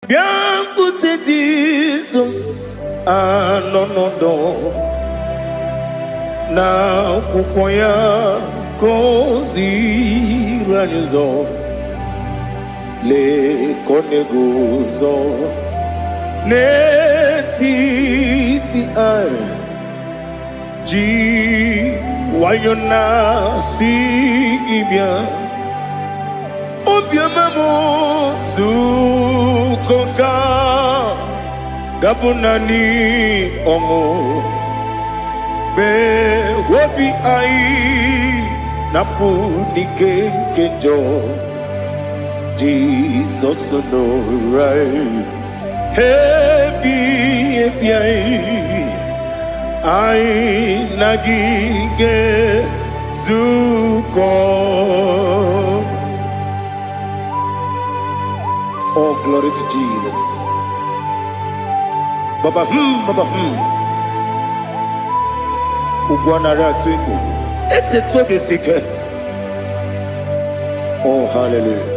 Bịakwute Jizọs, anọ n'ọdọ n'akwụkwọ ya ka o ziri anyị ụzọ. Lee ka ọ na-eguzo n'etiti anyị, ji nwayọ na-asị gị bịa. Obiọma m, zukọ ka gabụ naanị ọṅụ mgbe obi anyị na-apụ n'ike nke njọ. Jizọs nọrọ anyị ebi ebi, anyị anyị na gị ga-ezukọ. Oh, glory to Jesus. Baba baba Ugwu anaghị atụ egwu. Etetu obi si ike. Oh, hallelujah.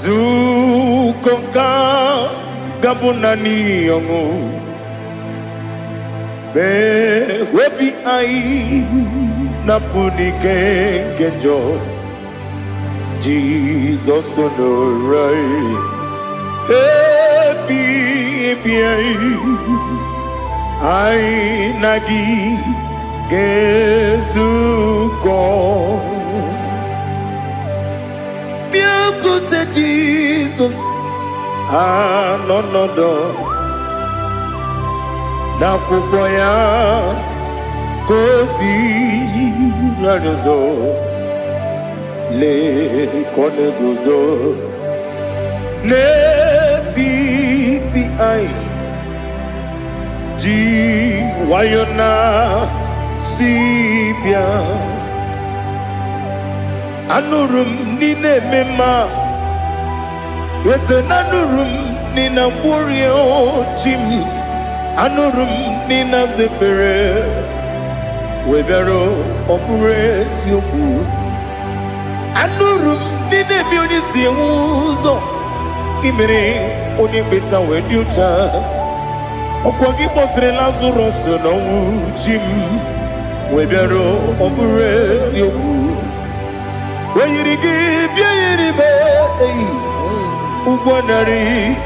Zukọ nka gabụ naanị ọṅụ mgbe obi anyị na-apụ n'ike nke njọ. Jizọs nọrọ anyị ebi ebi, anyị anyị na gị ga-ezukọ. Bịakwute Jizọs, anọ n'ọdọ n'akwụkwọ ya ka o ziri anyị ụzọ. Lee ka ọ na-eguzo n'etiti anyị, ji nwayọ na si bịa. Anụrụ m n'ị na-eme mma, eze na anụrụ m n'ị na-agwọrịa chi m. Anụrụ m n'ị na-aza ekpere wee bịara. Ọ bụrụ eziokwu, anụrụ m n'ị na-eme onye si enwe ụzọ imere onye mkpeta wee dị ụcha. Ọkwa gị kpọtere Lazarọs n'ọnwụ, chi m, wee bịara. Ọ bụrụ eziokwu, o yiri gị bịa yiri be eyi ụgwọ narị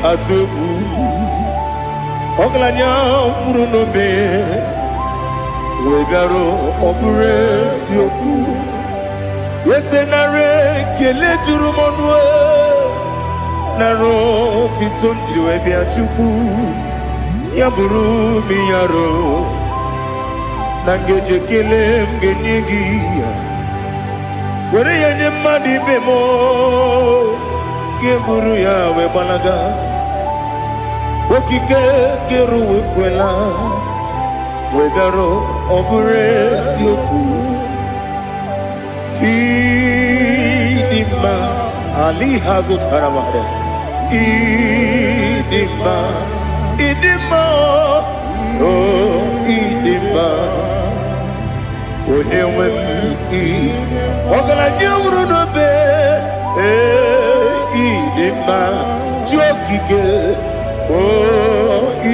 atụ egwu. Ọgaranya nwụrụ n'obe wee bịara. Ọ bụrụ eziokwu, ese nara ekele juru m ọnụ, nara otito m jiri wee bịa. Chukwu, ya bụrụ m yaro na ngeji ekele m ga-enye gị ya, were ya nye mmadụ ibe m, ga-eburu ya wee gbalaga. Okike kere ụwa ekwela wee bịara. Ọ bụrụ eziokwu, ịdị mma ali ha zụtara mmadụ. Ịdị mma, ịdị mma, o ịdị mma, onye nwe m. Ị ọgaranya nwụrụ n'obe, ee, ịdị mma, chi okike, o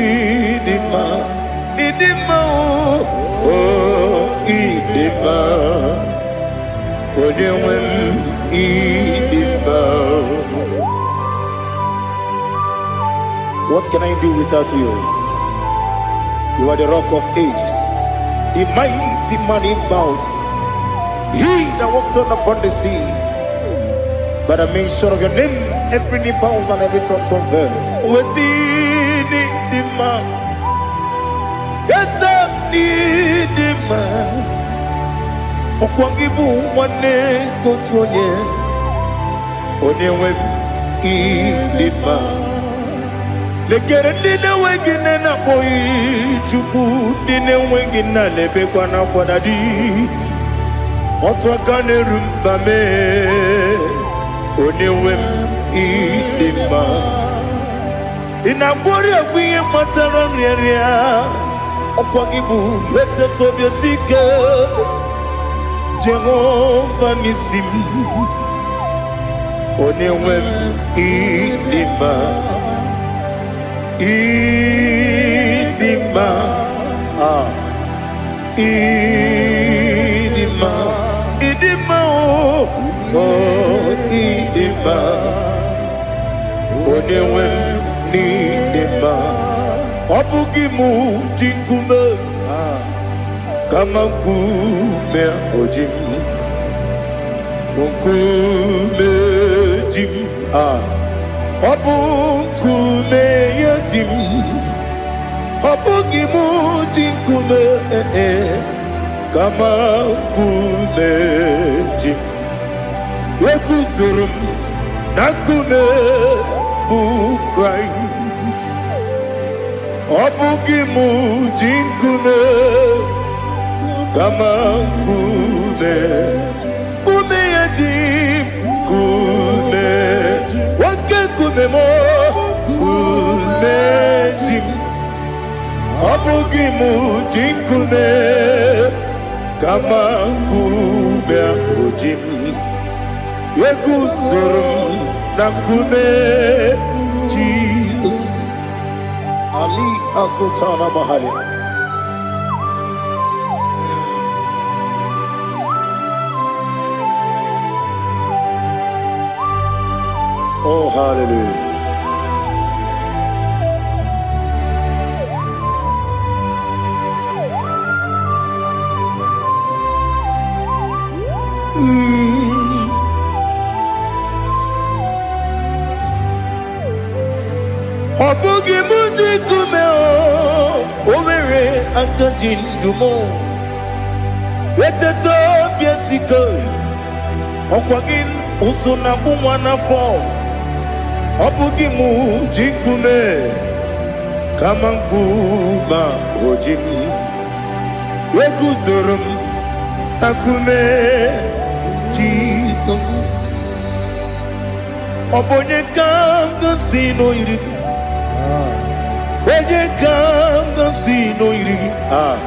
ịdị mma, ịdị mma, o ịdị mma, onye nwe m, ịdị mma. What can I do without you? You are the Rock of Ages, the mighty man in battle, he that walked on upon the sea. By the mention of your name, every knee bows and every tongue confess. We see the man. Yes, the man. Ọkwa gị bụ nwanne nke otu onye, onye nwe m, ịdị mma. Lekere ndị na-enweghị nne na-akpọghị Chukwu, ndị na-enweghị nna na-ebekwa n'akwa na di. Otu aka na-eru mba mee, onye nwe m, ịdị mma. Ị na-agwọrị ọgwụ ihe kpatara nrịanrịa. Ọkwa gị bụ eteta obi esi ike. Jehova n'isi m, onye nwe m, ịdị mma, ịdị mma, ah, ịdị mma, ịdị mma, o oh, ịdị mma, onye nwe m n'ịdị mma. Ọ bụghị mụ ji nkume, kama nkume oji m, nkume ji m, ah, ọ bụ nkume ya ji m. Ọ bụghị mụ ji nkume, eh, eh, kama nkume ji m. Eguzoro m na nkume bụ Kraịst. Ọ bụghị mụ ji nkume, kama nkume, nkume ya ji m. Nkume, oke nkume m, nkume ji m. Ọ bụghị mụ ji nkume, kama nkume ahụ ji m. Eguzoro m na nkume Jizọs. Ali Azụtana Mahali. Oh, hallelujah. Ọ bụghị mụ ji nkume, o nwere aka ji ndụ m. Eteta obi esiko, ọkwa gị ụsụ na-akpụ nwa n'afọ. Ọ bụghị mụ ji nkume, kama nkume o ji m. Eguzoro m na nkume Jizọs. Ọ bụ onye ka m gosi n'oyiri gị? Onye ka m gosi n'oyiri gị? Ah,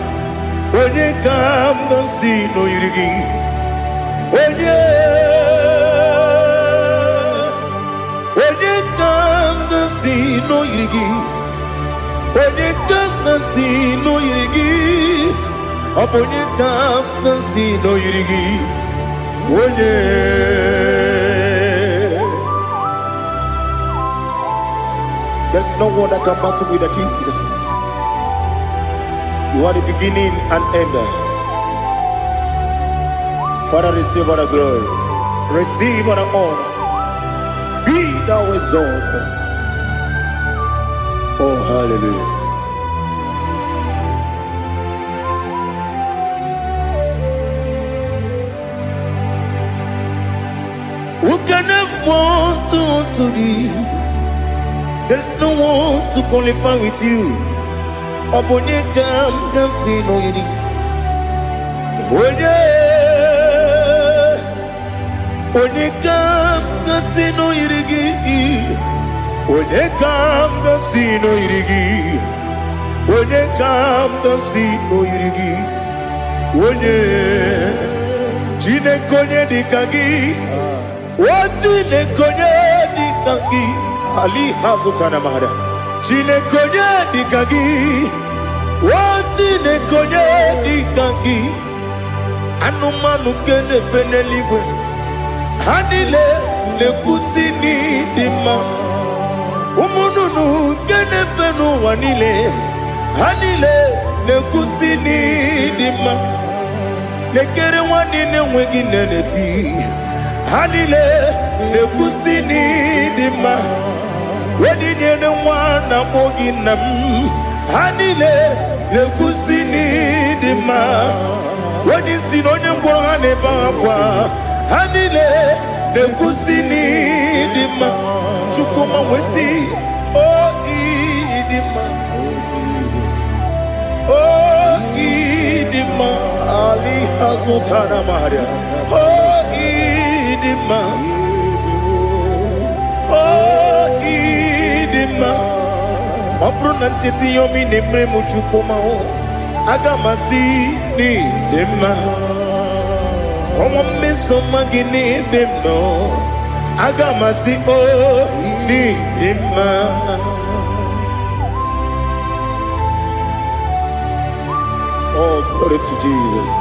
onye ka m gosi n'oyiri gị? Onye, onye ka m gosi n'oyiri gị? Onye ka m gosi n'oyiri gị? Ọ bụ onye ka m gosi n'oyiri gị? Onye. There's no one that can battle with the Jesus. You are the beginning and end. Father, receive all the glory. Receive all the honor. Be thou exalted. Oh, hallelujah. Who can have one to thee? There's no one to qualify with you. Ọ bụ onye ka m ga-asị n'oyiri? Onye, onye ka m ga-asị n'oyiri gị? Onye ka m ga-asị n'oyiri gị? Onye ka m ga-asị n'oyiri gị? Onye, Chineke, onye dị ka gị? O Chineke, onye dị ka gị? Ali hazụtana mara. Chineke, onye dị ka gị? O Chineke, onye dị ka gị? Anụmanụ nke na-efe n'eluigwe, ha niile na-ekwusi n'ịdị mma. Ụmụ nnụnụ nke na-efe n'ụwa niile, ha niile na-ekwusi n'ịdị mma. Lekere nwanne na-enweghị nne na-eti, ha niile na-ekwusi n'ịdị mma. Onye nyere nwa na-akpọ gị nna m, ha niile na-ekwusi n'ịdị mma. Onye isi na onye ngwọrọ, ha na-ebe akwa, ha niile na-ekwusi n'ịdị mma. Chukwuma nwesị o ịdị mma, o ịdị mma. Ali azụtara maria. O ịdị mma, o ịdị mma. Ọ bụrụ na ncheta ihe ọma ị na-emere m, Chukwuma, o Aga m asị n'ịdị mma. Kọwa mmeso ọma gị n'ebe m nọ. Aga m asị o n'ịdị mma. Oh, glory to Jesus.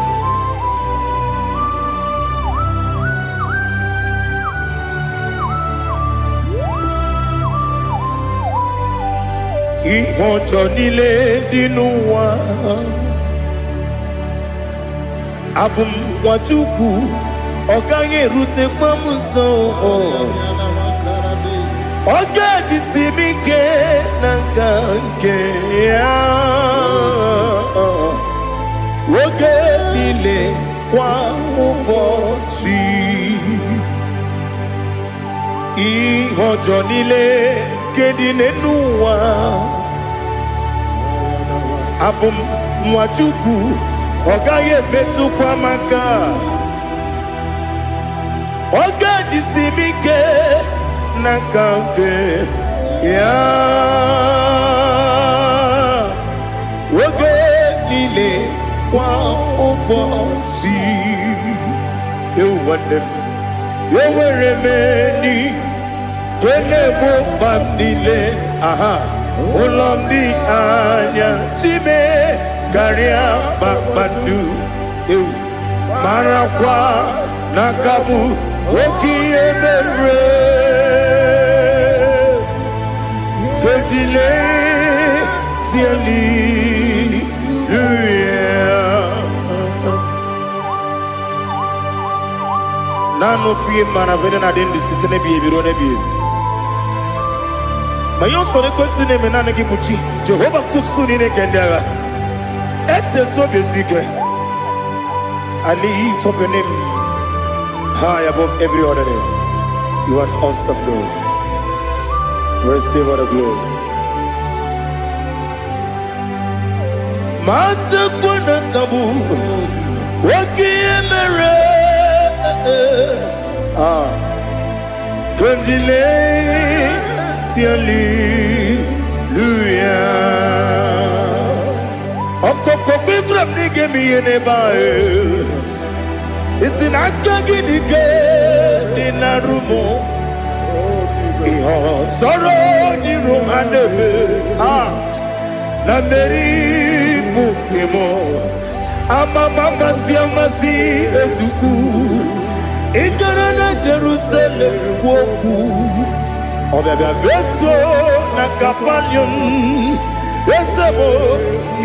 Ihe ọjọọ niile dị n'ụwa, abụ m nwa Chukwu, ọ gaghị erutekwa m nso. Ọ ga-ejisi m ike na nka nke ya oge niile, kwa ụbọchị. Ihe ọjọọ niile nke dị n'elu ụwa, abụ m nwa Chukwu, ọ gaghị emetụkwa m aka. Ọ ga-ejisi m ike n'aka nke ya oge niile, kwa ụbọchị. Ewu nwanne m, enwere m enyi nke na-egbo mkpa m niile. Aha ụlọ m dị anya chime karịa kpakpando. Ewu, marakwa n'aka bụ oke ihe mere kejile hallelujah. Naanị ofu ihe mara bụ na adị ndụ site n'ebighị ebi ruo n'ebighị ebi. Ma ihe usoro ekwesị na-eme, naanị gị bụ chi Jehova nkusu niile nke ndị agha. Etetu obi esi ike. I lift up your name high above every other name. You are an awesome God. Receive all the glory. Matakwa na ka bụ oke ihe mere. Ah, kondile hallelujah. Ọkọkọ kwegwara m na ị ga-eme ihe n'ebe ahụ. Isi na aka gị dị ike dị na rumo. Ihe ọsọrọ n'iru ha na-eme. Ah, na mmeri bụ nke m. Amama amasị amasị ezukwu. Ị gara na Jerusalem kwuo okwu. Ọbịabịa meso na Kapanium. Eze m,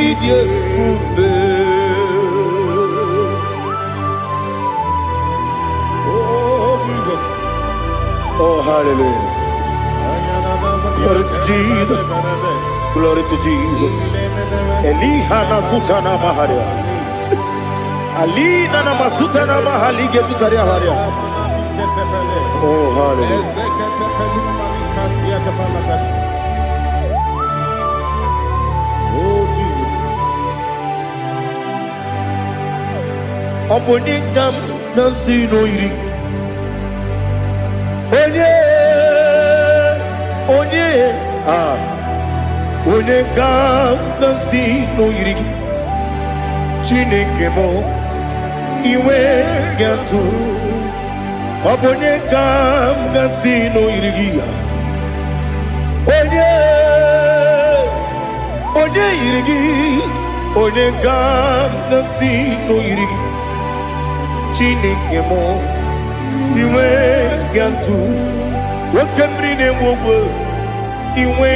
ịdị ebube. Oh, Jesus. Oh, hallelujah. Glory to Jesus. Glory to Jesus. Eliha na sutana maharia. Alina na masutana mahali gesutaria haria. Oh, hallelujah. Oh, Jesus. Ọ bụ onye ka m na-asị n'oyiri? Onye, onye, ah, onye ka m na-asị n'oyiri gị? Chineke m, iwe ga-atụ. Ọ bụ onye ka m ga-asị n'oyiri gị ya? Onye, onye yiri gị? Onye ka m ga-asị n'oyiri gị? Chineke m, iwe ga-atụ. Oke mmiri na-egbu ogwe, iwe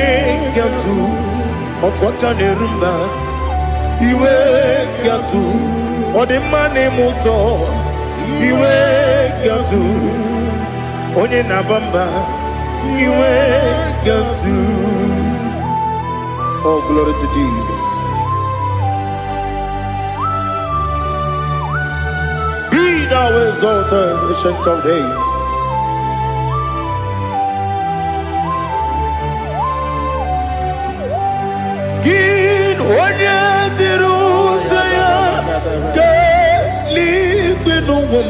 ga-atụ. Otu aka na-eru mba, iwe ga-atụ. Ọ dị mma na-eme ụtọ, iwe ga-atụ. Onye na-aba mba, iwe ga-atụ. Oh, glory to Jesus. Be thou exalted, Ancient of Days. Gị onye jiri ute ya keeluigwe n'ụwa m.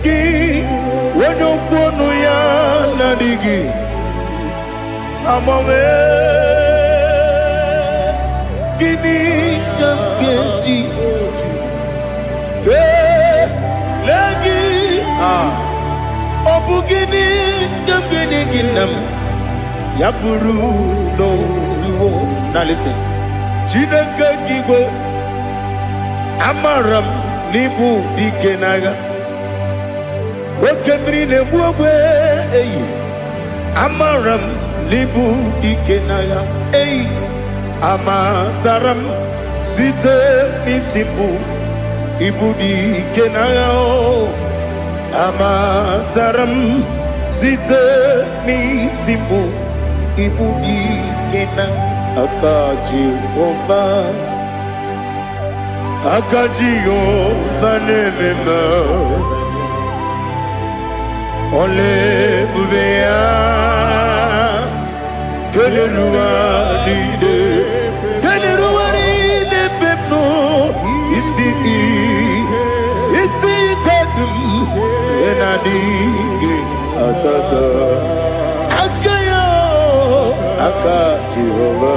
Gị onye okwu ọnụ ya na-adịghị agbanwe. Gịnị ka m ga-eji kelee gị? Ah, ọ bụ gịnị ka m ga-enye gị, nna m, ya bụrụ n'ozuo? Now listen. Chineke nke igwe, amara m n'ịbụ dike n'agha, oke mmiri na-egbu ogbe eyi. Amara m n'ịbụ dike n'agha eyi. Amatara m site n'isi mbụ ịbụ dike n'agha o. Amatara m site n'isi mbụ ịbụ dike na aka Jehova, aka Jehova na-eme mma. Ọla ebube ya kelere ụwa niile, kelere ụwa niile ebe m nọ. Isi ike dị m ị na-adịghị atata aka ya, aka Jehova,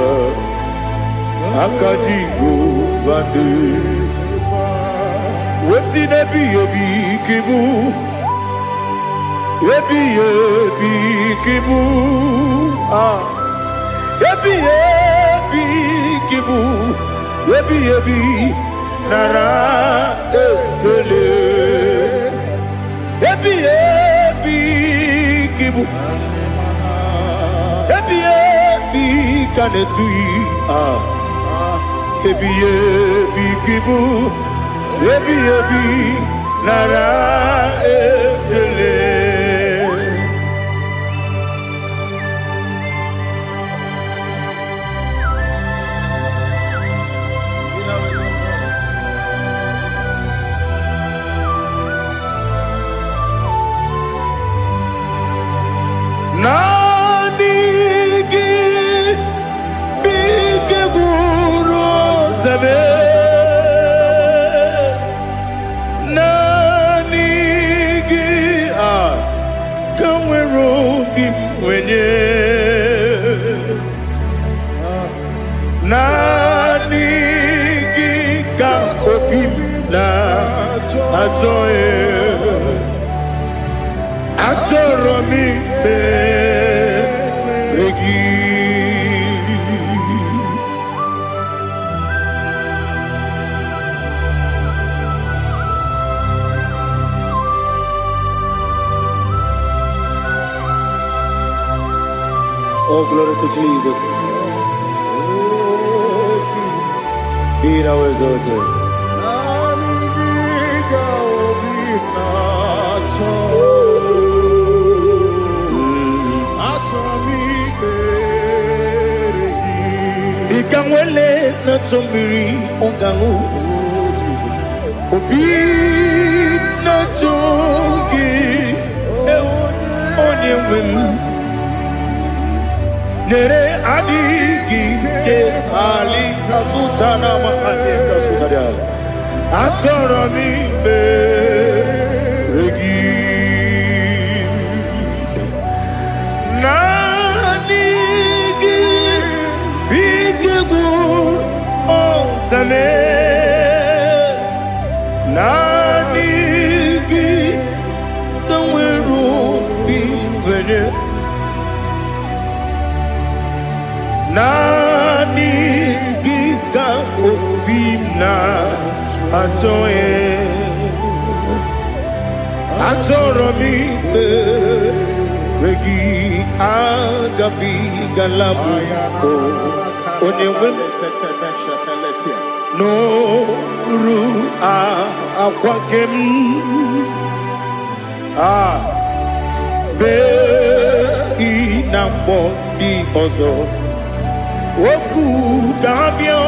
aka Jehova dị wesi n'ebighị ebi ka ịbụ, ebighị ebi ka ịbụ. Ah, ebighị ebi ka ịbụ, ebighị ebi, nara ekele. Ebighị ebi ka ịbụ, ebighị ebi ka na-etughị. Ah, ebighị ebi ka ịbụ, ebighị ebi, nara ekele. Naanị gị bụ ike gwụrụ ọtabe. Naanị gị a ka nwere obi m nwenye. Naanị gị ka obi m na-achọ. Achọrọ m ikpere gị. Oh, glory to Jesus. Be thou exalted. Naanị gị ka obi na-achọ. Achọrọ m ikpere gị. Dịka nwele na-achọ mmiri ọ ga-aṅụ, obi na-achọ gị, ewu, onye nwe m. Nyere adịghị ike ali asụtara m anyị kasụtara. Achọrọ m ikpere gị. Naanị gị bụ ike gwụrụ ọtame. Naanị gị ka nwere obi nwere. Naanị gị ka obi m na-achọ. Achọrọ m ikpere gị. Agabigala m o, onye nwe m, n'oru akwa ke m a bee ị na mgbọ ndị ọzọ okwu ga-abịa.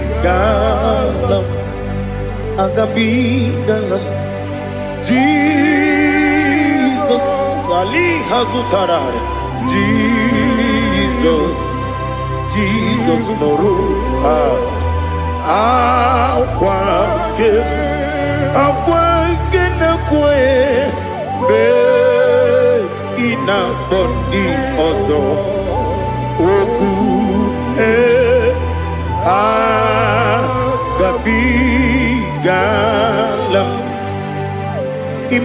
Agabigala m, agabigala m. Jizọs ali ha zụtara. Jizọs, Jizọs nụrụ akwa nke akwa nke na-ekwe mgbe ị na-akpọ ndị ọzọ okwu.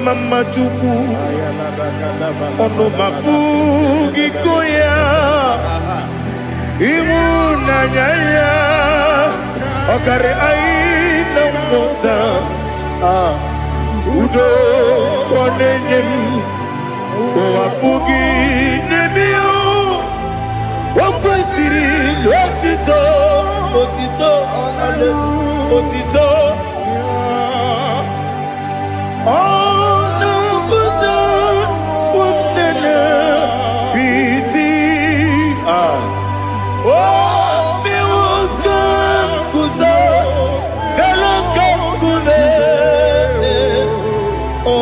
Mma mma Chukwu, ọnụ m apụghị ịkọ ya. Ịhụnanya ya ọ karị anyị na nghọta. Ah, udo ka ọ na-enye m, ụwa apụghị inye m ya. O kwesịrị otito, otito, otito. Ọ na-apụta nne piti. Ah, o mewo ka m guzo n'elu oke nkume. Ọ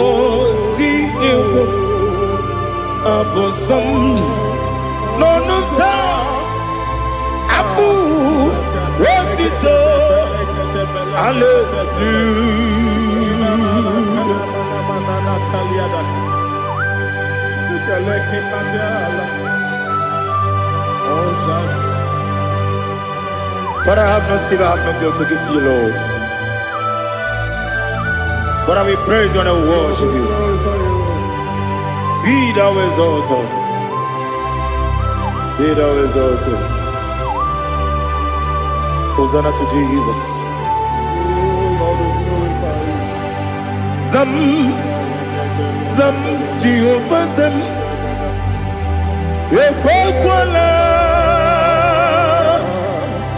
dị egwu abụ nsọ m n'ọnụ taa, abụ otito, hallelujah. Father, I have no silver, I have no gold to give to you, Lord. But I will praise you and I will worship you. Be thou exalted. Be thou exalted. Hosanna to Jesus. Zam, Zam, Jehovah Zam. Ekwekwala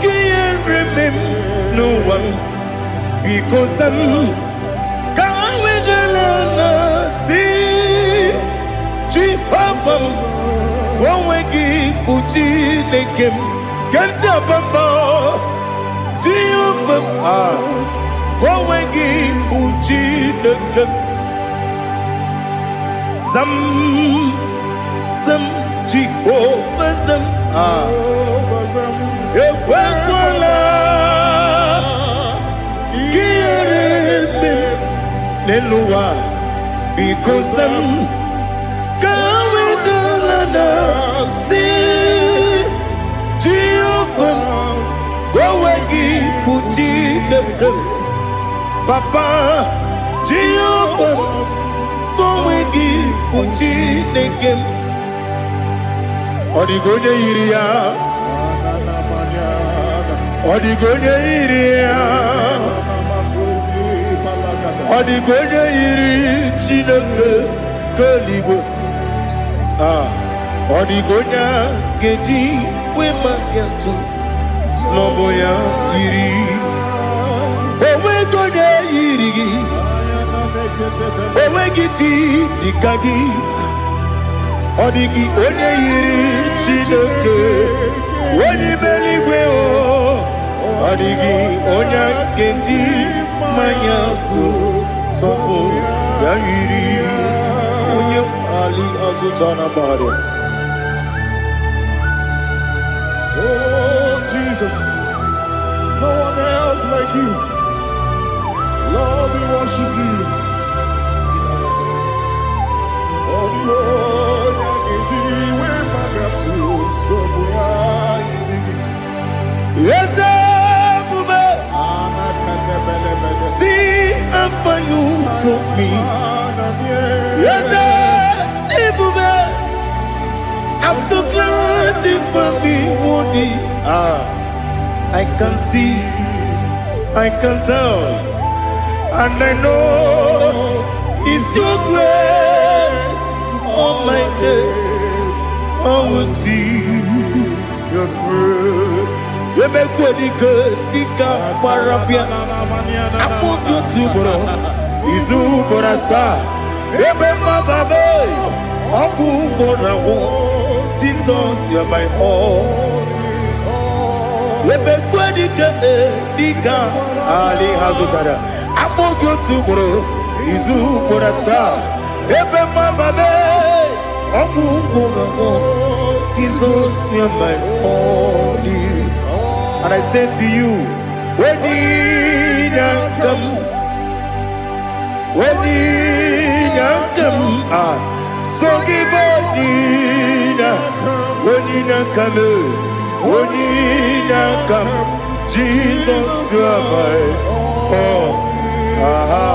ka ihere mee m n'ụwa m. Biko zam, ka ha wedala na si Jehova m, onwe gị bụ Chineke m. Ke ntị abamba Jehova m, ah, onwe gị bụ Chineke m. Zam, zam, Jehova zam, ah, ekwekwala ka ihere mee m n'elu ụwa. Biko zam, ka ha wedala na si Jehova m, onwe gị bụ Chineke m. Papa, Jehova m, onwe gị bụ Chineke m. Ọ dịghị onye yiri ya, ọ dịghị onye yiri ya, ọ dịghị onye yiri Chineke nke eluigwe. Ah, ọ dịghị onye a ga-eji wee maka atụ snọbụ ya yiri. Onweghị onye yiri gị, onweghị chi dịka gị. Ọ dịghị onye yiri Chineke onye ime eluigwe o. Ọ dịghị onye ga-eji mmanya tụ sọpụ ya yiri onye ali azụta na mmadụ. Oh, Jesus, no one else like you. Lord, we worship you. Oh, the onye ga-eji wee to sọpụ ya yiri gị. Eze ebube, see how far you brought me. Eze ebube, I'm so glad you found me worthy. Ah, I can see, I can tell, and I know it's your grace on my day. I will see your grace. Emekwe dike dịka gbara bịa akpụkpọ otu ugboro, izu ugboro asaa, ebe mmababe ọgwụ ugboro agwụ. Jesus, you are my all. Emekwe dike dịka ali ha zụtara akpụkpọ otu ugboro, izu ugboro asaa, ebe mmababe ọgwụ ugboro agwụ. Jesus, you are my all. And I say to you, Onyinakam, Onyinakam, ah, so give Onyina, Onyinakam, Onyinakam, Jesus, you are my all. Aha.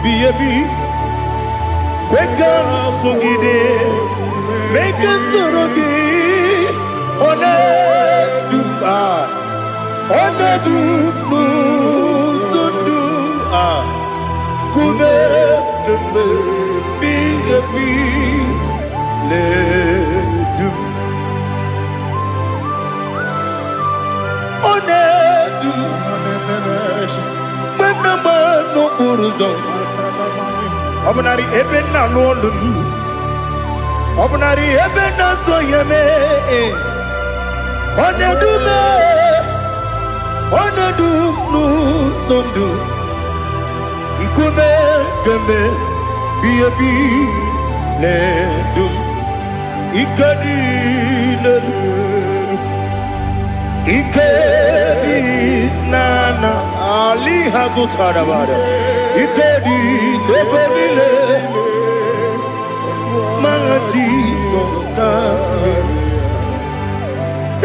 Bi ebi, kwe ka m sogide, mee ka m soro gị. Ọ na-edu m, ọ na-edu m n'ụzọ ndụ a. Nkume kemgbe bi ebi na-edu m. Ọ na-edu m mgbe m na-agba n'okporo ụzọ. Ọ bụnarị ebe m na-alụ ọlụ m, ọ bụnarị ebe m na-azụ ihe mee, ọ na-edu m, ọ na-edu m n'ụzọ ndụ. Nkume kemgbe bi ebi na-edu m. Ike dị n'elu, ike dị n'ala ali ha zụtara bara, ike dị n'ebe niile ma Jizọs karịa.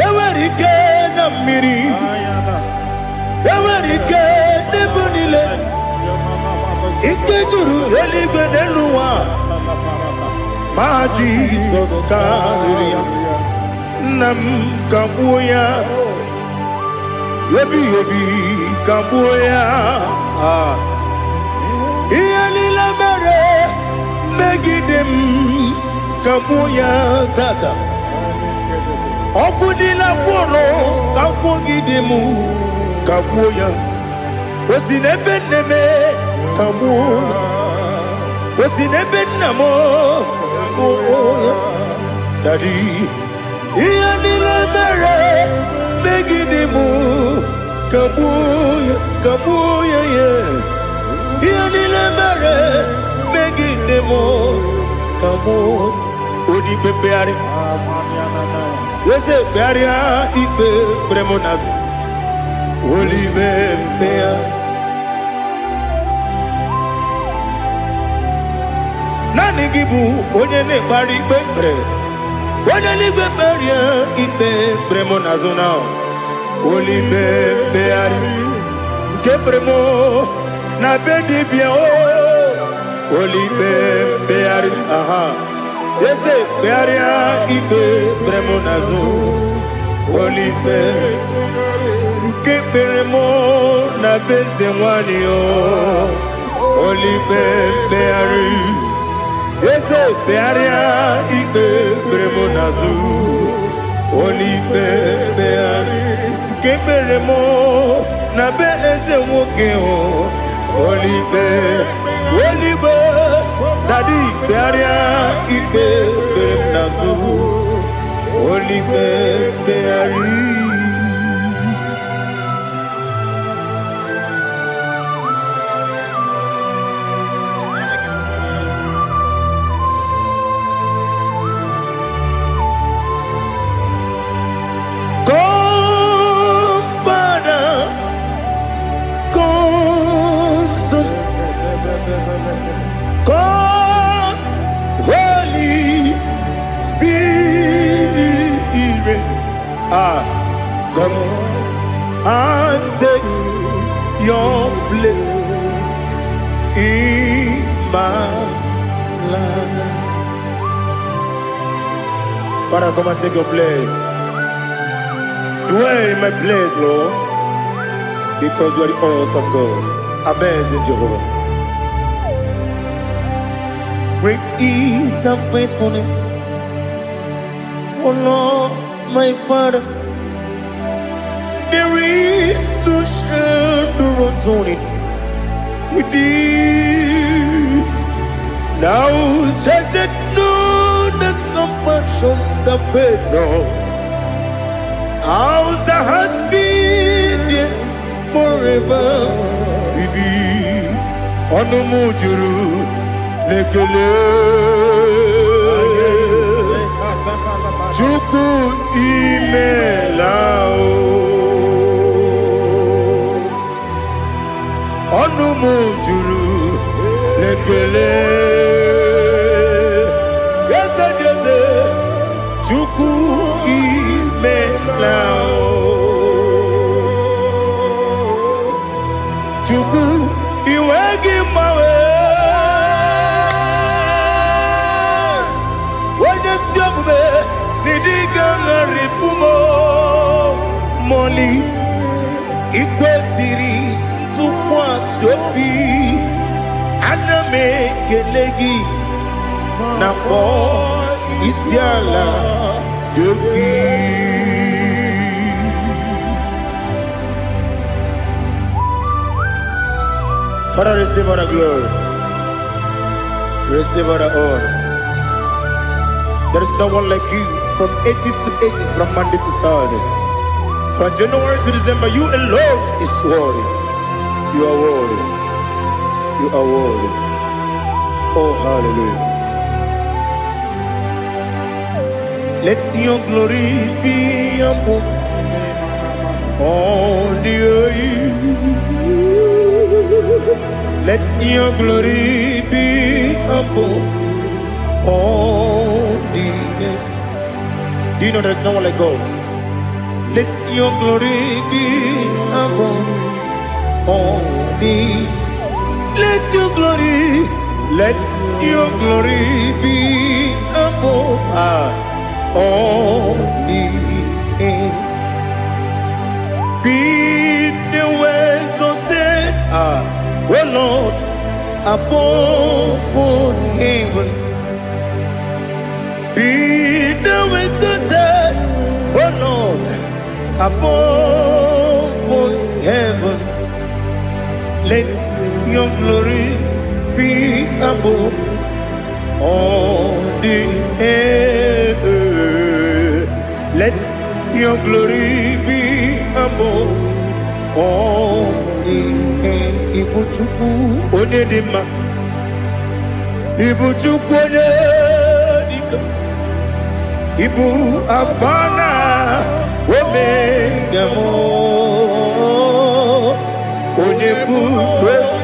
Enwere ike na mmiri, enwere ike n'ebe niile, ike juru eluigwe n'elu ụwa, ma Jizọs karịrị ya. Nna m, kagbuo ya ebighị ebi, kagbuo ya. Ah. Ihe niile mere megide m, kagbuo ya tata. Ọkụ niile gwụrụ kagbugide m, kagbuo ya. O si n'ebe nne m, kagbuo ya. O si n'ebe nna m, kagbuo ya. Daddy, ihe niile mere megide m, kagbuo ya, kagbuo ya ya. Ihe niile mere megide m, kagbuo. Onye ikpe mkpegharị, eze, kpegharịa ikpe kpere m n'azụ. Olibe mkpegharị, naanị gị bụ onye na-ekpegharị ikpe kpere. Onye n'igwe, kperie ikpe kpere m n'azụ na olibe mkpegharị nke kpere m na be dibịa o. Olibe mkpegharị, aha, eze, kpegharịa ikpe kpere m n'azụ. Olibe nke kpere m na be eze nwanyị o. Olibe mkpegharị, eze, kpegharịa ikpe kpere m n'azụ. Olibe mkpegharị nke kpere m na be eze nwoke o. Olibe, olibe, daddy, kpegharịa ikpe kpere m n'azụ. Olibe mkpegharị. Come, Father, come, Son, come, Holy Spirit. Ah, come and take your place in my life. Father, come and take your place. Dwell in my place, Lord, because you are the awesome God, amazing Jehovah. Great is thy faithfulness, O Lord, my Father. There is no shadow of turning with thee. Thou changest not thy compassions, they fail not. As thou hast been there forever will be. Ọnụ m juru n'ekele. Chukwu, imela o. Ọnụ m juru n'ekele. Eze dị eze, Chukwu, imela o. Chukwu, iwe gị mgbanwe. Ị kwesịrị ntụkwasị obi. Ana m ekele gị na kpọọ isi ala gị. Father, receive all the glory. Receive all the honor. There is no one like you from ages to ages, from Monday to Saturday. From January to December, you alone is worthy. You are worthy. You are worthy. Oh, hallelujah. Let your glory be above all the earth. Let your glory be above all the earth. Do you know there's no one like God? Let your glory be above all the. Let your glory, let your glory be above all the earth. Be thou exalted, O Lord, above all heaven. Be thou exalted, O Lord, above all heaven. Let your glory be above all the earth. Let your glory be above all the earth. Ibu Chukwu onye dị mma. Ibu Chukwu onye dike. Ibu Alfa na Omega m. Onye bụ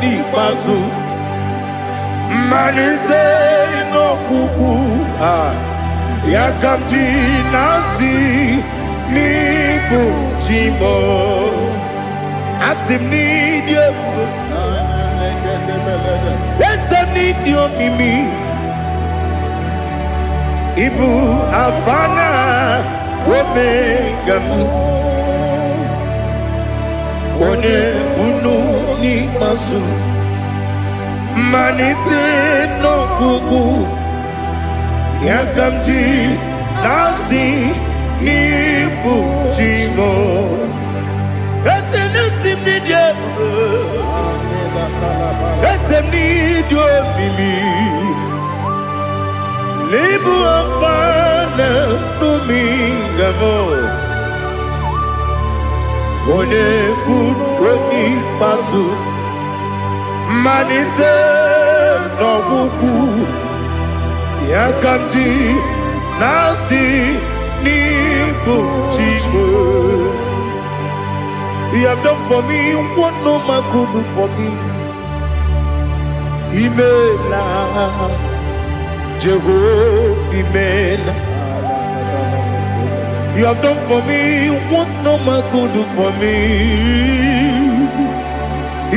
n'ikpeazụ. Mmalite n'ọgwụgwụ a ya ka m ji na-asị n'ịbụ chi m. Asị m n'ịdị ebube, eze m n'ịdị omimi. Ịbụ Alfa na Omega m, onye bunu n'ikpeazụ, mmalite n'ọgwụgwụ ya ka m ji na-asị n'ịbụ chi m. Eze na-esi m n'ịdị ebube, eze m n'ịdị omimi. N'ịbụ Alfa na Omega m, onye bụ onye ikpeazụ, mmalite n'ọgwụgwụ ya ka m ji na-asị n'ịbụ chi m. You have done for me what no man could do for me. Imela, Jehovah, Imela. You have done for me what no man could do for me.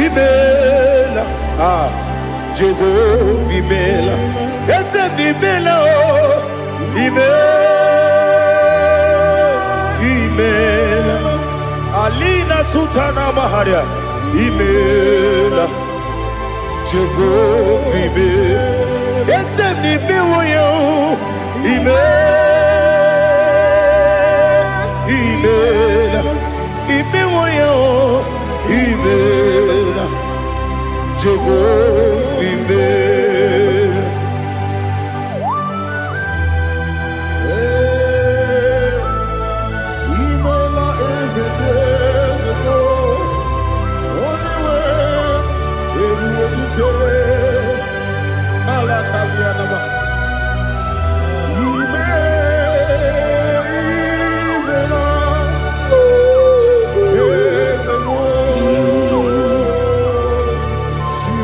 Imela, ah, Jehovah, Imela. Eze m Imela, oh, Imela, Imela. Alina Sultana Maharia, Imela, Jehovah, Imela. Eze m imewo ya, oh, Imela, Imela, imewo ya, oh, Imela, Jehovah, Imela. Imela eze dị eze, onye nwe ebube dike ala kalianaba. Ime imela eze mụ,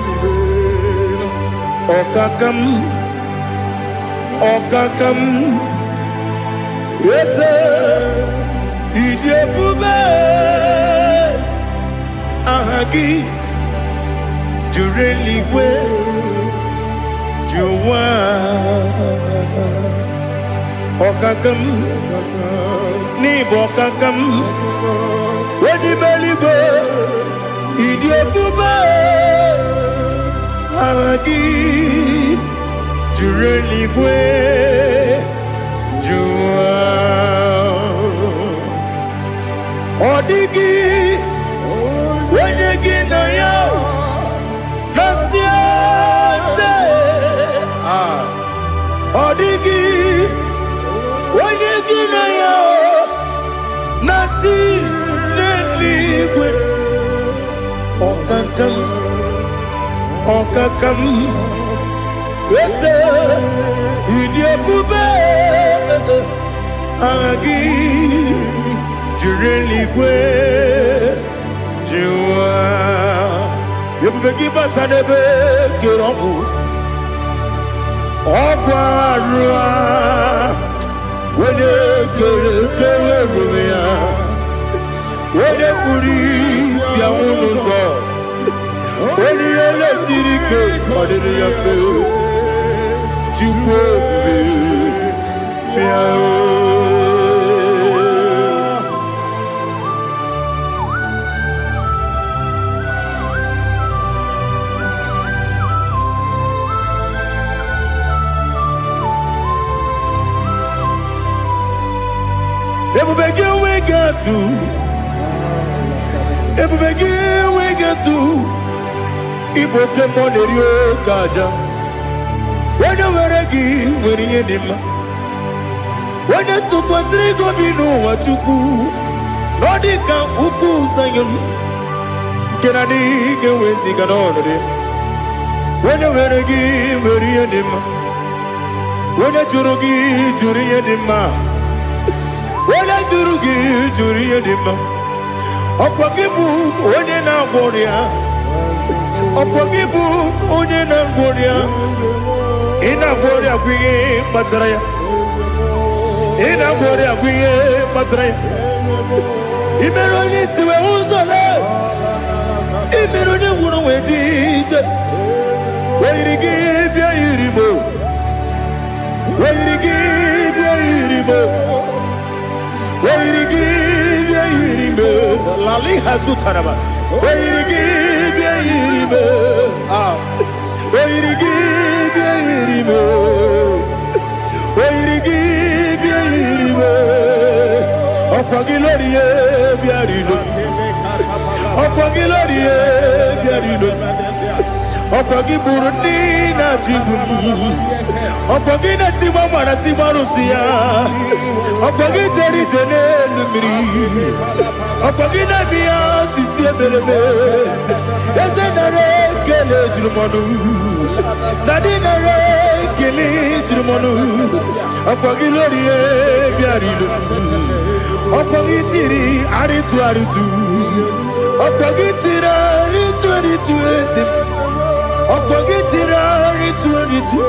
imela. Ọkaka m, ọkaka m, eze ịdị ebube, aha gị juru eluigwe ju ụwa. Ọkaka m, n'ịbụ ọkaka m. Onye ime eluigwe, ịdị ebube, aha gị juru eluigwe jụọ. Ọ dịghị onye gị na ya na-asị eze. Ah. Ọ dịghị onye gị na ya na-atị n'eluigwe. Ọkaka m, ọkaka m, eze, ịdị ebube, aha gị juru eluigwe jụwa. Ebube gị bata n'ebe kere ọgwụ, ọgwụ arụ a onye kere kere ebube ya, onye kpuru isi anwụ n'ụzọ, onye ihe lesiri ike ọ dịrị ya mfe. Chukwu ebube, bịa o. Ebube gị enweghị atụ, ebube gị enweghị atụ. Ịbụ oke mmụọ na-eri oke aja. Onye nwere gị nwere ihe dị mma. Onye tụkwasịrị gị obi n'ụwa, Chukwu, na ọ dị ka ukwu Zayọn nke na adịghị ga-eweziga n'ọnọdụ ya. Onye nwere gị nwere ihe dị mma. Onye jụrụ gị jụrụ ihe dị mma. Onye jụrụ gị jụrụ ihe dị mma. Ọkwa gị bụ onye na-agwọ ọrịa, ọkwa gị bụ onye na-agwọ ọrịa. Ị na-agwọ ọrịa bụ ihe kpatara ya. Ị na-agwọ ọrịa bụ ihe kpatara ya. Ị mere onye isi wee ụzọ lee, ị mere onye gwụrụ wee ji ije. O yiri gị bịa yiri mo, o yiri gị bịa yiri mo, o yiri gị bịa yiri mo. Lali hazutaraba. O yiri gị bịa yiri mo. Ah. O yiri gị bịa yiri mo, o yiri gị bịa yiri mo. Ọkwa gị lórí e bịa rilo, ọkwa gị lórí e bịa rilo, ọkwa gị bụrụ ndị na-achịgbu m, ọkwa gị na-etigba mara tigba arụsị ya, ọkwa gị jere ije n'elu mmiri, ọkwa gị na-eme ya osisi emereme. Eze, nara ekele juru m ọnụ. Daddy, nara ekele juru m ọnụ. Ọkwa gị lórí e bịara ilo, ọkwa gị tiri arịtụ arịtụ, ọkwa gị tiri arịtụ arịtụ. Eze m, ọkwa gị tiri arịtụ arịtụ.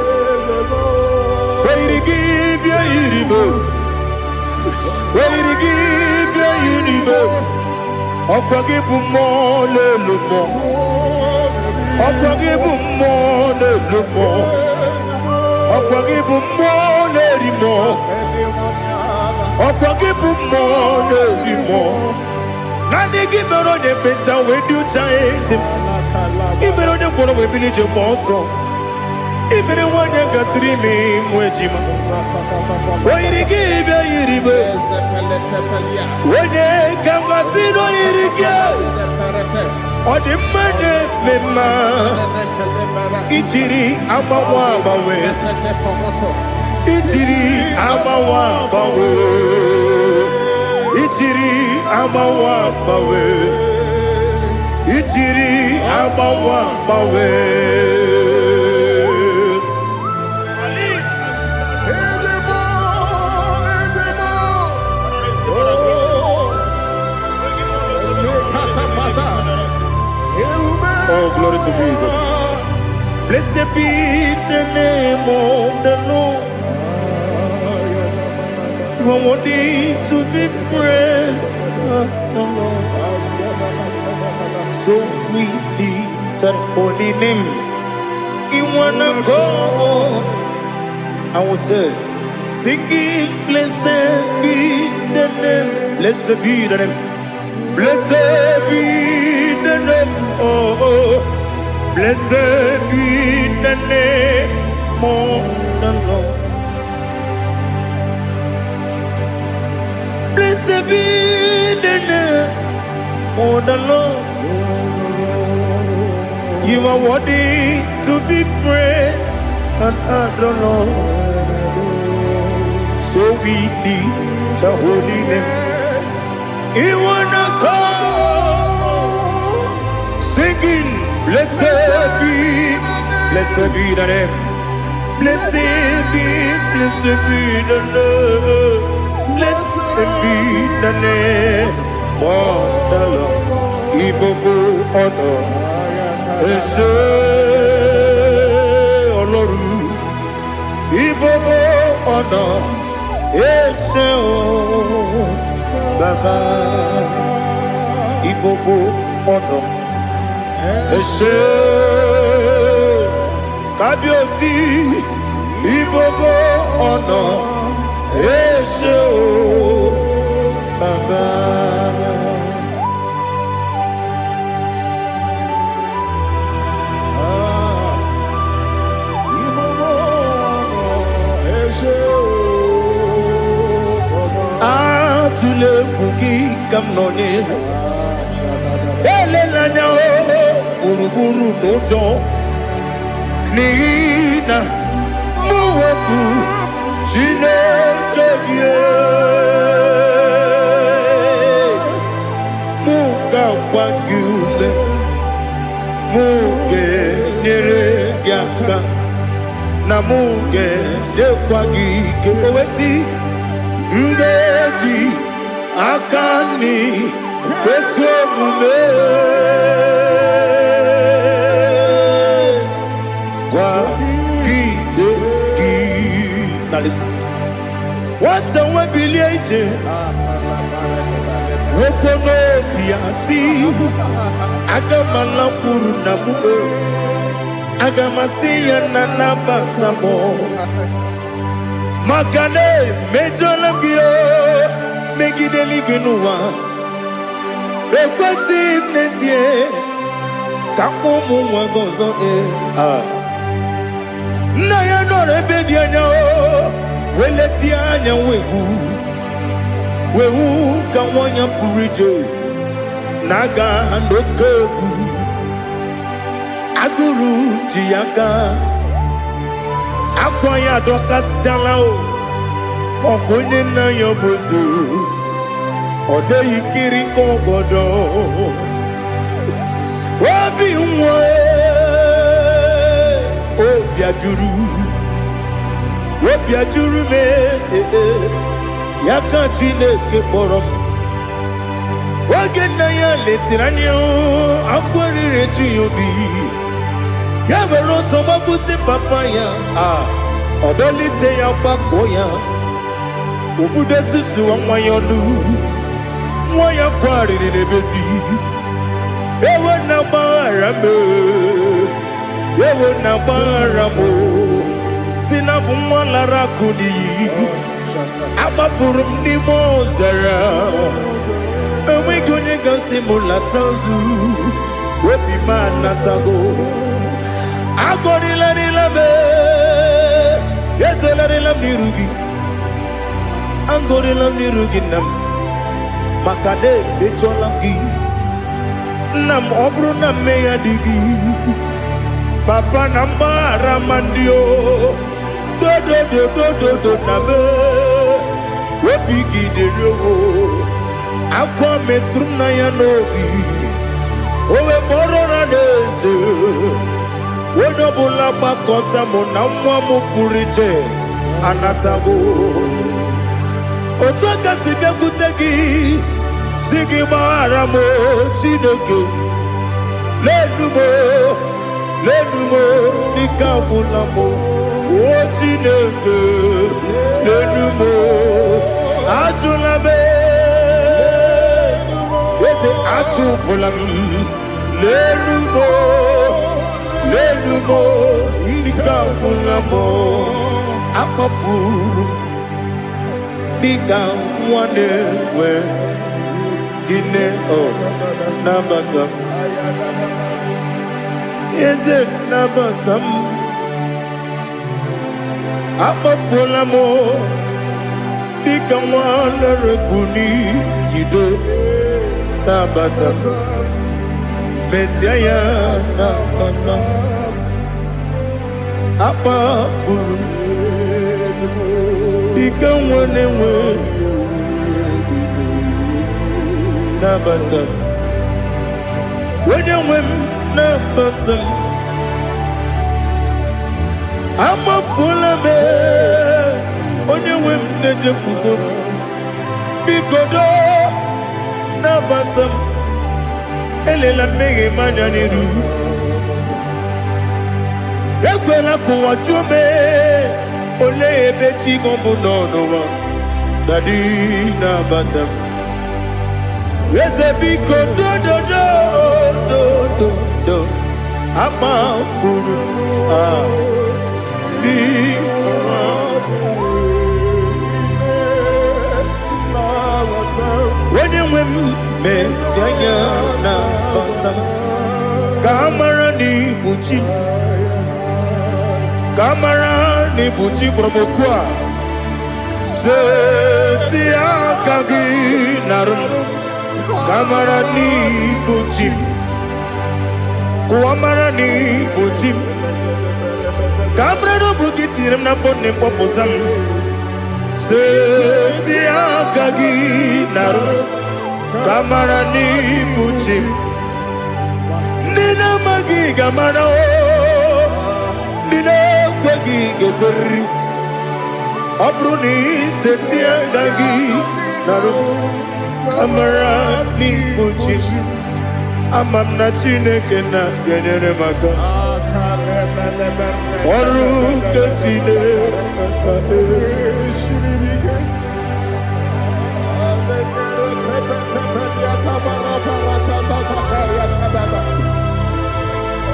O yiri gị bịa yiri m, o yiri gị bịa yiri m. Ọkwa gị bụ mmụọ n'elu mmụọ, ọkwa gị bụ mmụọ n'elu mmụọ, ọkwa gị bụ mmụọ na-eri mmụọ, ọkwa gị bụ mmụọ na-eri mmụọ. Naanị gị mere onye ekpenta wee dị ụcha. Eze m, ị mere onye ngwọrọ wee bili ije gba ọsọ, ị mere nwanyị gatụrụ ime ịmụ ejima. O yiri gị bịa yiri m. Onye ka mmasị na o yiri gị, ọ dị mma na-eme mma. Ijiri agbanwe agbanwe, ijiri agbanwe agbanwe, ijiri agbanwe agbanwe, ijiri agbanwe agbanwe. Ezebo, ezebo. Oh, lekatapata. Ewube. Oh, glory to Jesus. Blessed be the name of the Lord. You are worthy to be praised, the Lord. So we lift that holy name in one accord. I will say, singing, blessed be the name, blessed be the name. Blessed be the name, oh, oh. Blessed be the name of the Lord. Blessed be the name of the Lord. You are worthy to be praised and adored, Lord. So we lift your holy name. You wanna come singing, blessed be the name. Blessed be the name. Blessed be the name of the Lord. Ìgbogbo ọ̀nà ẹ ṣé Ọlọ́run. Ìgbogbo ọ̀nà ẹ ṣé o bàbá. Ìgbogbo ọ̀nà ẹ ṣé kábíyèsí. Ìgbogbo ọ̀nà ẹ ṣé o bàbá. Atụla egwu gị ka m nọ n'ihu. Elela anya o gburugburu n'ụjọ n'ihi na mụ bụ Chineke gị. Mụ ga-agba gị ume, mụ ga-enyere gị aka, na mụ ga-enyekwa gị ike. O wee sị, m ga-eji aka nri kwesị omume kwagide gị. Now listen. Nwata nwe bilie ije nwoke n'obi ya sị, aga m alakwuru na mụ, aga m asị ya na nabata m maka na emejọla m gị o megide eluigwe n'ụwa. Ekwesịghị m n'ezie ka mkpọ ụmụ nwa gị ọzọ. Ee, ah. Nna ya nọrọ ebe dị anya o wee letie anya wee hụ wee hụ ka nwa ya pụrụ ije na-aga n'oke egwu agụrụ ji ya aka akwa ya adọkasịchala o ọkụ onye nna ya bụ eze ọ dịghị nkiri ka ọgọdọ obi nwa obi ajụrụ obi ajụrụ m ee, ya ka Chineke kpọrọ m. Oge nna ya letiri anya akwa riri eju ya obi ya were ọsọ gbapute papa ya a ọ dọlite ya gbakọ ya obudo susuwa nwa ya ọnụ nwa ya kwarịrị n'ebezi ewo na gbaghara m ewo na gbaghara m si na bụ nwa lara akụ n'iyi agbafuru m n'ime ọzara enweghị onye gasị m lata ozu obi m anatago agọrịlarịla m ezelarịla m n'iru gị agọrịla m n'iru gị nna m maka na emejọla m gị nna m ọ bụrụ na mmehie adịghị papa na mgbaghara ma ndị o dodododododo na me obi gị dịrị o akwa metụrụ m na ya n'obi o wee kpọrọ na n'eze onye ọbụla gbakọta mụ na nwa m pụrụ iche anatago otu aka si bịakwute gị si gị gbaghara m o, Chineke lenu m o, lenu m o, n'ike agwụla m o. O Chineke lenu m o, ajụla m eze ajụpụla m lenu m o, lenu m o, n'ike agwụla m o. Akpọfuru m dịka nwa na-enwe gị. Gịnị o nabata m. Eze, nabata m. Akpafuola m dịka nwa lere n'iyido. Nabata m. Mezie ya, nabata m. Akpafuru m dịka nwa na-enwe. Nabata m. Onye nwe m, nabata m. Amafuola m, onye nwe m, na-ejefugo m. Biko doo, nabata m. Elela mmehie m anya n'iru. Ekwela ka ụwa jụọ m, olee ebe chi gị bụ nọ n'ụwa? Daddy, nabata m. Eze, biko, dododo dododo. Amafuru m, ah, dị nwa. Onye nwe m, mezie anya, nabata m, ka a mara na ibu chi m, ka a mara na ibu chi kpọrọ m oku a. Seti aka gị narụ m, ka a mara na ibu chi m, ka ụwa mara na ibu chi m, ka a mara na ọ bụ gị tinyere m n'afọ nne m, kpọpụta m. Seti aka gị narụ m, ka a mara na ibu chi m. Ndị na-amaghị ga-amara o, ndị na-ekweghị ga-ekweriri. Ọ bụrụ na iseti aka gị narụ m, ka mara n'ibu chi m. Ama m na Chineke na ga-enyere m aka. Ọrụ nke Chineke. Siri m ike.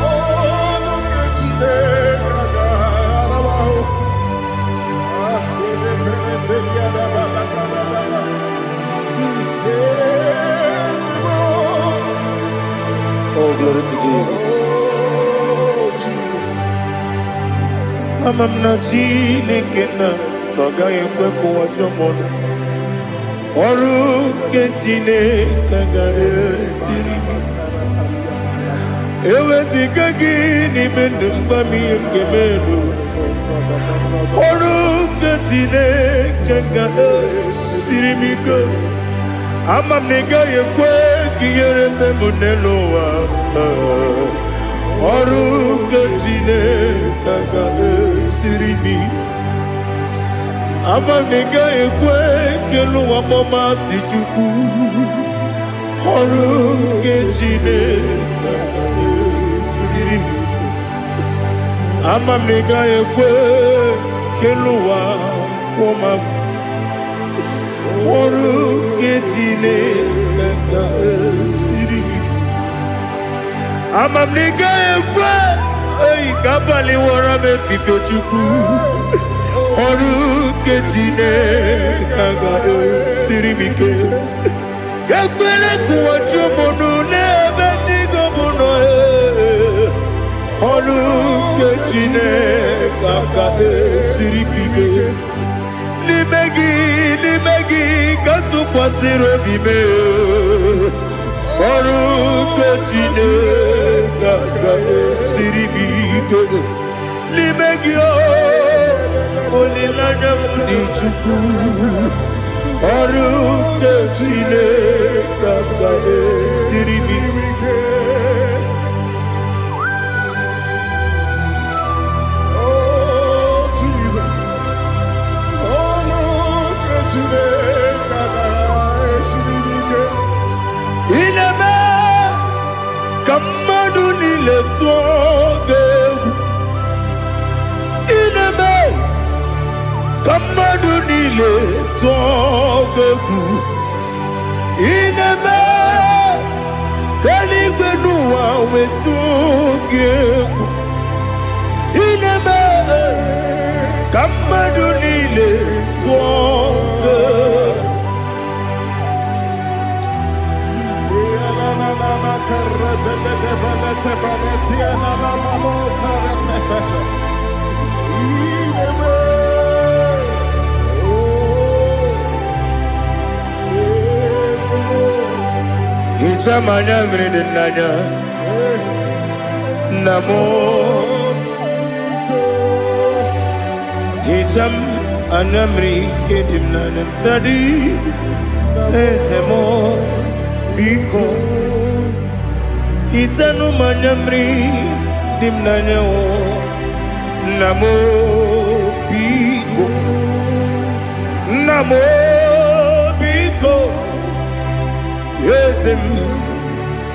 Olu nke Chineke ga-ara m ahụ. Ah, ebe mere ya da ba ba ba ba ba ba. Ezigbo. Oh, glory to Jesus. Oh, Jesus. Ama m na Chineke na ọ gaghị ekwe ka ụwa jụọ m ọnụ. Ọrụ nke Chineke ga-esiri m ike. Eweziga gị n'ime ndụ m, gwa m ihe m ga-eme n'ụwa. Ọrụ nke Chineke ga-esiri m ike. Ama m na ị gaghị ekwe ka ihere mme m n'elu ụwa. Ọrụ nke Chineke ga-esiri m ike. Ama m na ị gaghị ekwe ka elu ụwa kpọmasị Chukwu. Ọrụ nke Chineke ga-esiri m ike. Ama m na ị gaghị ekwe ka elu ụwa kwụọ m. Ọrụ nke Chineke ga-esiri m ike. Ama m na ị gaghị ekwe eyi ka abalị wọrọ m efife. Chukwu, ọrụ nke Chineke ga-esiri m ike. Ekwere ka ụwa jụọ m ọnụ n'ebe chi gị bụ nọ. Ee. Ọrụ nke Chineke ga-esiri m ike. N'ime gị, n'ime gị ka m tụkwasịrị obi m. Ọrụ nke Chineke ga-esiri m ike. N'ime gị o, olileanya m dị. Chukwu, ọrụ nke Chineke ga-esiri m ike. Ike. Oh, Jesus. Olu nke Chineke ga-esiri m ike. Ị na-eme ka mmadụ niile tụọ gị egwu. Ị na-eme ka mmadụ niile tụọ gị egwu. Ị na-eme ka eluigwe n'ụwa wetụọ gị egwu. Ị na-eme ka mmadụ niile tụọ gị egwu. Hichaa m anya mmiri dị n'anya, nna m. Hichaa m anya mmiri nke dị m n'anya, Daddy, eze m, biko. Hichanụ m anya mmiri dị m n'anya o, nna m, biko. Nna m, biko. Eze m,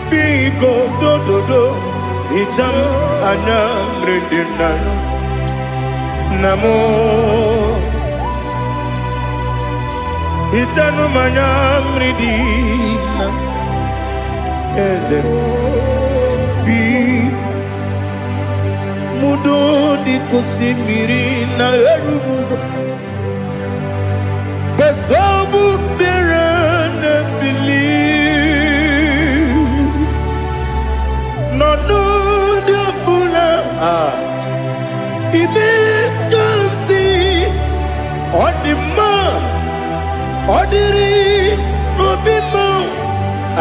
biko, dododo, hichaa m anya mmiri dị m n'anya, nna m. Hichanụ m anya mmiri dị na eze m, biko. Mudo dị ka osimiri na-eru n'ụzọ, gbasọbụ mmiri na-ebili n'ọnọdụ ọbụla. Ah, ime ka m si ọ dị mma, ọ dịrị obi m.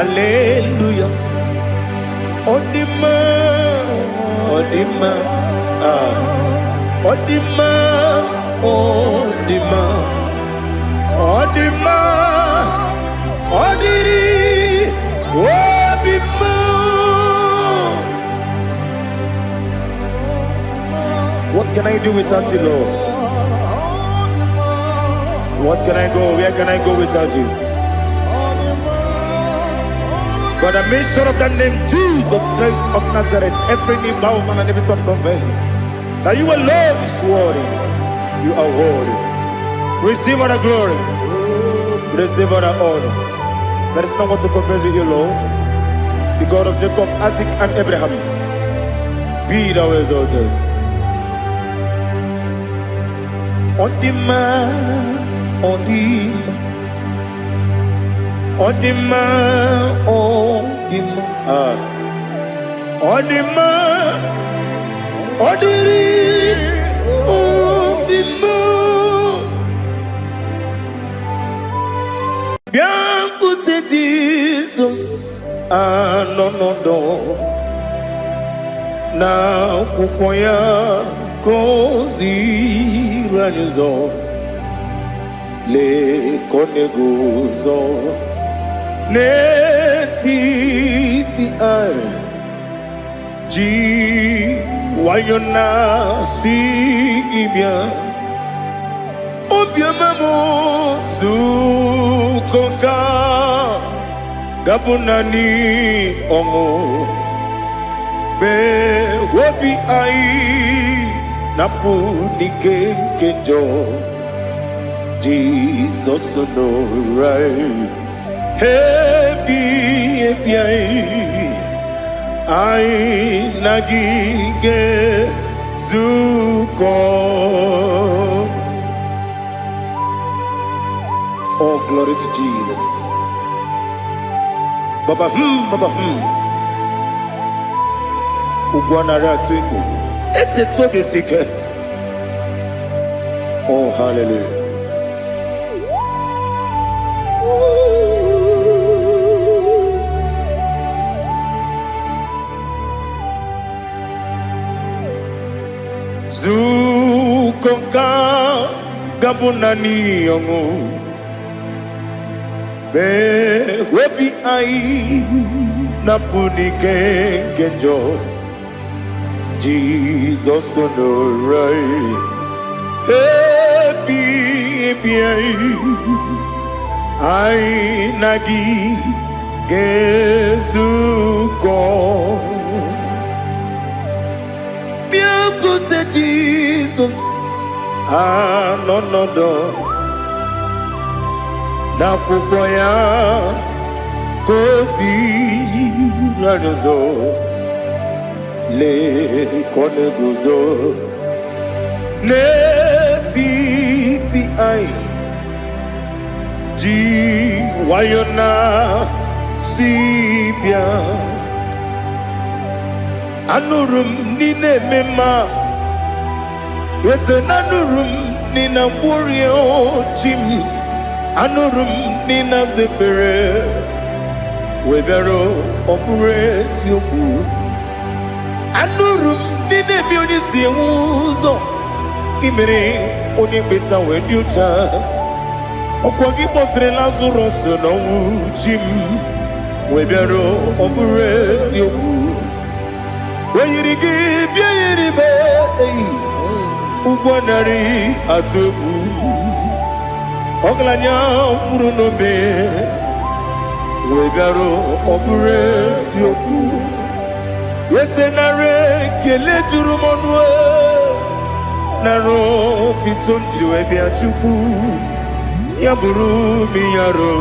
Aleluya, ọ dị mma, ọ dị mma. Ah, ọ dị mma, ọ dị mma, ọ dị mma, ọ dịrị obi m. What can I do without you, Lord? What can I go? Where can I go without you? By the mention of that name, Jesus Christ of Nazareth, every knee bows and every tongue confess that you alone is worthy. You are worthy. Receive all the glory. Receive all the honor. There is no one to compare with you, Lord. The God of Jacob, Isaac, and Abraham. Be thou exalted. Ọ dị mma, ọ dị mma, ọ dị mma, ọ dị mma. Ah. Ọ dị mma, ọ dịrị obi m. Bịakwute Jizọs, anọ n'ọdọ na akwụkwọ ya ka o ziri anyị ụzọ. Lee ka ọ na-eguzo n'etiti anyị, ji nwayọ na-asị gị bịa. Obiọma m, zukọ ka gabụ naanị ọṅụ mee obi anyị napụ n'ike nke njọ. Jizọs nọrọ anyị ebi ebi, anyị anyị na gị ga-ezukọ. Oh, glory to Jesus. Baba baba Ugwu anara atụ egwu. Etetu obi si ike. Oh, hallelujah. Zukọ ka gabụ naanị ọṅụ mee obi anyị napụ n'ike nke njọ. Jizọs nọrọ anyị ebi ebi, anyị anyị na gị ga-ezukọ. Bịakwute Jizọs, anọ n'ọdọ n'akwụkwọ ya ka o ziri anyị ụzọ. Lee ka ọ na-eguzo n'etiti anyị, ji nwayọ na si bịa. Anụrụ m n'ị na-eme mma. Eze na anụrụ m n'ị na-agwọrịa chi m. Anụrụ m n'ị na-aza ekpere. Wee bịara ọ bụrụ eziokwu. Anụrụ m n'ị na-eme onye si enwe ụzọ. I mere onye ekpenta wee dị ụcha. Ọkwa gị kpọtere Lazarọs n'ọnwụ chi m. Wee bịara ọ bụrụ eziokwu. O yiri gị bịa yiri be eyi. Ụgwọ narị atụ egwu. Ọgaranya nwụrụ n'obe. Wee bịara ọ bụrụ eziokwu. Eze nara ekele juru m ọnụ e. Nara otito m jiri wee bịa Chukwu. Ya bụrụ m ya ro.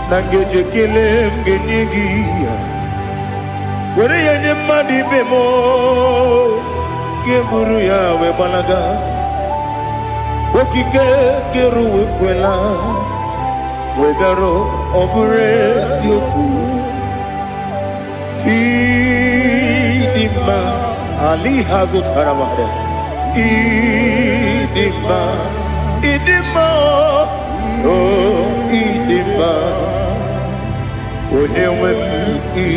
Na ngeji ekele m ga-enye gị ya. Were ya nye mmadụ ibe m o. Ga-eburu ya wee gbalaga. Okike kere ụwa ekwela. Wee bịara ọ bụrụ eziokwu. Ịdị mma Ali hazụtara mmadụ. Ịdị mma, ịdị mma, o ịdị mma. Onye nwe m ị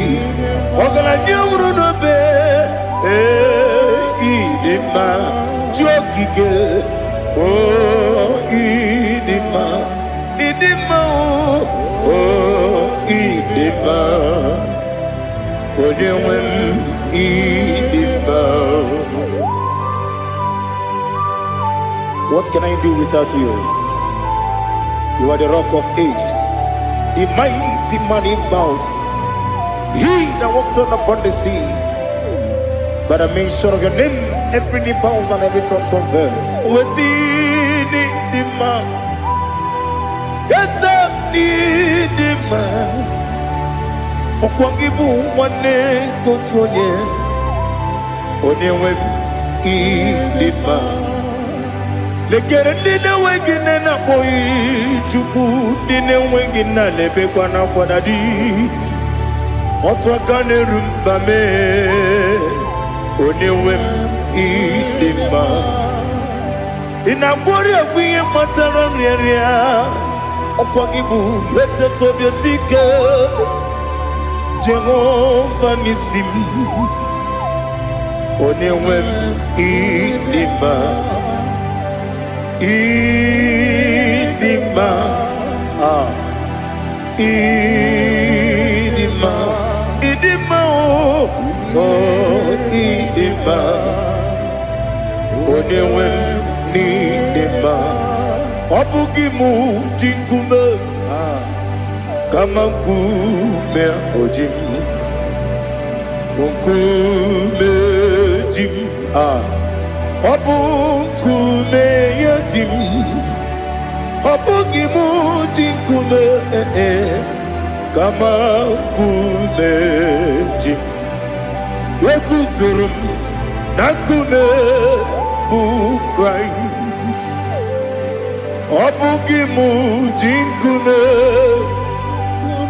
ọgaranya nwụrụ n'obe ee ịdị mma chi okike o ịdị mma ịdị mma o ịdị mma onye nwe m ịdị mma. What can I do without you? You are the rock of ages, the mighty man in battle. He that walked on upon the sea. By the mention of your name, every knee bows and every tongue confess. We see the man. Yes, the man. Ọkwa gị bụ nwanne nke otu onye. Onye nwe m ịdị mma. Lekere ndị na-enweghị nne na-akpọghị Chukwu, ndị na-enweghị nna na-ebekwa n'akwa na di. Otu aka na-eru mba mee, onye nwe m ịdị mma. Ị na-agwọrị ọgwụ ihe kpatara nrịanrịa. Ọkwa gị bụ eteta obi esi ike. Jehova n'isi m, onye nwe m ịdị mma. Ịdị mma, ah, ịdị mma, ịdị mma o, oh, ịdị mma. Onye nwe m n'ịdị mma. Ọ bụghị mụ ji nkume, kama nkume o ji m. Nkume ji m, ah. Ọ bụ nkume ya ji m. Ọ bụghị mụ ji nkume, eh, eh, kama nkume ji m. Eguzoro m na nkume bụ Kraịst. Ọ bụghị mụ ji nkume,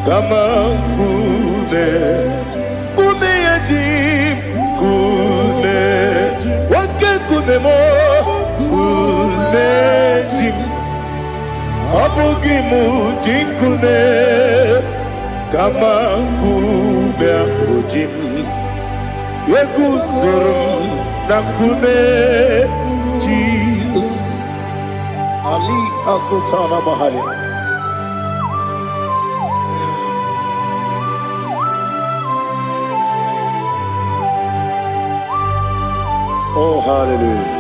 kama nkume. Nkume ya ji m, nkume. Oke nkume m, nkume ji m. Ọ bụghị mụ ji nkume, kama nkume ahụ ji m. Eguzoro m na nkume Jizọs. Ali Asutana Mahali. Oh, hallelujah.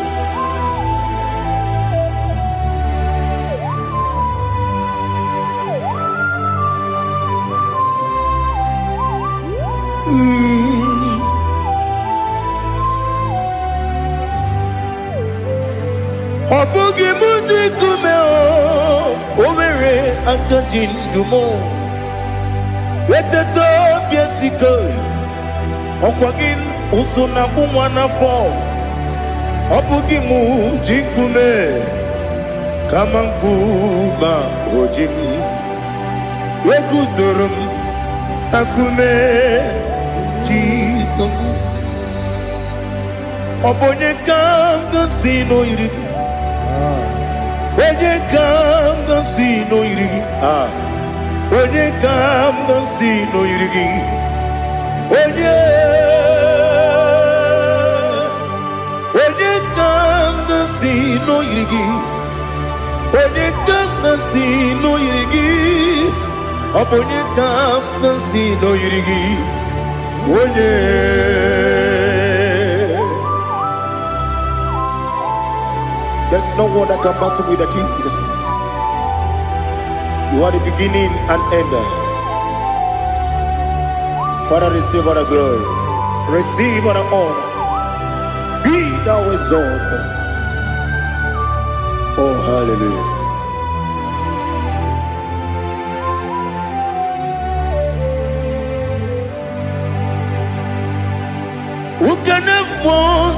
Ọ bụghị mụ ji nkume o, o nwere aka ji ndụ m. Eteta obi esike, ọkwa gị ụsụ na-akpụ nwa n'afọ. Ọ bụghị mụ ji nkume, kama nkume o ji m. Eguzoro m na nkume Jizọs. Jizọs. Ọ bụ onye ka m ga-asị na o yiri gị? Onye ka m ga-asị na o yiri gị? Ah. Onye ka m ga-asị na o yiri gị? Onye, onye ka m ga-asị na o yiri gị? Onye ka m ga-asị na o yiri gị? Ọ bụ onye ka m ga-asị na o yiri gị? Onye. There's no one that can battle with the Jesus. You are the beginning and end. Father, receive all the glory. Receive all the honor. Be thou exalted. Oh, hallelujah. Who can have one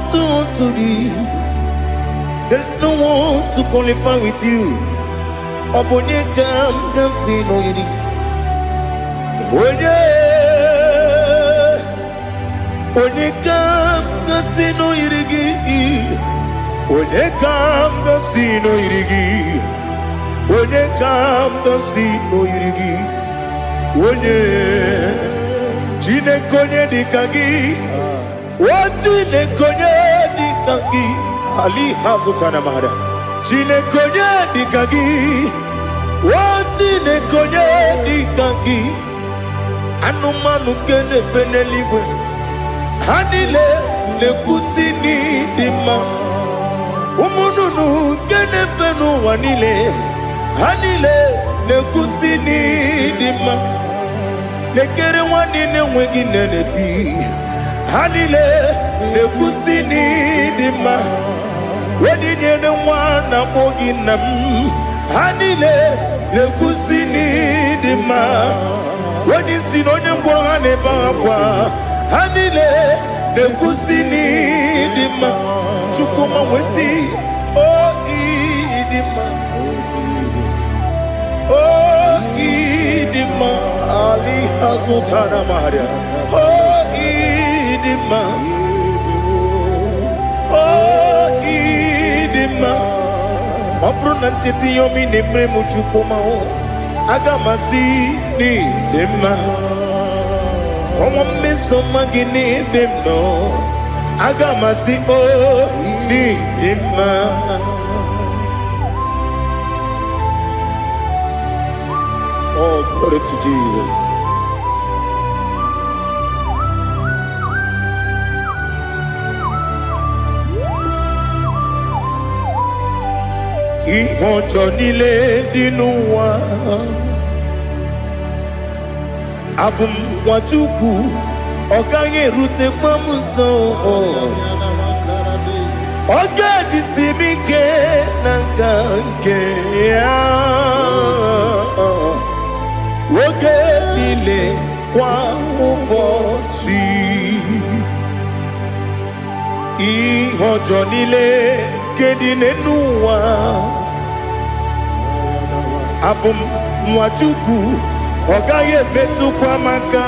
to thee? There's no one to qualify with you. Ọ bụ onye ka m ga-asị na o yiri? Onye, onye ka m ga-asị na o yiri gị? Onye ka m ga-asị na o yiri gị? Onye ka m ga-asị na o yiri gị? Onye, Chineke, onye dị ka gị? O Chineke, onye dị ka gị? Ali hazụtana mara. Chineke, onye dị ka gị? O Chineke, onye dị ka gị? Anụmanụ nke na-efe n'eluigwe, ha niile na-ekwusi n'ịdị mma. Ụmụ nnụnụ nke na-efe n'ụwa niile, ha niile na-ekwusi n'ịdị mma. Lekere nwanne na-enweghị nne na-eti, ha niile na-ekwusi n'ịdị mma. Onye nyere nwa na-akpọ gị nna m, ha niile na-ekwusi n'ịdị mma. Onye isi na onye ngwọrọ, ha na-ebe akwa, ha niile na-ekwusi n'ịdị mma. Chukwuma nwesị o ịdị mma, o ịdị mma. Ali azụtara maria. O ịdị mma, o ịdị mma. Ọ bụrụ na ncheta ihe omi na-emere m, Chukwuma o, aga m asị n'ịdị mma. Kọnwa mmeso ọma gị n'ebe m nọ, aga m asị o n'ịdị mma. Oh, glory to Jesus. Ihe ọjọọ niile dị n'ụwa, abụ m nwa Chukwu, ọ gaghị erutekwa m nso. Ọ ga-ejisi m ike na nka nke ya oge niile, kwa ụbọchị. Ihe ọjọọ niile nke dị n'elu ụwa, abụ m nwa Chukwu, ọ gaghị emetụkwa m aka.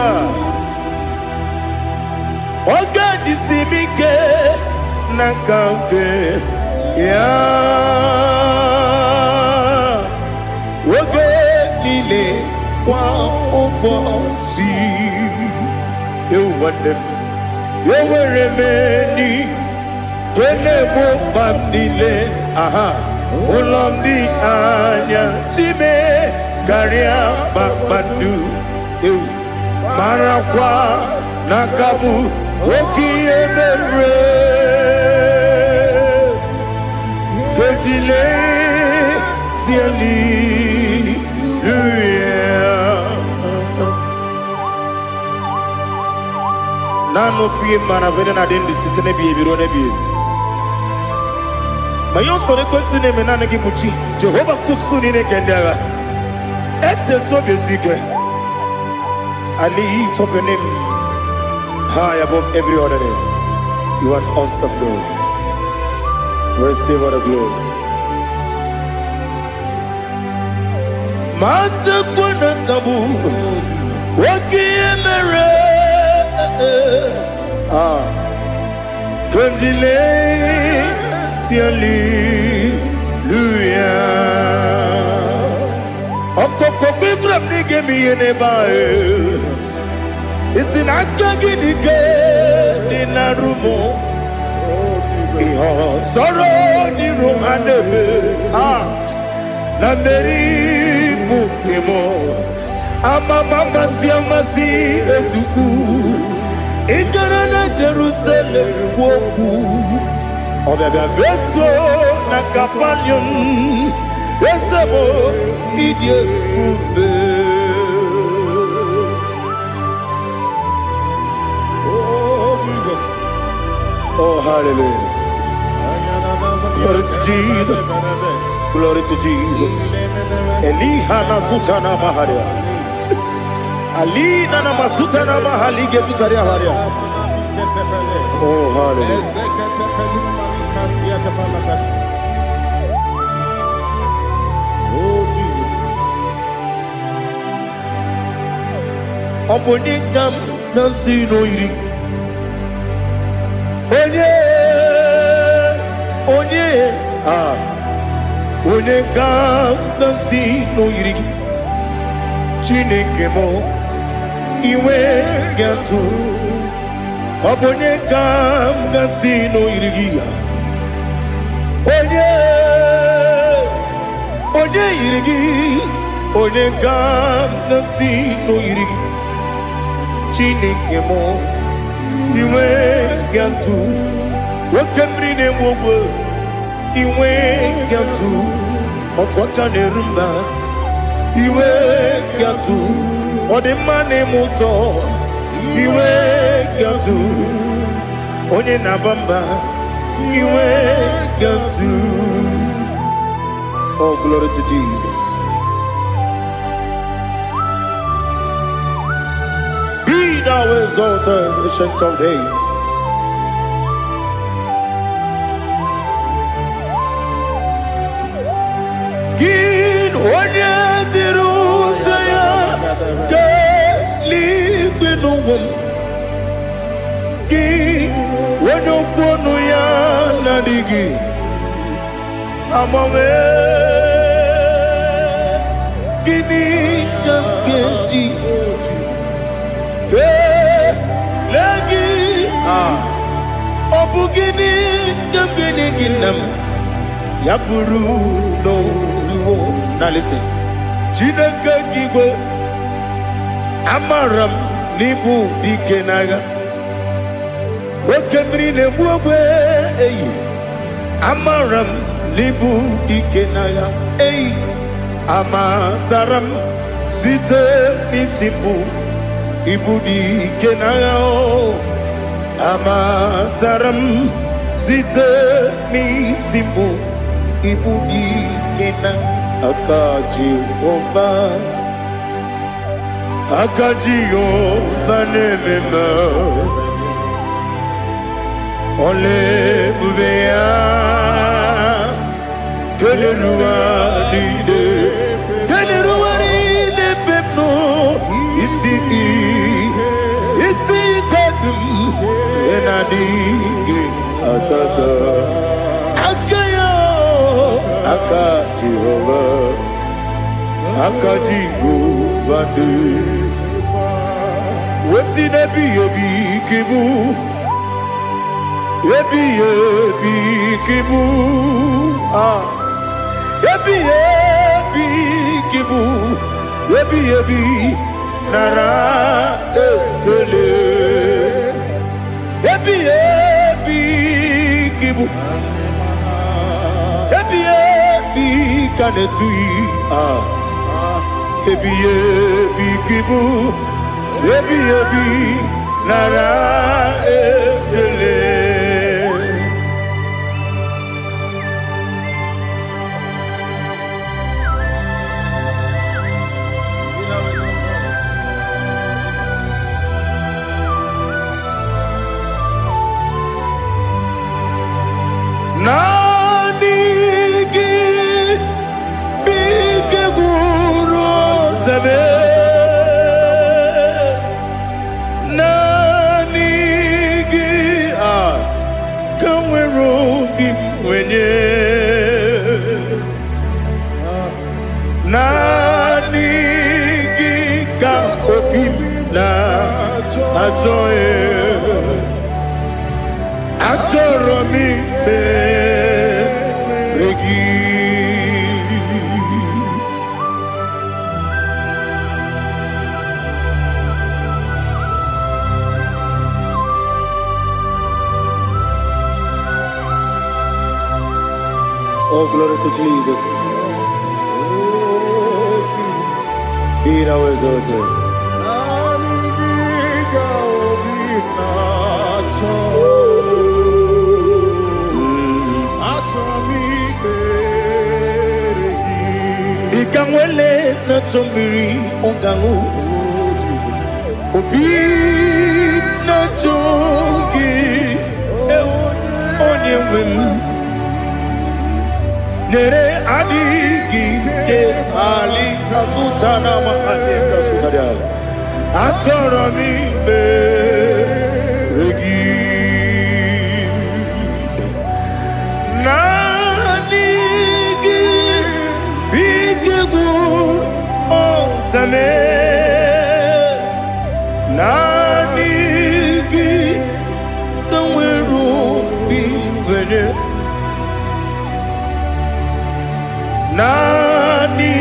Ọ ga-ejisi m ike n'aka nke ya oge niile, kwa ụbọchị. Ewu nwanne m, enwere m enyi nke na-egbo mkpa m niile. Aha ụlọ m dị anya chime karịa kpakpando. Ewu, marakwa n'aka bụ oke ihe mere kejile hallelujah. Naanị ofu ihe mara bụ na adị ndụ site n'ebighị ebi ruo n'ebighị ebi. Ma ihe usoro ekwesị na-eme, naanị gị bụ chi Jehova nkusu niile nke ndị agha. Etetu obi esi ike. I lift up your name high above every other name. You are an awesome God. Receive all the glory. Matakwa na ka bụ oke ihe mere. Ah, Kandile hallelujah. Ọkọkọ gbígbà m n'ige m ihe n'ebe ahụ. Isi na aka gị dị ike dị na rumo. Oh, Jesus. Ihe ọsọrọ n'iru ha na-eme. Ah, na mmeri bụ nke m. Amama amasị amasị ezukwu. Ị gara na Jerusalem kwuo okwu. Ọbịabịa meso na Kapaniọm. Eze m, ịdị ebube. Oh, Jesus. Oh, hallelujah. Glory to Jesus. Glory to Jesus. Eliha na sutana maharia. Alina na masutana mahalige sutaria haria. Oh, hallelujah. Oh, Jesus. Ọ bụ onye ka m na-asị n'oyiri. Onye, onye, ah, onye ka m na-asị n'oyiri gị. Chineke m, iwe ga-atụ. Ọ bụ onye ka m ga-asị n'oyiri gị ya. Onye, onye yiri gị, onye ka m ga-asị n'oyiri gị. Chineke m, iwe ga-atụ. Oke mmiri na-egbu ogwe, iwe ga-atụ. Otu aka na-eru mba, iwe ga-atụ. Ọ dị mma na-eme ụtọ, iwe ga-atụ. Onye na-aba mba, iwe ga-atụ. Oh, glory to Jesus. Be thou exalted, Ancient of Days. Gị onye jiri ute ya keeluigwe n'ụwa m. Gị onye okwu ọnụ ya na-adịghị agbanwe. Gịnị ka m ga-eji kelee gị? Ah, ọ bụ gịnị ka m ga-enye gị, nna m, ya bụrụ n'ozuo? Na listen, Chineke gị igwe, amara m n'ịbụ dike n'agha, oke mmiri na-egbu ogbe eyi. Amara m n'ịbụ dike n'agha eyi. Amatara m site n'isi mbụ, ịbụ dike n'agha o. Amatara m site n'isi mbụ, ịbụ dike na aka Jehova, aka Jehova na-eme mma. Ọla ebube ya keleruwa niile, keleruwa niile ebe m nọ. Isi ike dị m ị na-adịghị atata aka ya. Aka Jehova, aka Jehova dị wesi n'ebighị ebi ka ịbụ, ebighị ebi ka ịbụ. Ah, ebighị ebi ka ịbụ, ebighị ebi, nara ekele. Ebighị ebi ka ịbụ, ebighị ebi ka na-etughị. Ah, ebighị ebi ka ịbụ, ebighị ebi, nara ekele. Naanị gị bụ ike gwụrụ ọzebe. Naanị gị. obi m wenye. Naanị gị ka obi m na-achọ e. Achọrọ m ikpere gị. Oh, glory to Jesus. Be thou exalted. Naanị gị ka obi na-achọ. Achọrọ m ikpere gị. Dịka nwele na-achọ mmiri ọ ga-aṅụ. Obi na-achọ gị, ewu, onye nwe m. Nyere adịghị ike ali kasụtara ma anyị kasụtara. Achọrọ m ikpere gị. Naanị gị bụ ike gwụrụ ọtame. Naanị gị ka nwere obi nwere. Naanị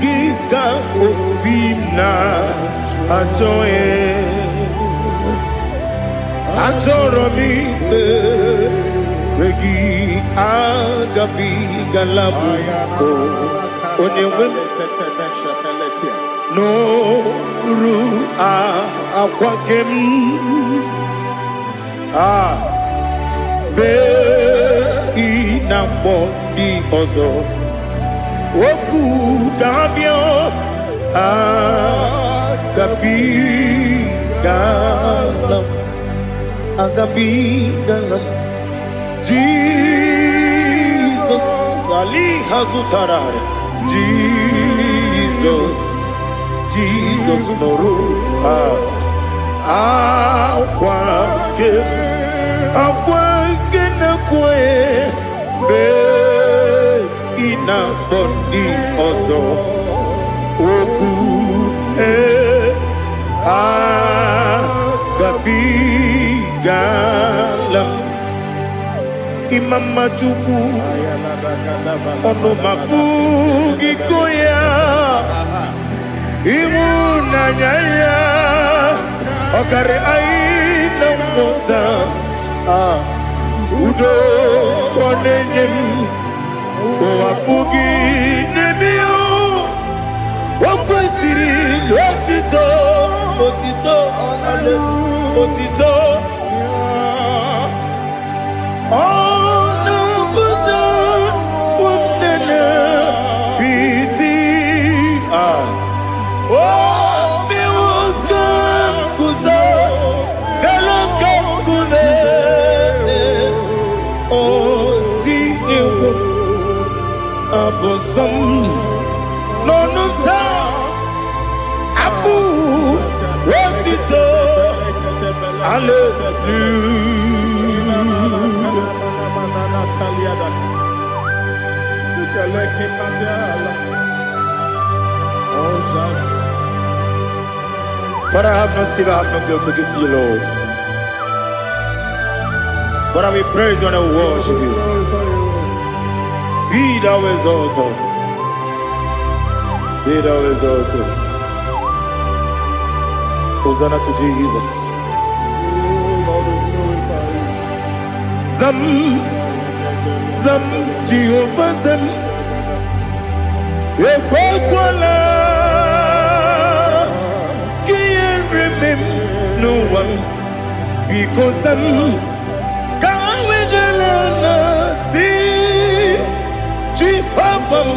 gị ka obi m na-achọ ya. Achọrọ m ikpere gị, agabigala m o onye nwe m n'oru akwa ke m a bee ị na-akpọ ndị ọzọ okwu ga-abịa. Agabigala m, agabigala m. Jizọs ali ha zụtara. Jizọs, Jizọs, nụrụ akwa nke akwa nke na-ekwe mgbe ị na-akpọ ndị ọzọ okwu ee agabigala m. Ịma Chukwu, ọnụ ma pụghị go ya. Ịhụnanya ya ọkarị anyị na mmụta. Ah, udo ka ọ na-enye m, ụwa pụghị n'ebe ya. O kwesịrị otito, otito, otito. Ọ na-apụta nne piti. Ah, obi nwoke guzo elu ka nkume ọ dị egwu abụ nsọ m n'ọnụ taa abụ otito. Hallelujah. Father, I have no silver, I have no gold to give to you, Lord. But I will praise you and I will worship you. Be thou exalted. Be thou exalted. Hosanna to Jesus. Zam, Zam, Jehovah Zam. Ekwekwala ka ihere mee m n'ụwa m. Biko zam, ka ha wedala na si Jehova m,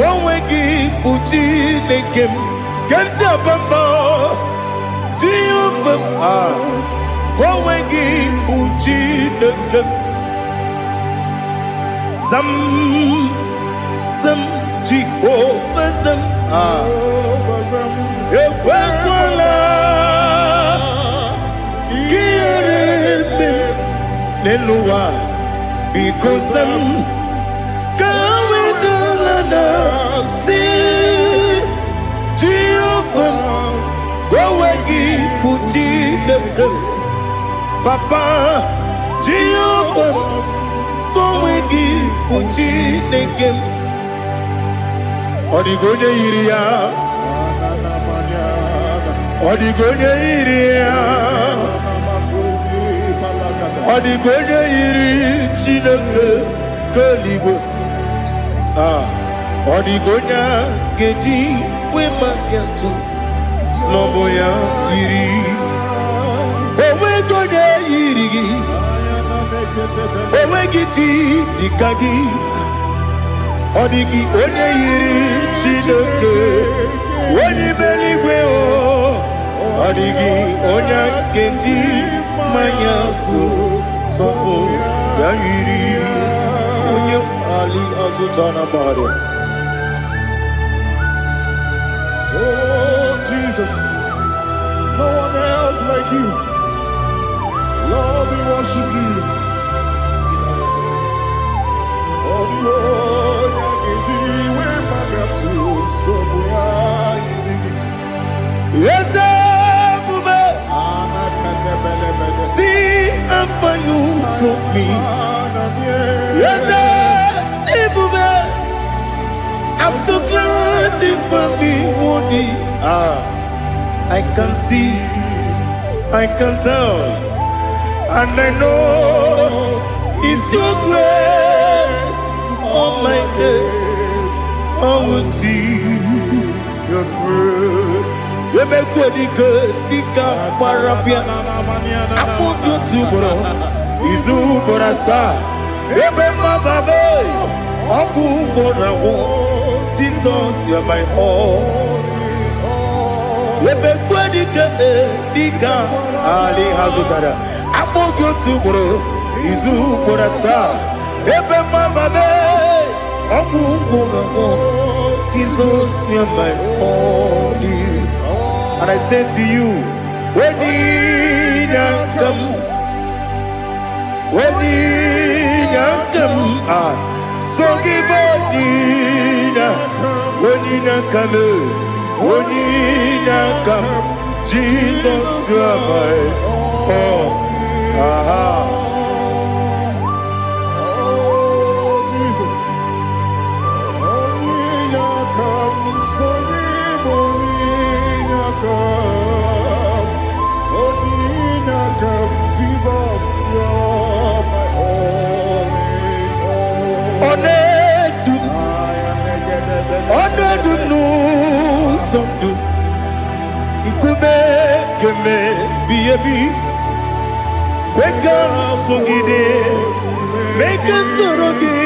onwe gị bụ Chineke m ke m ji aba mba. Jehova m, ah, onwe gị bụ Chineke m. Zam, zam, Jehova zam, ah, ekwekwala ka ihere mee m n'elu ụwa. Biko zam ka wedala na si Jehova onwe gị bụ Chineke. Papa, Jehova onwe gị bụ Chineke m. Ọ dịghị onye yiri ya. Ọ dịghị onye yiri ya. Ọ dịghị onye yiri Chineke nke eluigwe. Ah, ọ dịghị onye a ga-eji wee maka atụ sị ya yiri. Onweghị onye yiri gị. Onweghị chi dịka gị. Ọ dịghị onye yiri Chineke onye ime eluigwe o. Ọ dịghị onye a ga-eji mmanya tụ sọpụ ya yiri onye ali azụta na mmadụ. Oh, Jesus, no one else like you. Lord, we worship you. Oh, the onye ga-eji maka tụ ya yiri gị. Eze ebube, see how far you brought me. Eze ebube, I'm so glad you found me worthy. Ah, I can see, I can tell, and I know it's your grace on my day. I will see your grace. Emekwe dike dịka gbara bịa akpụkpọ otu ugboro izu ugboro asaa ebe mmababe ọgwụ ugboro agwụ. Jesus, you are my all. Emekwe dike dịka ali ha zụtara akpụkpọ otu ugboro izu ugboro asaa ebe mmababe ọgwụ ugboro agwụ. Jesus, you are my all. And I say to you, Onyinakam, Onyinakam, ah, so give Onyina, Onyinakam, Onyinakam, Jesus, you are my all. Aha. Oh, Jesus. Onyinakam, Sonim Onyinakam. Onyinakam, Jesus, you're my all in all. Ọ na-edu m, ọ na-edu m n'ụzọ ndụ, nkume keme bi ebi, kwe ka m sogide, mee ka m soro gị.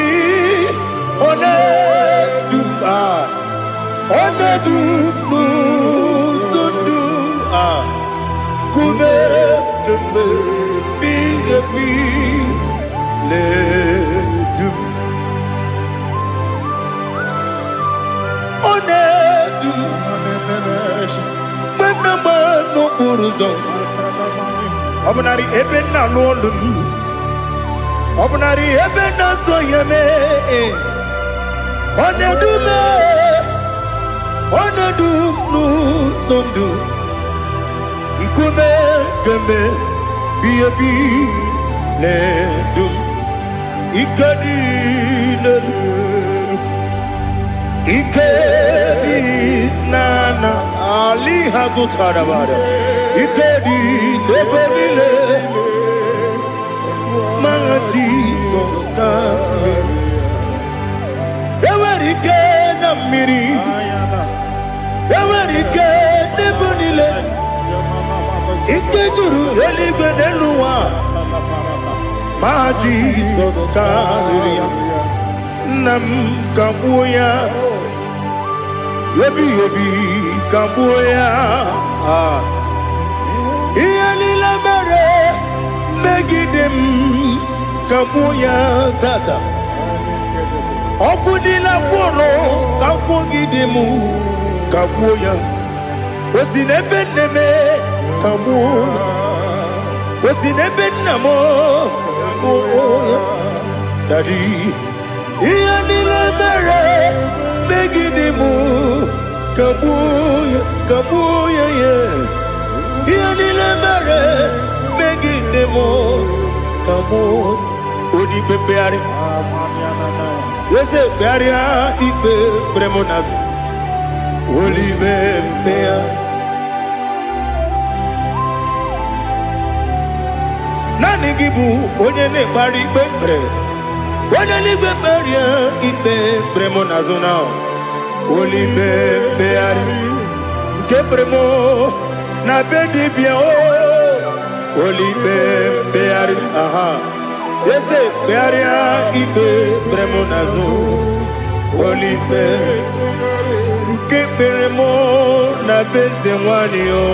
Ọ na-edu m, ah, ọ na-edu m n'ụzọ ndụ, ah, nkume keme bi ebi na-edu m. Ọ na-edu m mgbe m na-agba n'okporo ụzọ, ọ bụnarị ebe m na-alụ ọlụ m, ọ bụnarị ebe m na-azụ ihe mee, ọ na-edu m, ọ na-edu m n'ụzọ ndụ, nkume kemgbe bi ebi na-edu m. Ike dị n'elu, ike dị n'ala ali ha zụtara bara, ike dị n'ebe niile ma Jizọs na enwere ike na mmiri, enwere ike n'ebe niile, ike juru eluigwe n'elu ụwa ma Jizọs karịrị ya. Nna m, ka gbuo ya ebighị ebi, ka gbuo ya. Ah. Ihe niile mere megide m, ka gbuo ya tata. Ọkụ niile gwụrụ ka gwugide m, ka gbuo ya. O si n'ebe nne m, ka gbuo ya. O si n'ebe nna m, ka gbuo ya. Daddy, ihe niile mere megide m, kagbuo ya, kagbuo ya ya. Ihe niile mere megide m, kagbuo. Onye ikpe mkpegharị, eze, kpegharịa ikpe kpere m n'azụ. Olibe mkpegharị. Naanị gị bụ onye na-ekpegharị ikpe kpere. Onye n'igwe, kperie ikpe kpere m n'azụ na olibe mkpegharị nke kpere m na be dibịa o. Olibe mkpegharị, aha, eze, kpegharịa ikpe kpere m n'azụ. Olibe nke kpere m na be eze nwanyị o.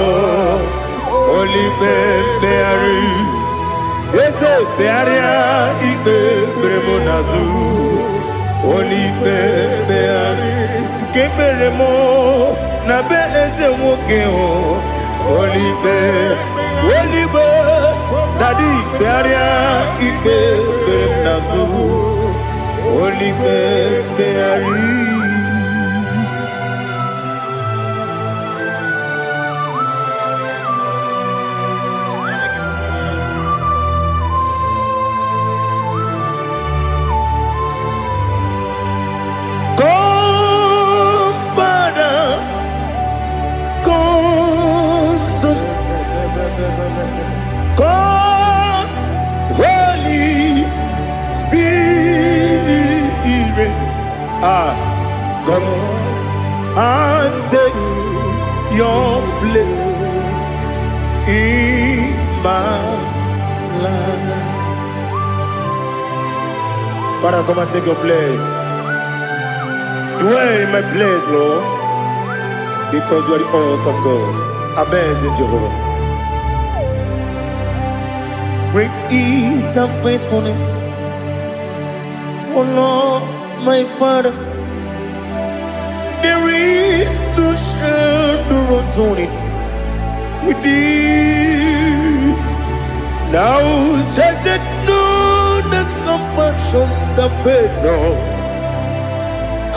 Olibe mkpegharị, eze, kpegharịa ikpe kpere m n'azụ. Olibe mkpegharị nke kpere m na be eze nwoke o. Olibe, olibe, Daddy, kpegharịa ikpe kpere m n'azụ. Olibe mkpegharị. Come, Father, come, Son, come, Holy Spirit. Ah, come and take your place in my life. Father, come and take your place. Dwell in my place, Lord, because you are the awesome God. Amazing Jehovah. Great is thy faithfulness, O Lord, my Father. There is no shadow of turning with thee. Thou changest not thy compassions, they fail not.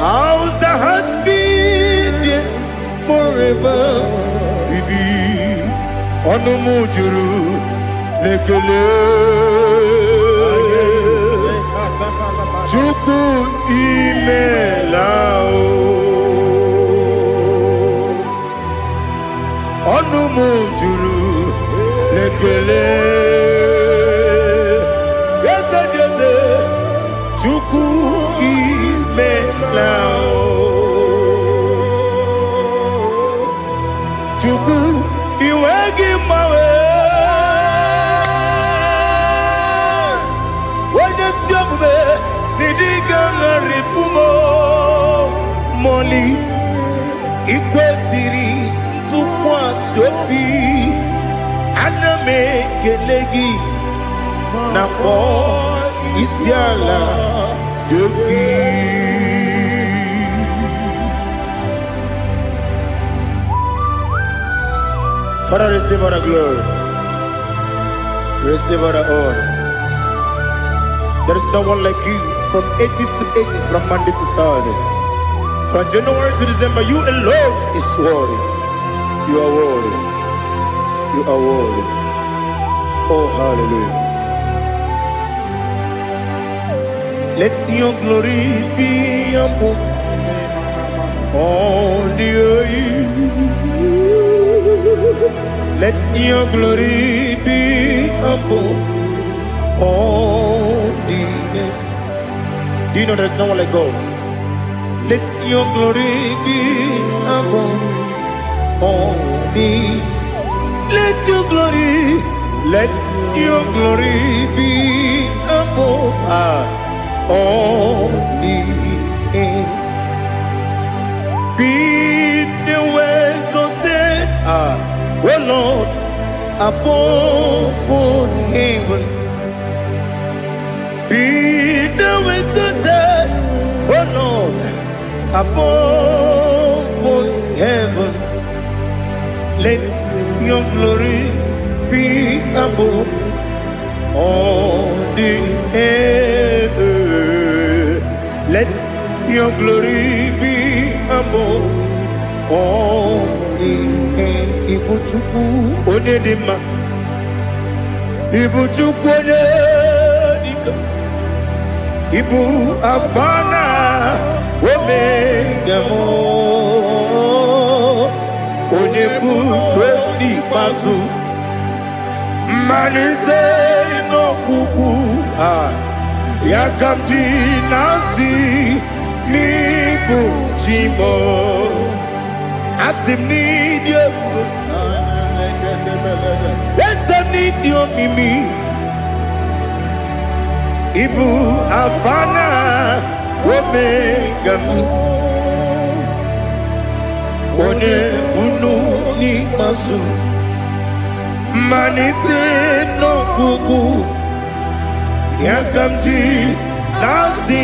As thou hast been there forever with thee. Ọnụ m juru n'ekele. Chukwu, imela o. Ọnụ m juru n'ekele. Eze dị eze, Chukwu, imela o. Chukwu, iwe gị mgbanwe. Onye si omume n'ịdị ga-agharịpụ m mọli. Ikwesịrị ntụkwasị obi, ana m ekele gị na mkpọ isi ala dị gị. Father, receive all the glory. Receive all the honor. There is no one like you from ages to ages, from Monday to Saturday. From January to December, you alone is worthy. You are worthy. You are worthy. Oh, hallelujah. Let your glory be above all the earth. Let your glory be above all the earth. Do you know there's no one like God? Let your glory be above all the. Let your glory, let your glory be above all the earth. Be thou exalted, O Lord, above all heaven. Be thou exalted, O Lord, above all heaven. Let your glory be above all the earth. Your glory be above all the. Ibu Chukwu onye dị mma, Ibu Chukwu onye dike, Ibu Alfa na Omega m, onye bụ n'ikpeazụ, mmalite n'ọgwụgwụ. A ya ka m ji na-asị n'ịbụ chi m. Asị m n'ịdị ebube, eze m, n'ịdị omimi. Ịbụ Alfa na Omega m, onye unu n'ikpeazụ, mmalite n'ọgwụgwụ, ya ka m ji na-asị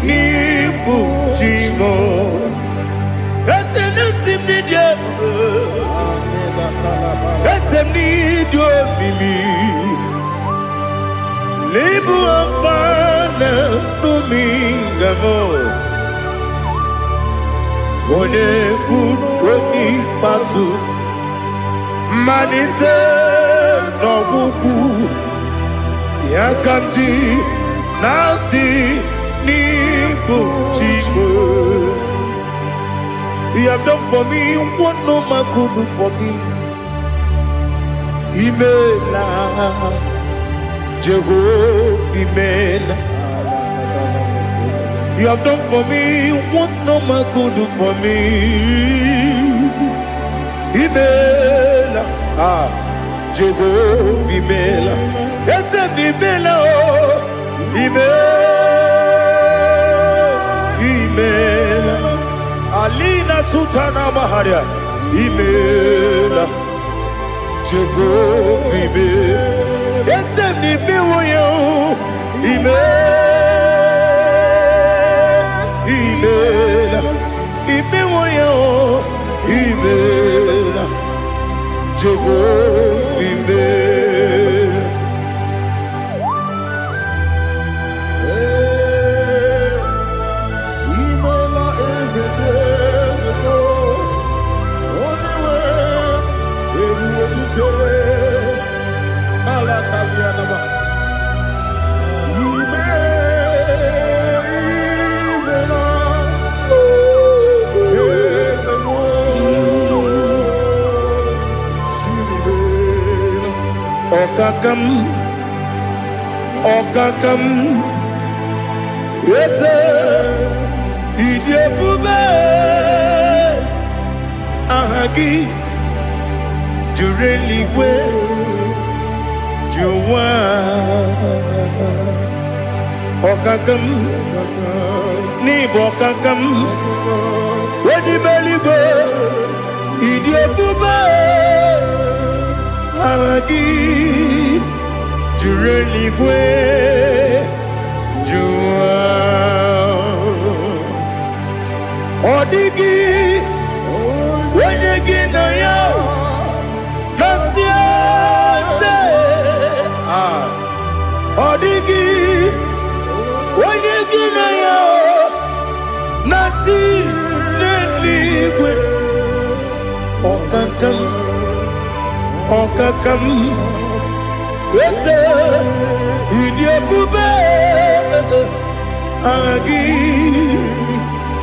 n'ịbụ chi m. Eze na-esi m n'ịdị ebube, eze m, n'ịdị omimi. N'ịbụ Alfa na Omega m, onye bụ onye ikpeazụ, mmalite n'ọgwụgwụ, ya ka m ji na-asị n'ịbụ chi m. You have done for me what no man could do for me. Imela, Jehovah, Imela. You have done for me what no man could do for me. Imela, ah, Jehovah, Imela. Eze m, Imela, oh, Imela, Imela. Alina Sultana Maharia, Imela, Jehovah, Imela. Eze m, n'imewo ya, oh, Imela, Imela, imewo ya, oh, Imela, Jehovah, Imela. Imela, eze dị eze, onye nwe ebube dike ala kabianaba. Ime imela, eze m, imela. Ọkaka m, ọkaka m, eze, ịdị ebube. Aha gị juru eluigwe ju ụwa. Ọkaka m, n'ịbụ ọkaka m, onye ime eluigwe, ịdị ebube. Aha gị juru eluigwe ju ụwa. Ọ dịghị onye gị na ya na-asị eze. Ah, ọ dịghị onye gị na ya na-atị n'eluigwe. Ọkaka m, ọkaka m, eze, ịdị ebube. Aha gị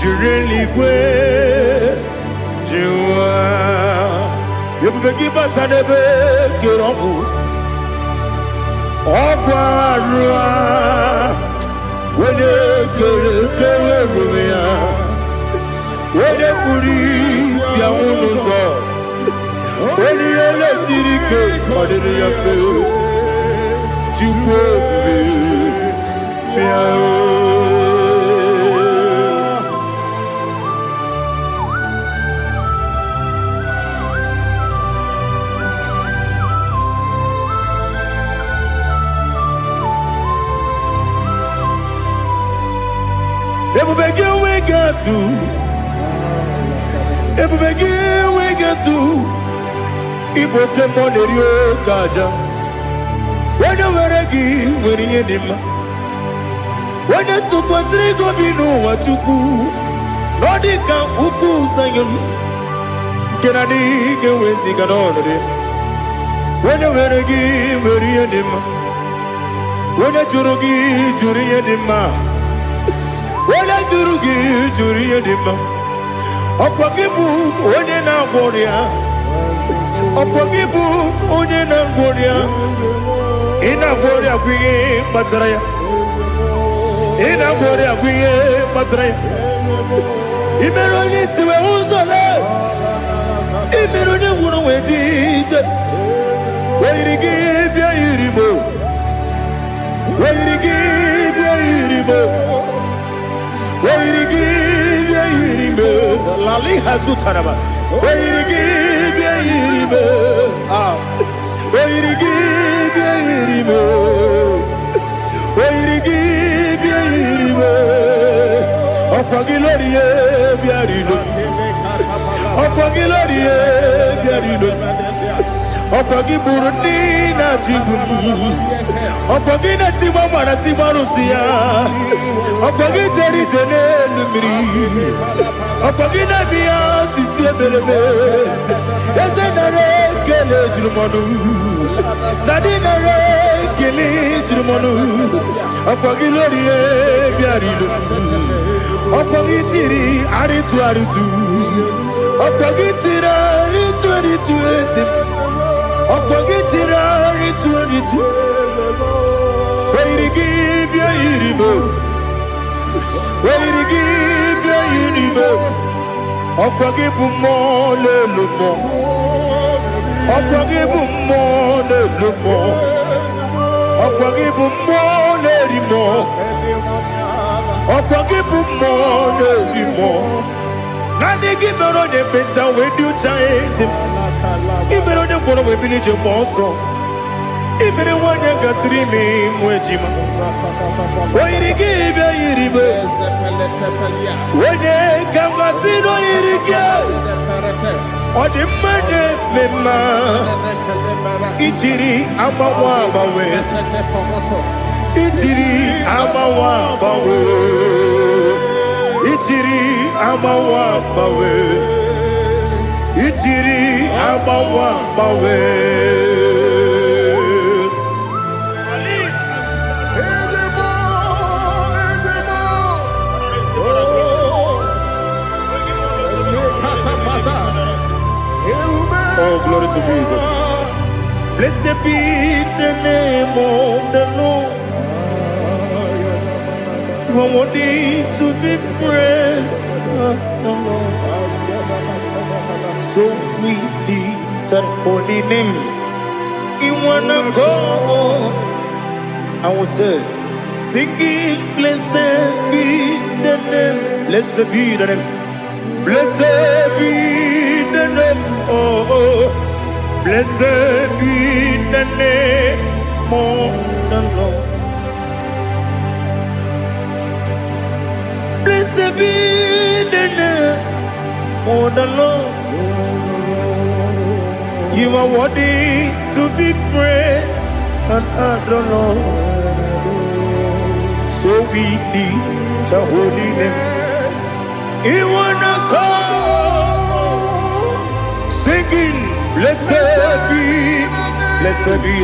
juru eluigwe ju ụwa. Ebube gị bata n'ebe kere ọgwụ, ọgwụ arụ a, onye kere kere ebube ya, onye kpuru isi anwụ n'ụzọ, onye ihe siri ike ọ dịrị ya mfe. Chukwu ebube, bịa o. Ebube gị enweghị atụ, ebube gị enweghị atụ. Ịbụ oke mmụọ na-eri oke aja. Onye nwere gị nwere ihe dị mma. Onye tụkwasịrị gị obi n'ụwa, Chukwu, na ọ dị ka ugwu Zayọn nke na adịghị ga-eweziga n'ọnọdụ ya. Onye nwere gị nwere ihe dị mma. Onye jụrụ gị jụrụ ihe dị mma. Onye jụrụ gị jụrụ ihe dị mma. Ọkwa gị bụ onye na-agwọ ọrịa. Ọkwa gị bụ onye na-agwọ ọrịa. Ị na-agwọ ọrịa bụ ihe kpatara ya. Ị na-agwọ ọrịa bụ ihe kpatara ya. Ị mere onye isi wee ụzọ lee. Ị mere onye ngwụrọ wee ji ije. O yiri gị bịa yiri mo. O yiri gị bịa yiri mo. O yiri gị bịa yiri mo. Lali hazutaraba. O yiri gị bịa yiri mo. Ah. O yiri gị bịa yiri mo. O yiri gị bịa yiri mo. Ọkwa gị lórí e bịa rilo. Ọkwa gị lórí e bịa rilo. Ọkwa gị bụrụ ndị na-achị igbu m. Ọkwa gị na-etigba mara tigba arụsị ya. Ọkwa gị jere ije n'elu mmiri. Ọkwa gị na-eme ya osisi emereme. Eze, nara ekele juru m ọnụ. Daddy, nara ekele juru m ọnụ. Ọkwa gị lórí e bịara ilo. Ọkwa gị tiri arịtụ arịtụ. Ọkwa gị tiri arịtụ arịtụ, eze m. Ọkwa gị tiri arịtụ arịtụ. O yiri gị bịa yiri m. O yiri gị bịa yiri m. Ọkwa gị bụ mmụọ n'elu mmụọ. Ọkwa gị bụ mmụọ n'elu mmụọ. Ọkwa gị bụ mmụọ na-eri mmụọ. Ọkwa gị bụ mmụọ na-eri mmụọ. Naanị gị mere onye ekpenta wee dị ụcha, eze m. Ị mere onye ngwọrọ wee bili ije mgbe ọsọ. Ị mere nwanyị gatụrụ ime ịmụ ejima. O yiri gị bịa yiri m. Onye ka m gasị na o yiri gị? Ọ dị mma na-eme mma. Ijiri agbanwe agbanwe. Ijiri agbanwe agbanwe. Ijiri agbanwe agbanwe. Ijiri agbanwe agbanwe. Ezebo, ezebo. Oh, lekatapata. Ewube. Oh, glory to Jesus. Blessed be the name of the Lord. You are worthy to be praised, the Lord. So we lift that holy name in one accord. I will say, singing, blessed be the name, blessed be the name, blessed be the name, oh, blessed be the name of the Lord. Blessed be the name of the Lord. You are worthy to be praised and adored, Lord. So we lift the holy name. In one accord, singing, blessed be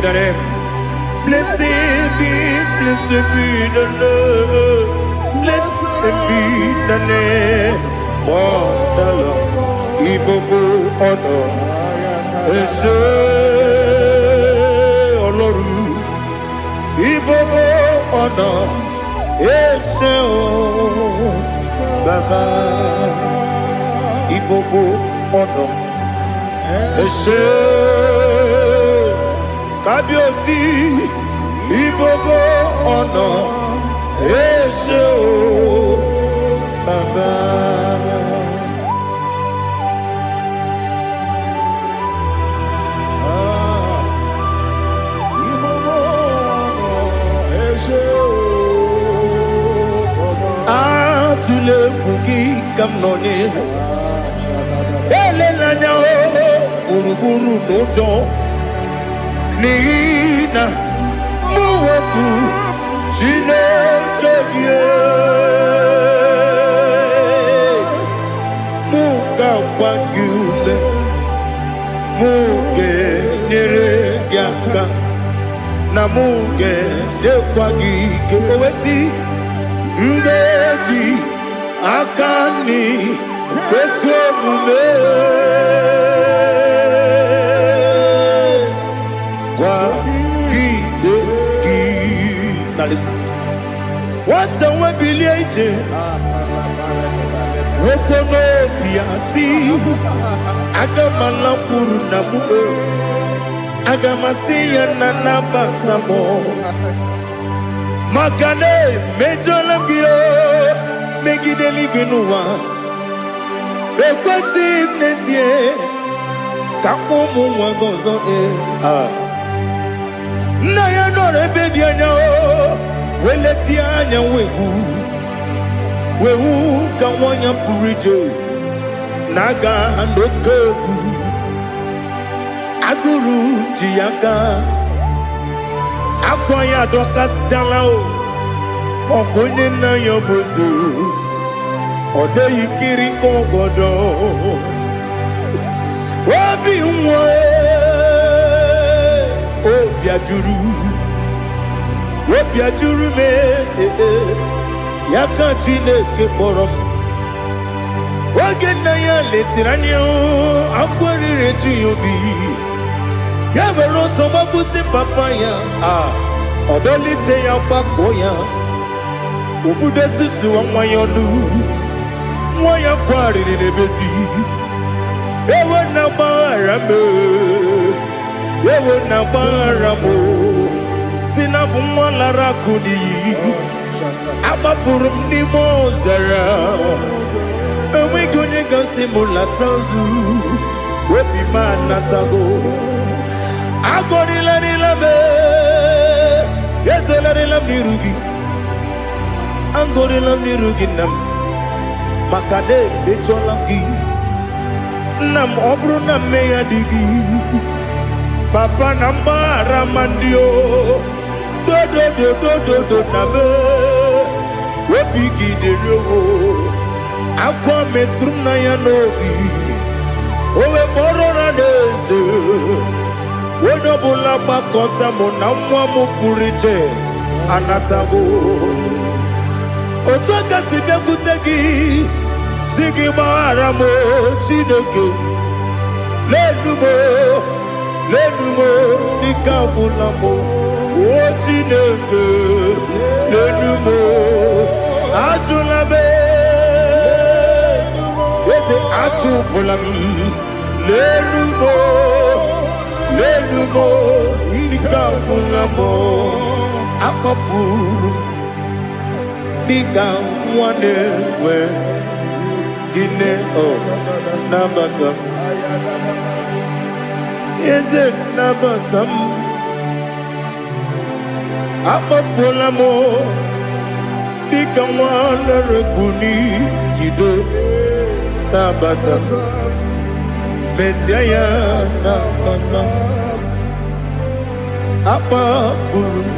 the name. Blessed be the Lord. Blessed be the name of the Lord. Ìgbogbo ọ̀nà ẹ ṣé Ọlọ́run. Ìgbogbo ọ̀nà ẹ ṣé o Bàbá. Ìgbogbo ọ̀nà ẹ ṣé Kábíyèsí. Ìgbogbo ọ̀nà ẹ ṣé o Bàbá. Ah, ìgbogbo ọ̀nà ẹ ṣé o Bàbá. Atụla egwu, gị ka m nọ n'ihu. Elela anya o gburugburu n'ụjọ, n'ihi na mụ bụ Chineke gị. aka na mụ ga-enyekwa gị ike. O wee sị, m ga-eji aka nri kwesị omume kwagide gị. Na listen. Nwata nwe bilie ije, nwoke n'obi ya si, aga m alakwuru nna m o, aga m asị ya na nabata m, maka na emejọla m gị o, megide eluigwe n'ụwa. Ekwesịghị m n'ezie ka m kpọọ ụmụ nwa gị ọzọ. Ee, ah. Nna ya nọrọ ebe dị anya o, wee letie anya, wee hụ, wee hụ ka nwa ya pụrụ ije na-aga n'oke egwu. Agụrụ ji ya aka, akwa ya adọkasịchala o. Ọkụ onye nna ya bụ eze, ọ dịghị kiri ka ọgọdọ obi nwa. Obi ajụrụ, obi ajụrụ m. Ee, ya ka Chineke kpọrọ m. Oge nna ya letere anya, akwa riri eju ya obi. Ya were ọsọ gbapute papa ya, a ọ dọlite ya, gbakọọ ya, obudo susuwa nwa ya ọnụ. Nwa ya kwarịrị n'ebezi, ewe na gbaghara m, ewe na gbaghara m, si na bụ nwa lara akụ n'iyi, agbafuru m n'ime ọzara, enweghị onye gasị m lata ozu. Obi m anatago. Agọrịlarịla m, ezelarịla m n'iru gị, agọrịla m n'iru gị, nna m, maka na emejọla m gị, nna m. Ọ bụrụ na mmehie dị gị, papa, na mgbaghara ma ndị o dodododododo na me obi gị dịrị o. Akwa metụrụ m na ya n'obi, o wee kpọrọ na n'eze, onye ọbụla gbakọta mụ na nwa m pụrụ iche anatago. Otu aka si bịakwute gị, si gị gbaghara m o, Chineke. Lenu m o, lenu m o, dịka agwụla m o. O Chineke, lenu m o, ajụla m, eze, ajụpụla m. Lenu m o, lenu m o, dịka agwụla m o. Akpọfuru m dịka nwa na-enwe gịnị o. Nabata m, eze, nabata m. Akpọfuola m dịka nwa lere n'iyido. Nabata m, mezie ya, nabata m. Akpafuru m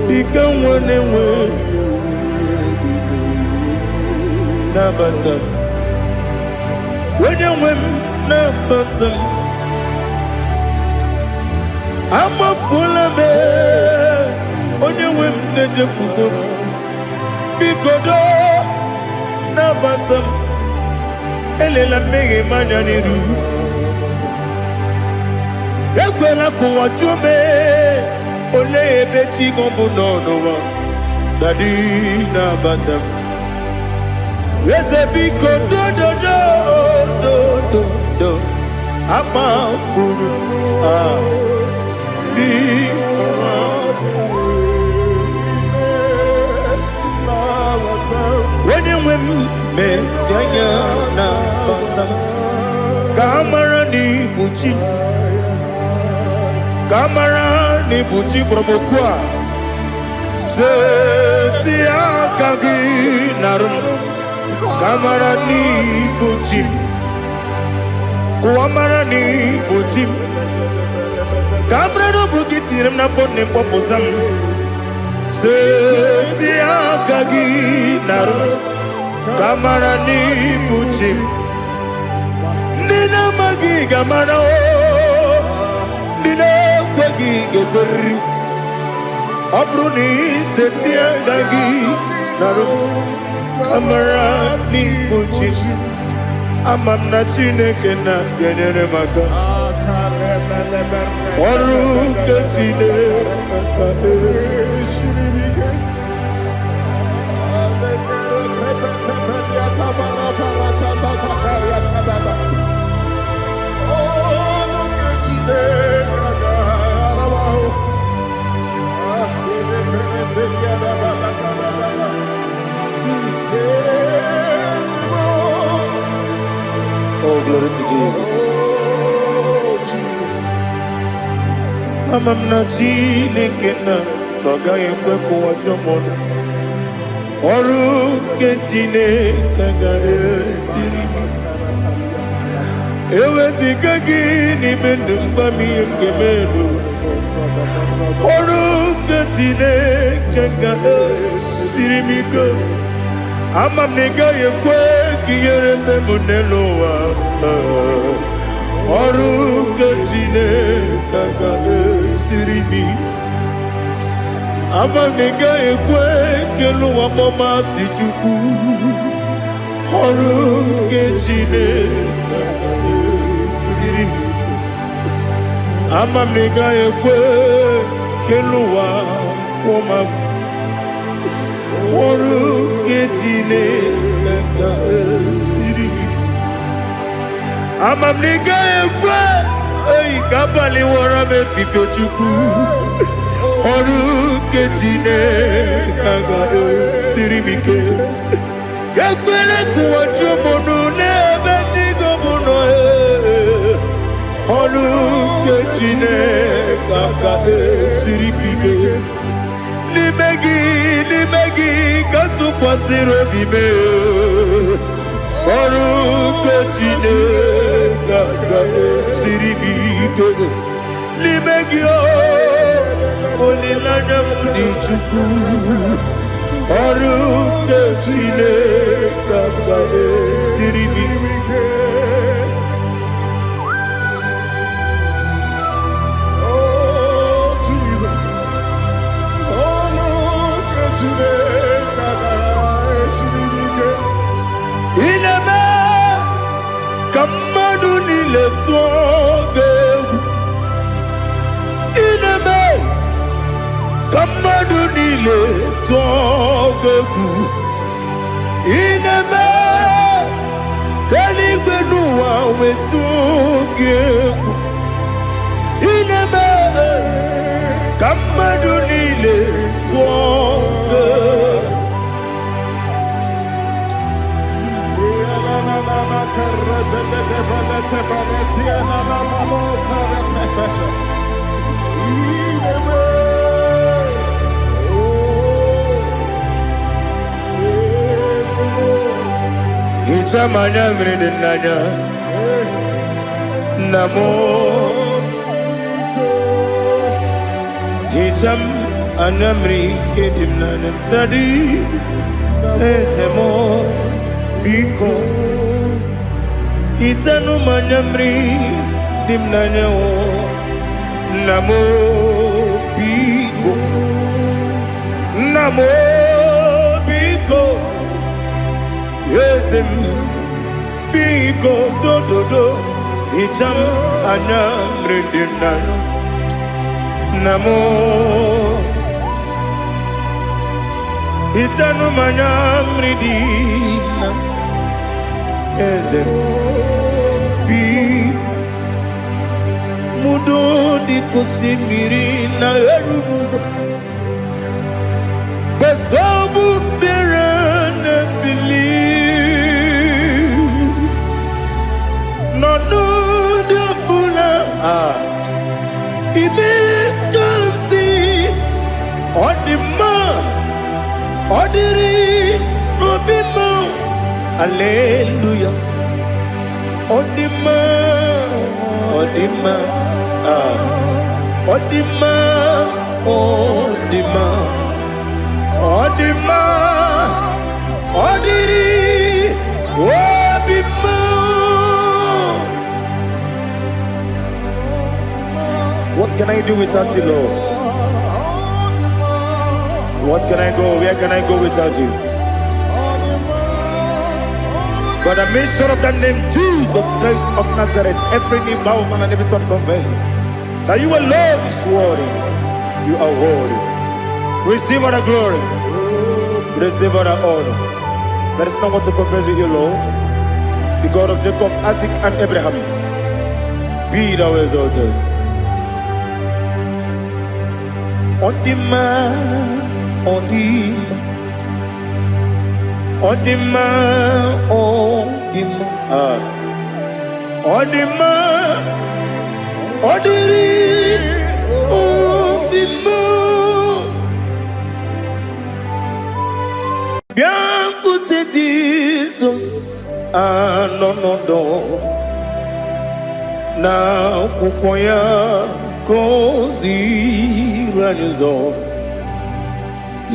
dịka nwa na-enwe, nabata m. Onye nwe m, nabata m. Amafuola m, onye nwe m, na-ejefugo m. Biko doo, nabata m. Elela mmehie m anya n'iru. Ekwela ka ụwa jụọ m, olee ebe chi gị bụ nọ n'ụwa. Daddy, nabata m. Eze, biko, dododo dododo. Amafuru m, ah, dị nwa. Onye nwe m, mezi anya, nabata m, ka a mara na ibu chi m, ka a mara na ibu chi kpọrọ m okwu a. Seti aka gị narụ m, ka a mara na ibu chi m, kụwa mara na ibu chi m, ka a mara na ọ bụ gị tinyere m n'afọ nne m, kpọpụta m. Seti aka gị narụ m, ka a mara na ibu chi m. Ndị na-amaghị ga-amara o. Ndị na-ekweghị ga-ekweriri. Ọ bụrụ na iseti aka gị narụ amara n'ikpuchi, ama m na Chineke na ga-enyere m aka. Ọrụ nke Chineke Esiri m ike. Oh, glory to Jesus. Ama m na Chineke na ọ gaghị ekwe ka ụwa jụọ m ọnụ. Ọrụ nke Chineke agaghị esiri m ike. Eweziga gị n'ime ndụ m, gwa m ihe m ga-eme n'ụwa. Ọrụ nke Chineke ga-esiri m ike. Ama m na ị gaghị ekwe ka ihere mee m n'elu ụwa. Ọrụ nke Chineke ga-esiri m ike. Ama m na ị gaghị ekwe ka elu ụwa kpọọ m asị Chukwu. Ọrụ nke Chineke ga-esiri m ike. Ama m na ị gaghị ekwe ka elu ụwa kwụọ m agwụ. Ọrụ nke Chineke ga-esiri m ike. Ama m na ị gaghị ekwe eyi ka abalị wọrọ m efifie Chukwu. Ọrụ nke Chineke ga-esiri m ike. Ekwela ka ụwa jụọ m ọnụ n'ebe chi gị bụ nọ. Ee. Ọrụ nke Chineke ga-esiri m ike. N'ime gị, n'ime gị ka m tụkwasịrị obi m. Ee. Ọrụ nke Chineke ga-esiri m ike. N'ime gị, o olileanya m dị Chukwu. Ọrụ nke Chineke ga-esiri m ike. Oh, Jesus. Oh, look at today. Ị na-eme ka mmadụ niile tụọ gị egwu. Ị na-eme ka mmadụ niile tụọ gị egwu. Ị na-eme ka eluigwe n'ụwa wee tụọ gị egwu. Ị na-eme ka mmadụ niile tụọ gị egwu. Hichaa m anya mmiri dị n'anya, nna m. Hichaa m anya mmiri nke dị m n'anya, daddy, eze m, biko. Hichanụ m anya mmiri dị m n'anya o, nna m, biko. Nna m, biko. Eze m, biko, dododo. Hichaa m anya mmiri dị m n'anya, nna m. Hichanụ m anya mmiri dị na eze m, biko. Mudo dị ka osimiri na-eru n'ụzọ gbasọbụ mmiri na-ebili nọ n'ụdị ọbụla. Ah, ime ka m si ọ dị mma, ọ dịrị n'obi m. Aleluya. Ọ dị mma, ọ dị mma. Ah, ọ dị mma, ọ dị mma, ọ dị mma, ọ dịrị obi m. What can I do without you, Lord? What can I go? Where can I go without you? By the mention of that name, Jesus Christ of Nazareth, every knee bows and every tongue confess that you alone is worthy. You are worthy. Receive all the glory. Receive all the honor. There is no one to compare with you, Lord. The God of Jacob, Isaac, and Abraham. Be thou exalted. Ọ dị mma, ọ dị mma, ọ dị mma, ọ dị mma. Ah. Ọ dị mma, ọ dịrị obi mma. Bịakwute Jizọs anọ n'ọdọ na akwụkwọ ya ka o ziri anyị ụzọ.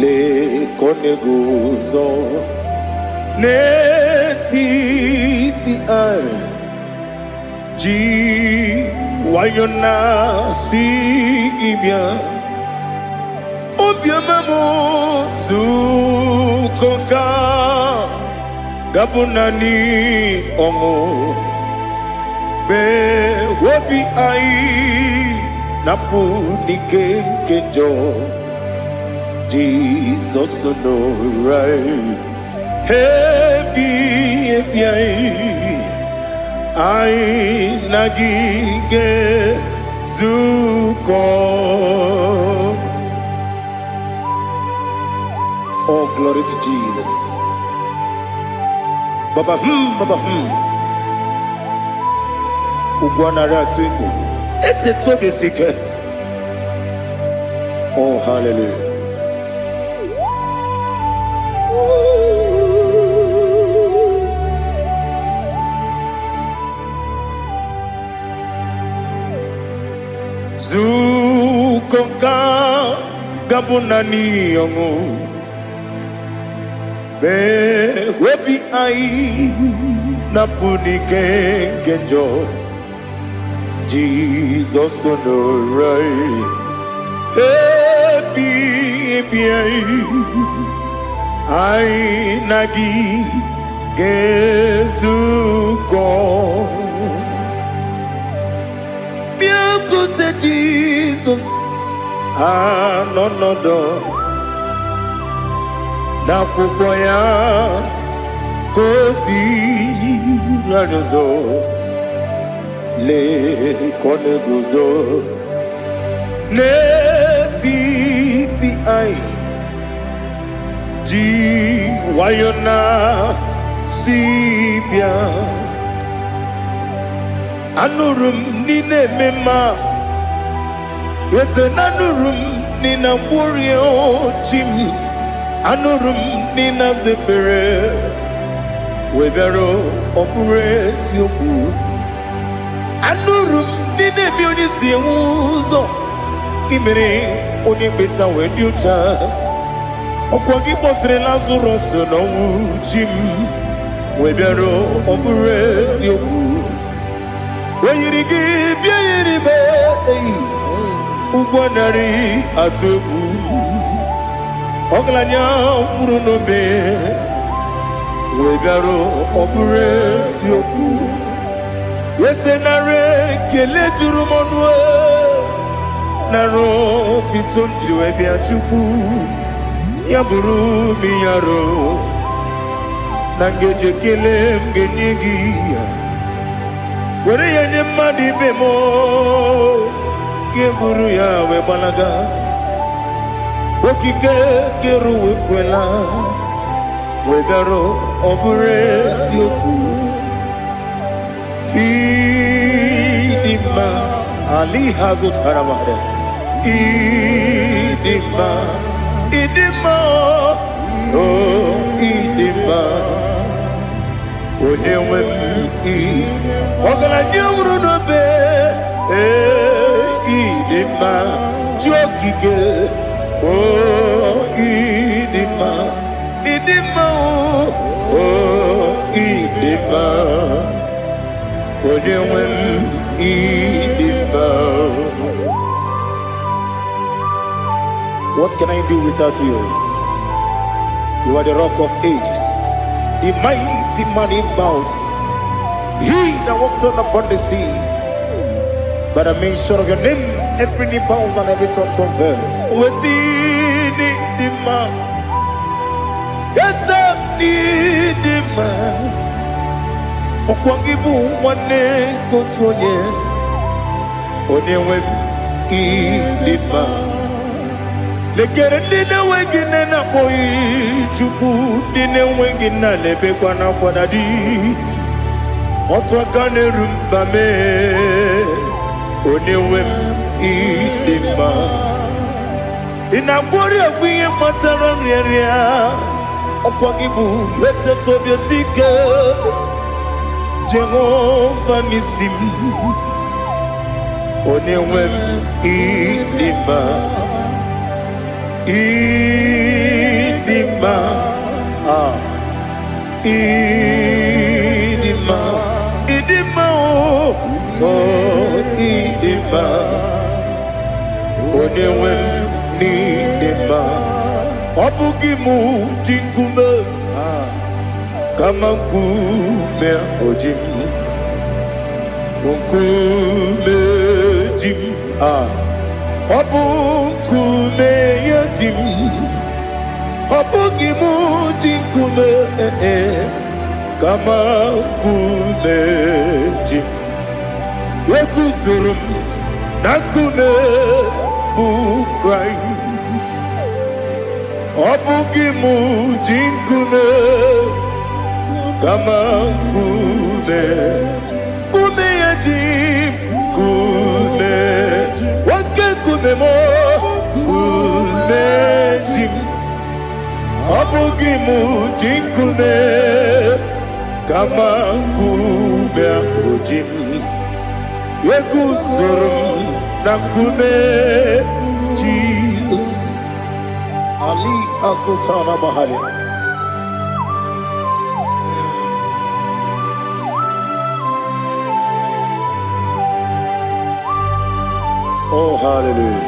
Lee ka ọ na-eguzo n'etiti anyị ji nwayọ na-asị gị bịa obiọma m zukọ ka gabụ naanị ọṅụ mgbe obi anyị na-apụ n'ike nke njọ. Jizọs nọrọ anyị ebi ebi anyị anyị na gị ga-ezukọ. Oh, glory to Jesus. Baba baba. Ugwu anaghị atụ egwu. Etetu obi si ike. Oh, hallelujah. Zukọ ka gabụ naanị ọṅụ. Mee obi anyị napụ n'ike nke njọ. Jizọs nọrọ anyị ebi ebi anyị anyị na gị ga-ezukọ. Bịakwute Jizọs anọ n'ọdọ n'akwụkwọ ya ka o ziri anyị ụzọ. Lee ka ọ na-eguzo n'etiti anyị ji nwayọ na si bịa. Anụrụ m n'ị na-eme mma eze na anụrụ m n'ị na-agwọrị chi m anụrụ m n'ị na-aza ekpere wee bịara ọ bụrụ eziokwu. Anụrụ m n'ị na-eme onye si enwe ụzọ imere onye mkpeta wee dị ụcha ọkwa gị kpọtere Lazarọs n'ọnwụ chi m wee bịara ọ bụrụ eziokwu. O yiri gị bịa yiri be eyi ụgwọ narị atụ egwu ọgaranya nwụrụ n'obe wee bịara ọ bụrụ eziokwu. Eze nara ekele juru m ọnụ nara otito m jiri wee bịa Chukwu ya bụrụ m yaro na ngeji ekele m ga-enye gị ya were ya nye mmadụ ibe m ga-eburu ya wee gbalaga. Okike kere ụwa ekwela wee bịara ọ bụrụ eziokwu. Ịdị mma ali ha zụtara mmadụ ịdị mma ịdị mma o ịdị mma onye nwe m ị ọgaranya nwụrụ n'obe ee ịdị mma chi okike o ịdị mma ịdị mma o ịdị mma onye nwe m ịdị mma. What can I do without you? You are the rock of ages, the mighty man in battle. He that walked on upon the sea. By the mention of your name, every knee bows and every tongue confess. Wesi n'ịdị mma, eze m n'ịdị mma. Ọkwa gị bụ nwanne nke otu onye, onye nwe m ịdị mma. Lekere ndị na-enweghị nne na-akpọghị Chukwu, ndị na-enweghị nna na-ebekwa n'akwa na di. Otu aka na-eru mba mee, onye nwe m ịdị mma. Ị na-agwọrị ọgwụ ihe kpatara nrịanrịa, ọkwa gị bụ eteta obi esi ike, Jehova n'isi m, onye nwe m ịdị mma. Ịdị mma, ah, ịdị mma, ịdị mma o, oh, ịdị mma, onye nwe m n'ịdị mma. Ọ bụghị mụ ji nkume, kama nkume o ji m, nkume ji m, ah. Ọ bụ nkume ya ji m, ọ bụghị mụ ji nkume, eh, eh, kama nkume ji m. Eguzoro m na nkume bụ Kraịst. Ọ bụghị mụ ji nkume, kama nkume, nkume ya ji m, nkume, oke nkume m, nkume ji m. Ọ bụghị mụ ji nkume, kama nkume ahụ ji m. Eguzoro m na nkume Jizọs. Ali Azụtana Mahali. Oh, hallelujah.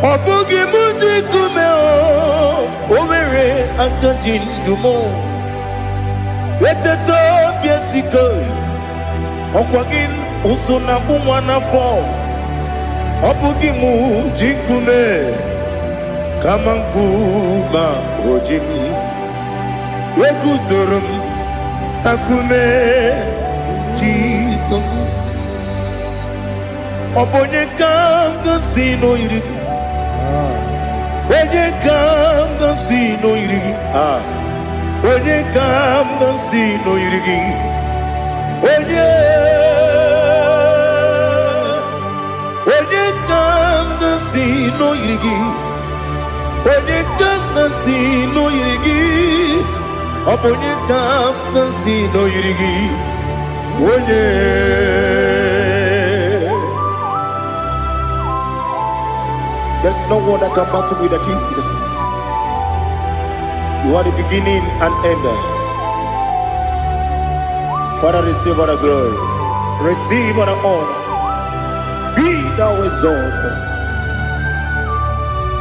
Ọ bụghị mụ ji nkume o, o nwere aka ji ndụ m. Eteta obi esiko, ọkwa gị ụsụ na-akpụ nwa n'afọ. Ọ bụghị mụ ji nkume, kama nkume o ji m. Eguzoro m na nkume Jizọs. Ọ bụ onye ka m gosi n'oyiri gị? Onye ka m gosi n'oyiri gị? Ah. Onye ka m gosi n'oyiri gị? Onye? Onye ka m gosi n'oyiri gị? Onye ka m gosi n'oyiri gị? Ọ bụ onye ka m gosi n'oyiri gị? Onye? There's no one that can battle with the Jesus. You are the beginning and end. Father, receive all the glory. Receive all the honor. Be thou exalted.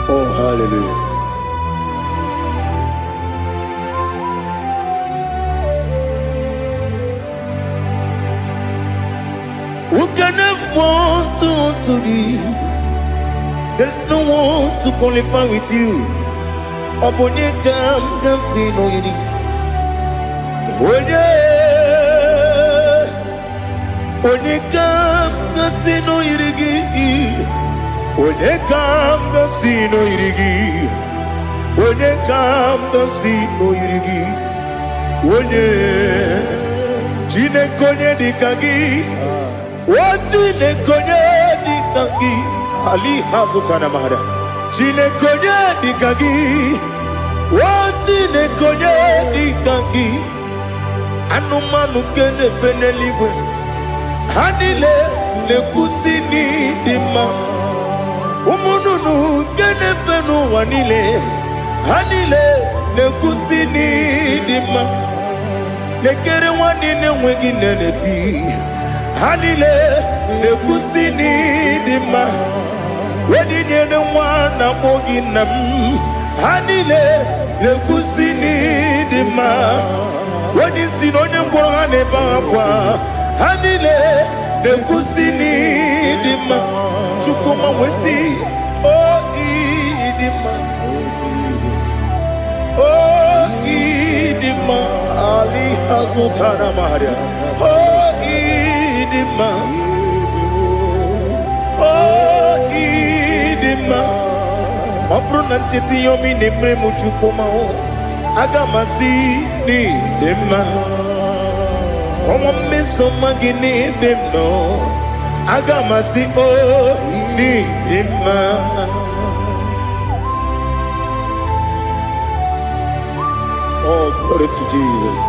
Oh, hallelujah. Who can have one to thee? There's no one to qualify with you. Ọ bụ onye ka m ga-asị n'oyiri? Onye? Onye ka m ga-asị n'oyiri gị? Onye ka m ga-asị n'oyiri gị? Onye ka m ga-asị n'oyiri gị? Onye? Chineke, onye dị ka gị? O Chineke, onye dị ka gị? Ali hazụtana mara. Chineke, onye dị ka gị? O Chineke, onye dị ka gị? Anụmanụ nke na-efe n'eluigwe, ha niile na-ekwusi n'ịdị mma. Ụmụ nnụnụ nke na-efe n'ụwa niile, ha niile na-ekwusi n'ịdị mma. Lekere nwanne na-enweghị nne na-eti, ha niile na-ekwusi n'ịdị mma. Onye nyere nwa na-akpọ gị nna m, ha niile na-ekwusi n'ịdị mma. Onye isi na onye ngwọrọ ha na-ebe akwa, ha niile na-ekwusi n'ịdị mma. Chukwuma nwesị o ịdị mma, o ịdị mma. Ali azụtara maria, o ịdị mma, o ịdị mma. Ọ bụrụ na ncheta ihe omi na-emere m, Chukwuma, aga m asị n'ịdị mma. Kọnwa mmeso ọma gị n'ebe m nọ, aga m asị o n'ịdị mma. Oh, glory to Jesus.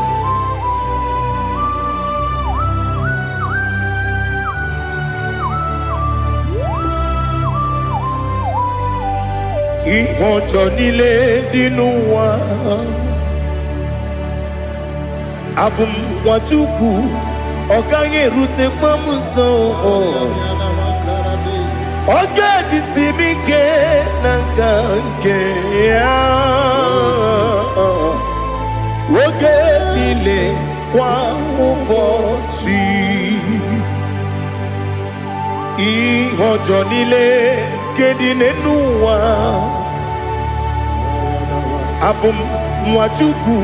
Ihe ọjọọ niile dị n'ụwa, abụ m nwa Chukwu, ọ gaghị erutekwa m nso. Ọ ga-ejisi m ike na nka nke ya oge niile, kwa ụbọchị. Ihe ọjọọ niile nke dị n'elu ụwa, abụ m nwa Chukwu,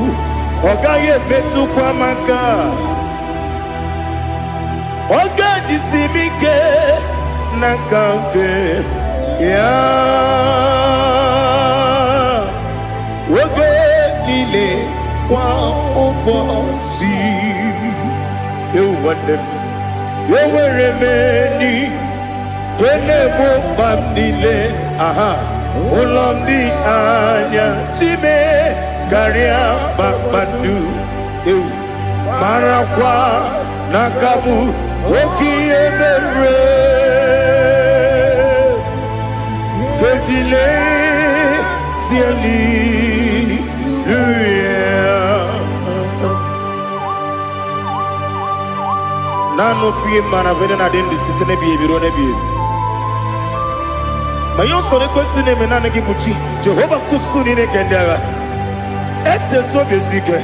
ọ gaghị emetụkwa m aka. Ọ ga-ejisi m ike n'aka nke ya oge niile, kwa ụbọchị. Ewu nwanne m, enwere m enyi nke na-egbo mkpa m niile. Aha ụlọ m dị anya chime karịa kpakpando. Ewu, marakwa n'aka bụ oke ihe mere kejile tieli. Naanị ofu ihe mara bụ na adị ndụ site n'ebighị ebi ruo n'ebighị ebi. Ma ihe usoro ekwesị na-eme, naanị gị bụ chi Jehova nkusu niile nke ndị agha. Etetu obi esi ike.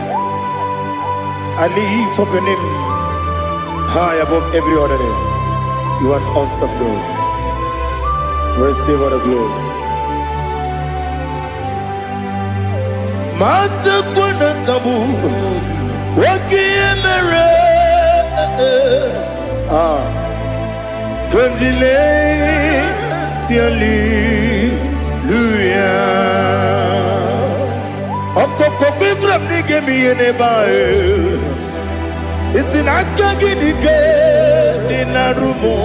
I lift up your name high above every other name. You are an awesome God. Receive all the glory. Matakwa na kabu oke ihe mere. Ah, Kandile hallelujah. Ọkọkọ kwegwara m na ị ga-eme ihe n'ebe ahụ. Isi na aka gị dị ike dị na rumo.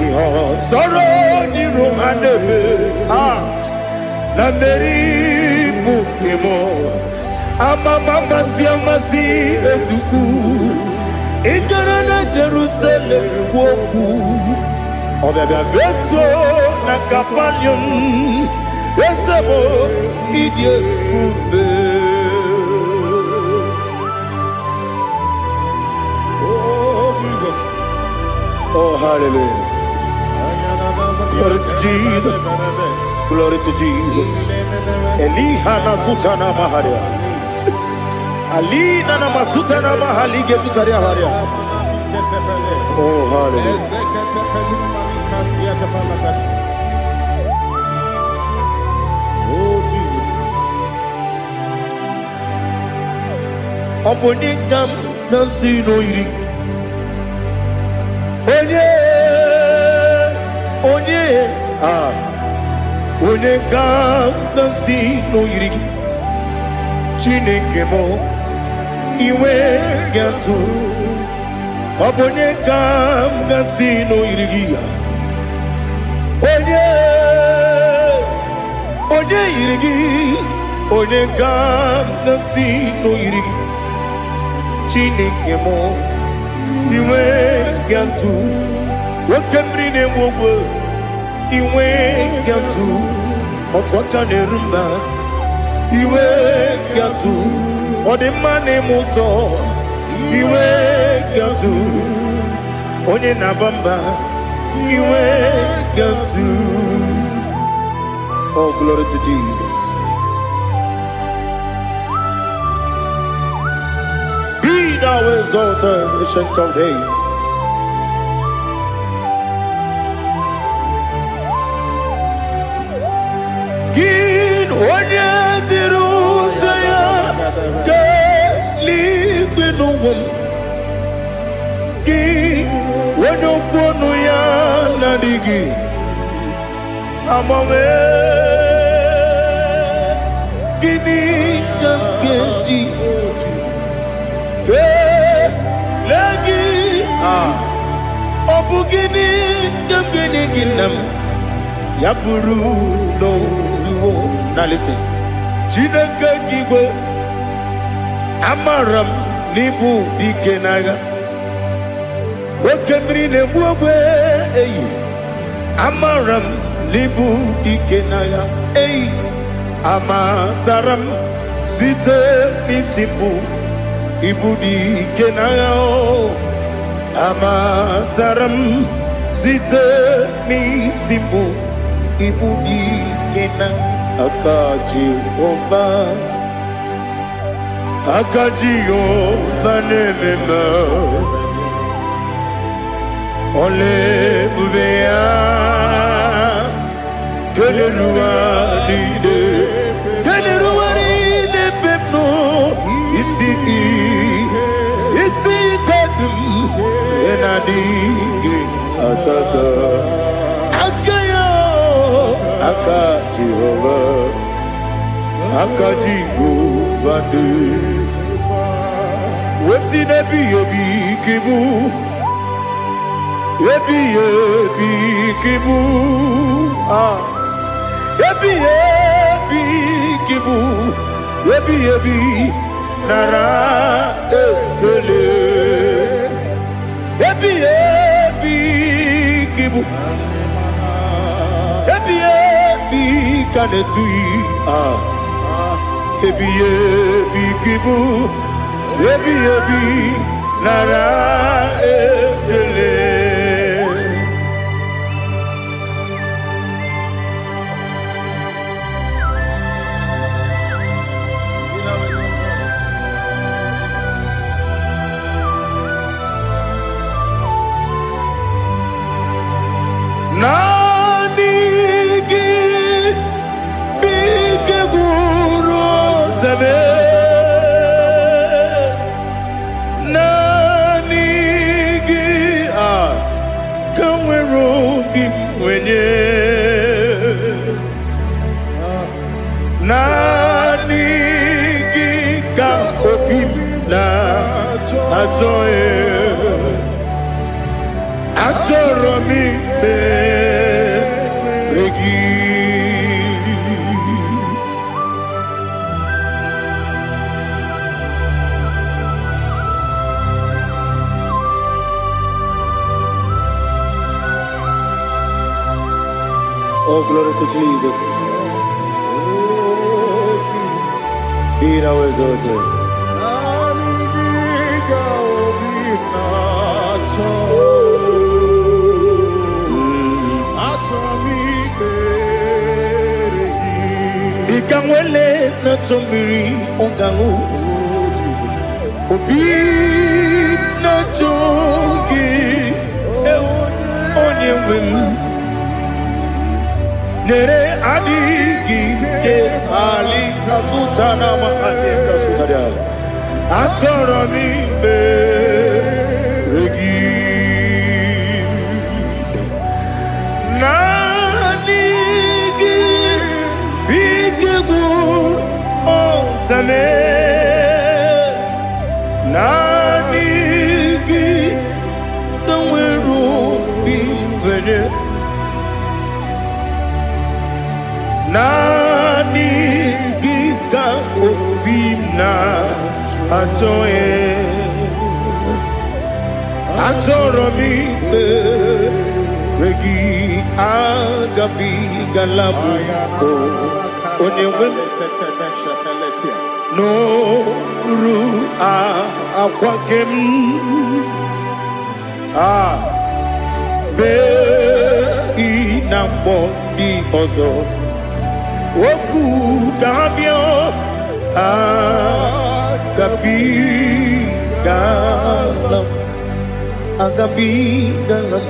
Ihe ọsọrọ n'iru ha na-eme. Ah, na mmeri bụ nke m. Amama amasị amasị ezukwu. Ị gara na Jerusalem kwuo okwu. Ọbịabịa meso na Kapanium. Eze m, ịdị ebube. Oh, Jesus. Oh, hallelujah. Glory to Jesus. Glory to Jesus. Eliha na sutana maharia. Alina na masutana mahali gesutaria haria. Oh, hallelujah. Oh, Jesus. Ọ bụ onye ka m na-asị n'oyiri? Onye, onye, ah, onye ka m na-asị n'oyiri gị? Chineke m, iwe ga-atụ. Ọ bụ onye ka m ga-asị n'oyiri gị ya? Onye, onye yiri gị? Onye ka m ga-asị n'oyiri gị? Chineke m, iwe ga-atụ. Oke mmiri na-enwe ogwe. Inwe gatụ otu aka na-eru mba. Iwe gatụ ọ dị mma na-eme ụtọ. Iwe gatụ onye na-aba mba. Iwe gatụ. Oh, glory to Jesus. Be thou exalted, Ancient of Days. Gị onye jiri ute ya keeluigwe n'ụwa m. Gị onye okwu ọnụ ya na-adịghị agbanwe. Gịnị ka m ga-eji kelee gị? Ah, ọ bụ gịnị ka m ga-enye gị, nna m, ya bụrụ n'ozuo? Now listen. Chineke nke igwe, amara m n'ịbụ dike n'agha, oke mmiri na-egbu ogbe eyi. Amara m n'ịbụ dike n'agha eyi. Amatara m site n'isi mbụ, ịbụ dike n'agha o. Amatara m site n'isi mbụ, ịbụ dike na aka Jehova. Aka Jehova na-eme mma. Ọla ebube ya kelere ụwa niile, kelere ụwa niile ebe m nọ. Isi ike dị m ị na-adịghị atata aka ya. Aka Jehova, aka Jehova dị wesi n'ebighị ebi ka ịbụ, ebighị ebi ka ịbụ. Ah, ebighị ebi ka ịbụ, ebighị ebi, nara ekele. Ebighị ebi ka ịbụ, ebighị ebi ka na-etughị. Ah, ebighị ebi ka ịbụ, ebighị ebi, nara ekele. Naanị gị bụ ike gwụrụ ọtabe. Naanị gị a ka nwere obi m nwenye. Naanị gị ka obi m na-achọ. Achọrọ m ikpere gị. Oh, glory to Jesus. Be thou exalted. Naanị gị ka obi na-achọ. Achọrọ m ikpere gị. Dịka nwele na-achọ mmiri ọ ga-aṅụ, obi na-achọ gị, ewu, onye nwe m. Nyere adịghị ike ali kasụta na mahadị kasụtara. Achọrọ m ikpere gị. Naanị gị bụ ike gwụrụ ọtame. Naanị gị ka nwere obi nwere. Naanị gị ka obi m na-achọ. Achọrọ m ikpere gị. Agabigala m o onye nwe m nụrụ akwa nke m a bee ị na-akpọ ndị ọzọ okwu ka ha bịa. Agabigala m, agabigala m.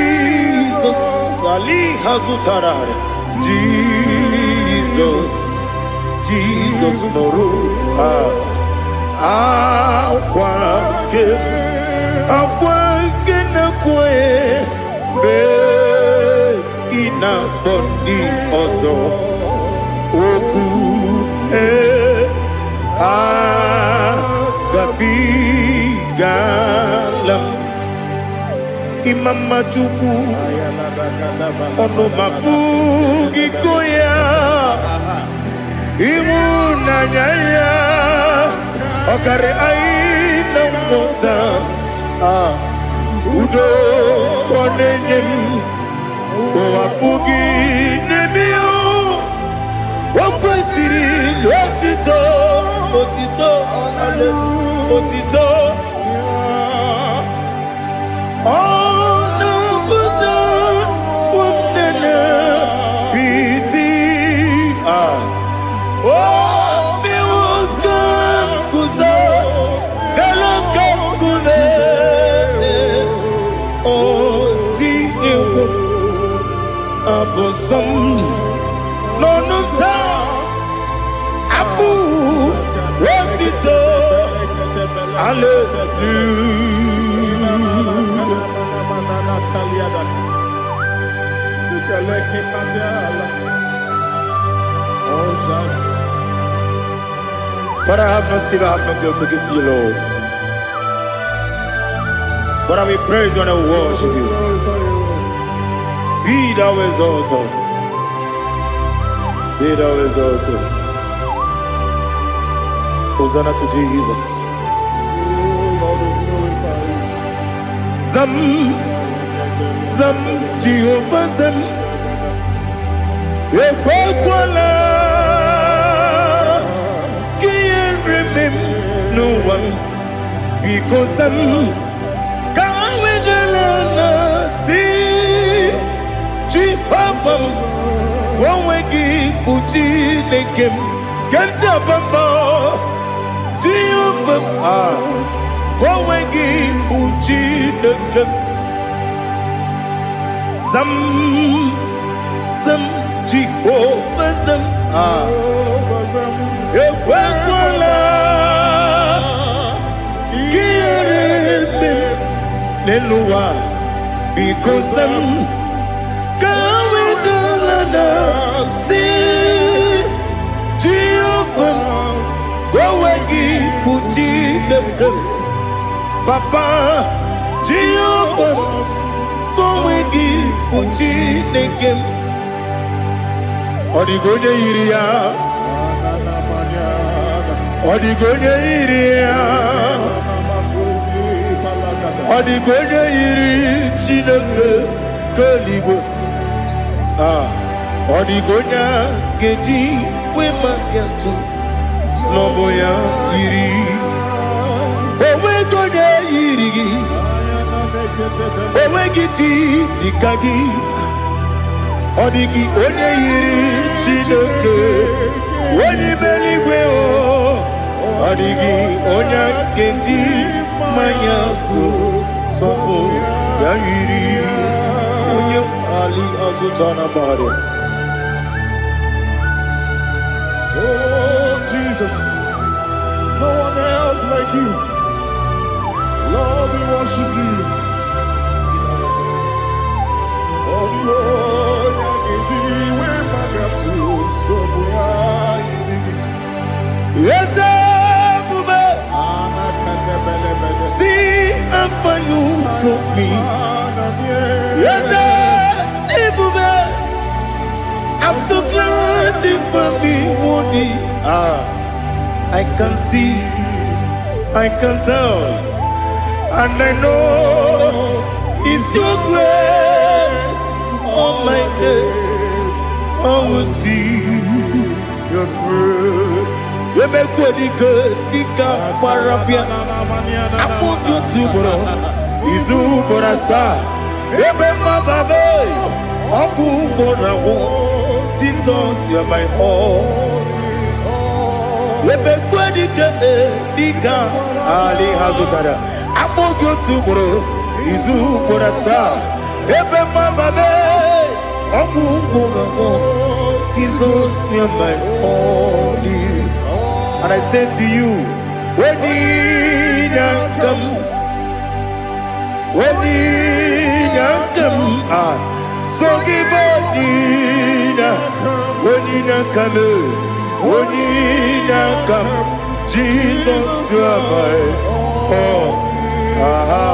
Jizọs ali ha zụtara. Jizọs, Jizọs, nụrụ akwa nke akwa nke na-ekwe mgbe ị na-akpọ ndị ọzọ okwu ee agabigala m. Ịma mma Chukwu, ọnụ ma pụghị ịkọ ya. Ịhụnanya ya ọkarị anyị na mmụta. Ah, udo ka ọ na-enye m, ụwa pụghị n'ebe ya. O kwesịrị otito, otito, otito. Ọ na-apụta nne piti. Ah, obi nwoke guzo elu nke nkume ọ dị egwu abụ nsọ m n'ọnụ taa abụ otito. Hallelujah. Father, I have no silver, I have no gold to give to you, Lord. But I will praise you and I will worship you. Be thou exalted. Be thou exalted. Hosanna to Jesus. Zam, Zam, Jehovah Zam. Ekwekwala ka ihere mee m n'ụwa m. Biko zam, ka ha wedala na si Jehova m, onwe gị bụ Chineke m nke m ji aba mba. Jehova m, ah, onwe gị bụ Chineke m. Zam, zam, Jehova zam, ah, ekwekwala ka ihere mee m n'elu ụwa. Biko zam, ka ha wedala na si Jehova m, onwe gị bụ Chineke m. Papa, Jehova m, onwe gị bụ Chineke m. Ọ dịghị onye yiri ya, ọ dịghị onye yiri ya, ọ dịghị onye yiri Chineke nke eluigwe. Ah, ọ dịghị onye a ga-eji wee maka atụ n'ọbụ ya yiri. Onweghị onye yiri gị, onweghị chi dịka gị. Ọ dịghị onye yiri Chineke onye ime eluigwe o. Ọ dịghị onye a ga-eji mmanya tụ sọpụ ya yiri onye ali azụta na mmadụ. Oh, Jesus, no one else like you. Lord, we worship you. Oh, the Lord, we Eze ebube, see how far you brought me. Eze ebube, I'm so glad you found me worthy. Ah, I can see, I can tell, and I know. Is your grace all my day. I will see your grace. Emekwe dike dike gbara bịa akpụ gị otu ugboro, izu ugboro asaa, ebe mmaba ọgwụ ugboro agwụ. Jesus, you are my all. Ebekwe dike dike ali ha zụtara akpụ gị otu ugboro, izu ugboro asaa, ebe mmaba ọgwụ ugboro agwụ. Jesus, you are my all. And I say to you, Onyinaka m, Onyinaka m, ah, so give Onyina, Onyinaka m, Onyinaka m, Jesus, you are my all. Aha.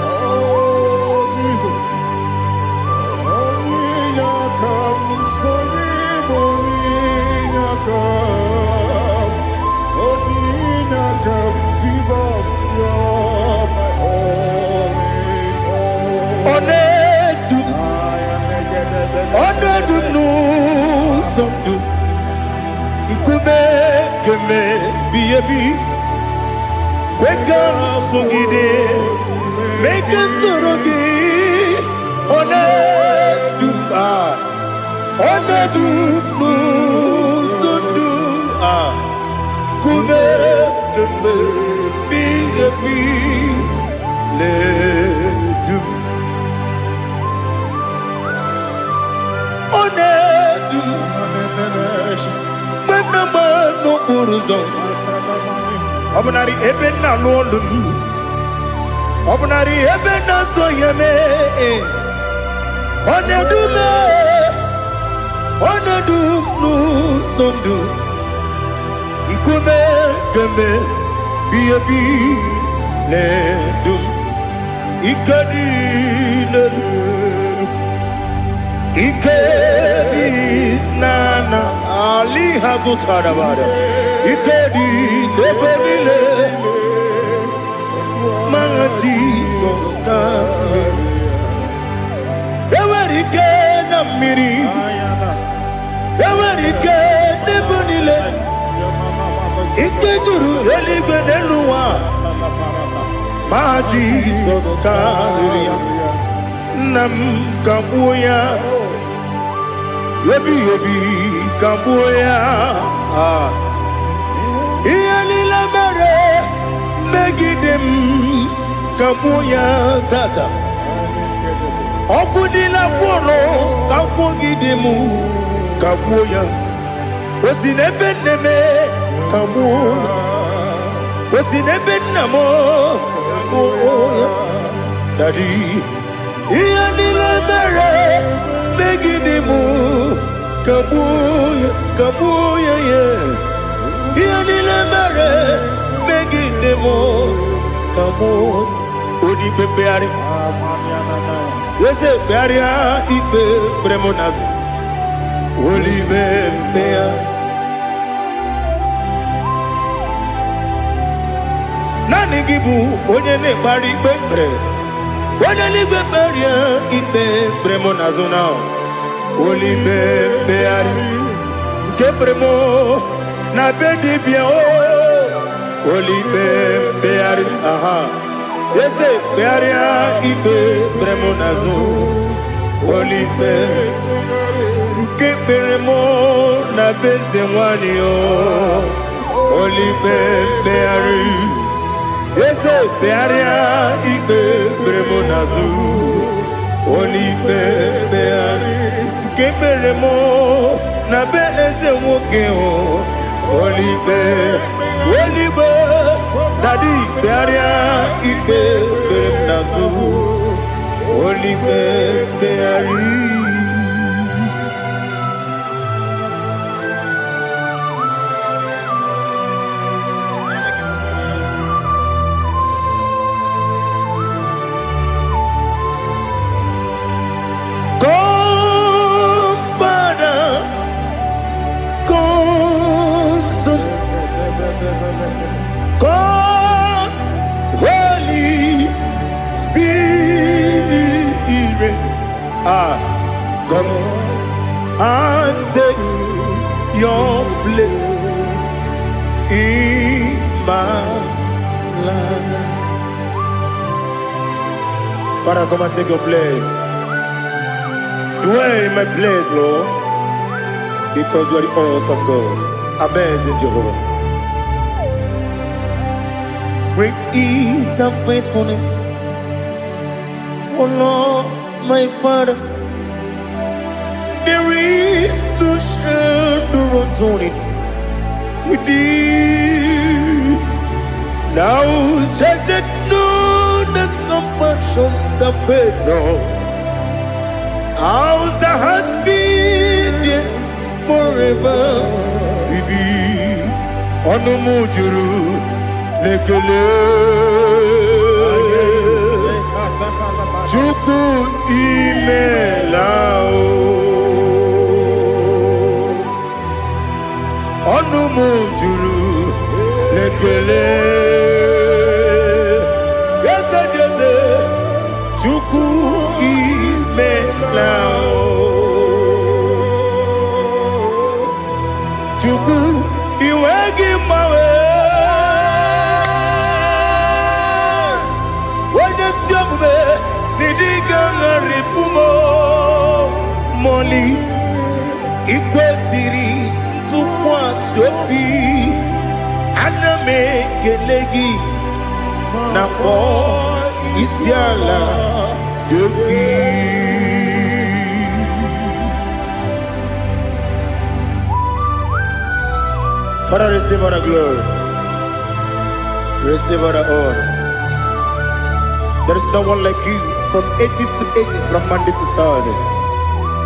Oh, Jesus. Onyinaka m, so Onyinaka m. Onyinaka m, Jesus, you're my all in all. Ọ na-edu m, ọ na-edu m n'ụzọ ndụ, nkume keme bi ebi, kwe ka m sogide, mee ka m soro gị. Ọ na-edu m, ah, ọ na-edu m n'ụzọ ndụ, ah, nkume keme bi ebi na-edu m. Ọ na-edu m mgbe m na-agba n'okporo ụzọ, ọ bụnarị ebe m na-alụ ọlụ m, ọ bụnarị ebe m na-asọ ya mee, ọ na-edu m, ọ na-edu m n'ụzọ ndụ, nkume kemgbe bi ebi na-edu m. Ike dị n'elu, ike dị n'ana ali ha zụtara bara, ike dị n'ebe niile ma Jizọs na enwere ike na mmiri, enwere ike n'ebe niile, ike juru eluigwe n'elu ụwa, ma Jizọs karịrị ya. Nna m, kagbuo ya ebighị ebi, kagbuo ya. Ah. Ihe niile mere megide m, kagbuo ya tata. Ọkụ niile gwụrụ kagbugide m, kagbuo ya. O si n'ebe nne m, kagbuo ya. O si n'ebe nna m, kagbuo ya. Daddy, ihe niile mere megide m, kagbuo ya, kagbuo ya ya. Ihe niile mere megide m, kagbuo. Onye ikpe mkpegharị, eze kpegharịa ikpe kpere m n'azụ, olibe mkpegharị. Naanị gị bụ onye na-ekpegharị ikpe kpere, onye n'igwe kperie ikpe kpere m n'azụ na olibe mkpegharị nke kpere m na be dibịa o, olibe mkpegharị. Aha, eze kpegharịa ikpe kpere m n'azụ, olibe nke kpere m na be eze nwanyị o, olibe mkpegharị. Eze kpegharịa ikpe kpere m n'azụ, olibe mkpegharị nke kpere m na be eze nwoke o, olibe olibe. Daddy, kpegharịa ikpe kpere m n'azụ, olibe mkpegharị. Come, Father, come, Son, come, Holy Ah, come and take your place in my life. Father, come and take your place. Dwell in my place, Lord, because you are the awesome God, amazing Jehovah. Great is thy faithfulness, O Lord, my Father. There is no shadow of turning with thee. Thou changest not thy compassions, they fail not. As thou hast been there forever with thee. Ọnụ m juru n'ekele. Chukwu, imela o. Ọnụ m juru n'ekele. Eze dị eze, Chukwu, imela o. Chukwu, iwe gị mgbanwe. Onye ezi omume n'ịdị ga-agharịpụ m mọli. Ikwesịrị ntụkwasị obi, ana m ekele gị na kpọọ isi ala nye gị. Father, receive all the glory. Receive all the honor. There is no one like you from ages to ages, from Monday to Saturday.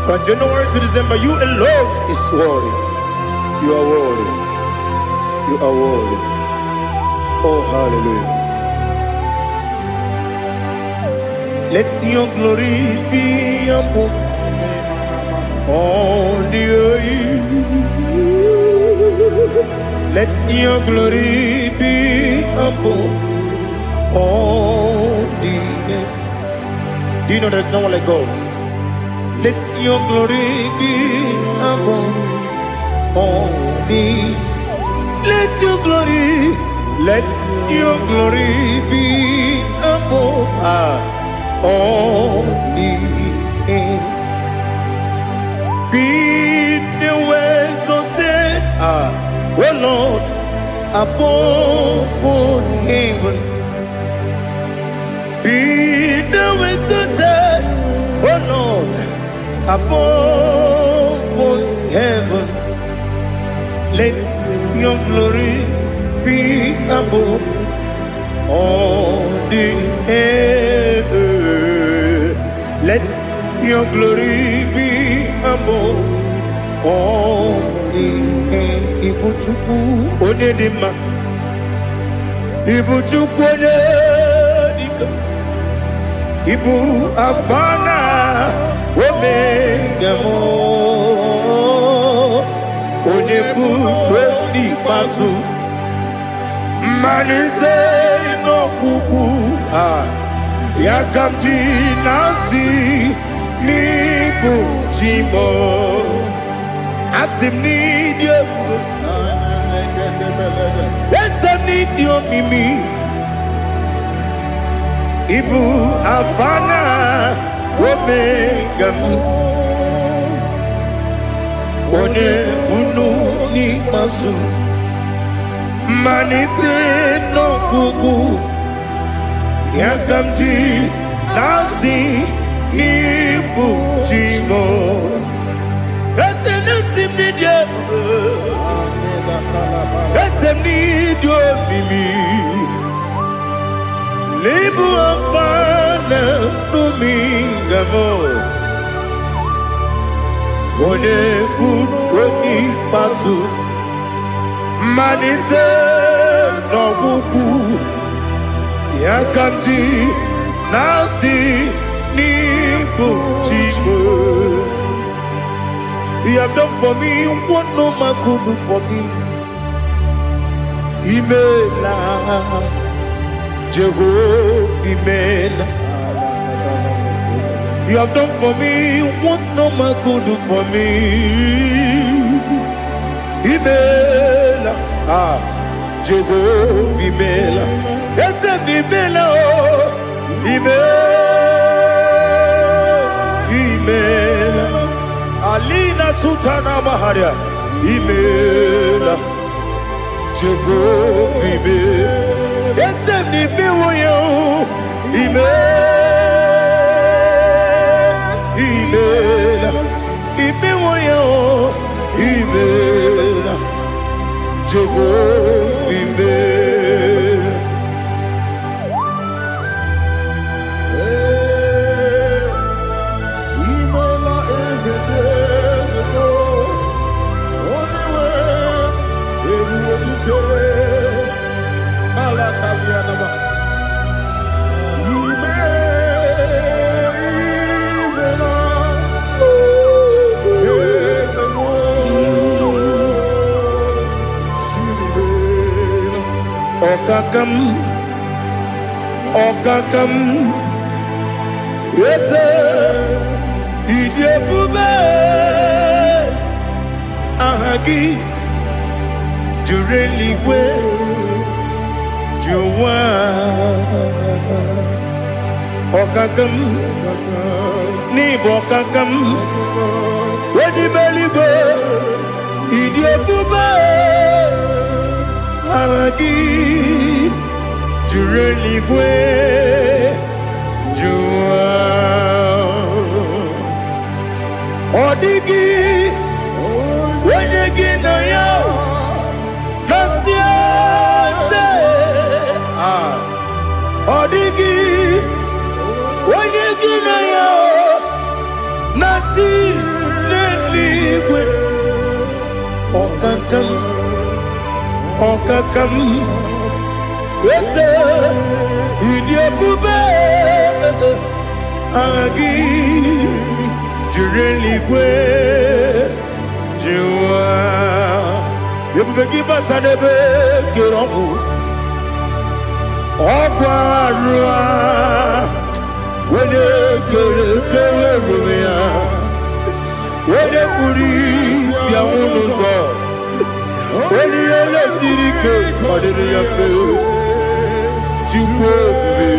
From January to December, you alone is worthy. You are worthy. You are worthy. Oh, hallelujah. Let your glory be above all the earth. Let your glory be above all the earth. Do you know there's no one like God? Let your glory be above all the. Let your glory, let your glory be above all the earth. Be thou exalted, O Lord, above all heaven. Be thou exalted, O Lord, above all heaven. Let your glory be above all the earth. Let your glory be above all the earth. Ibu Chukwu onye dị mma, Ibu Chukwu onye dike, Ibu Alfa na Omega m, onye bụ n'ikpeazụ, mmalite n'ọgwụgwụ a, ya ka m ji na-asị n'ịbụ chi m. Asị m n'ịdị ebube, eze m, n'ịdị omimi. Ịbụ Alfa na Omega m, onye bunu n'ikpeazụ, mmalite n'ọgwụgwụ, ya ka m ji na-asị n'ịbụ chi m. Eze na-esi m n'ịdị ebube, eze m, n'ịdị omimi. N'ịbụ Alfa na Omega m, onye bụ onye ikpeazụ, mmalite n'ọgwụgwụ, ya ka m ji na-asị n'ịbụ chi m. You have done for me what no man could do for me. Imela, Jehovah, Imela. You have done for me what no man could do for me. Imela, ah, Jehovah imela. Eze m imela o, imela, imela. Alina Sultana Maharia, imela, Jehovah imela. Eze m imewo ya o, imela, imela, imewo ya o, imela, Jehovah imela. Ee, imela eze dị eze, onye nwe ebube dike ala kabianaba. Ime, imela, eze m, imela. Ọkaka m, ọkaka m, eze, ịdị ebube, aha gị juru eluigwe ju ụwa. Ọkaka m, n'ịbụ ọkaka m, onye ime eluigwe, ịdị ebube, aha gị juru eluigwe ju ụwa. Ọ dịghị onye gị na ya na-asị eze. Ah, ọ dịghị onye gị na ya na-atị n'eluigwe. Ọkaka m, ọkaka m, eze, ịdị ebube, aha gị juru eluigwe ju ụwa. Ebube gị bata n'ebe kere ọgwụ, ọgwụ arụ a, onye kere kere onwe ya, onye kpuru isi anwụ n'ụzọ, onye ihe siri ike ọ dịrị ya mfe. Chukwu ebube,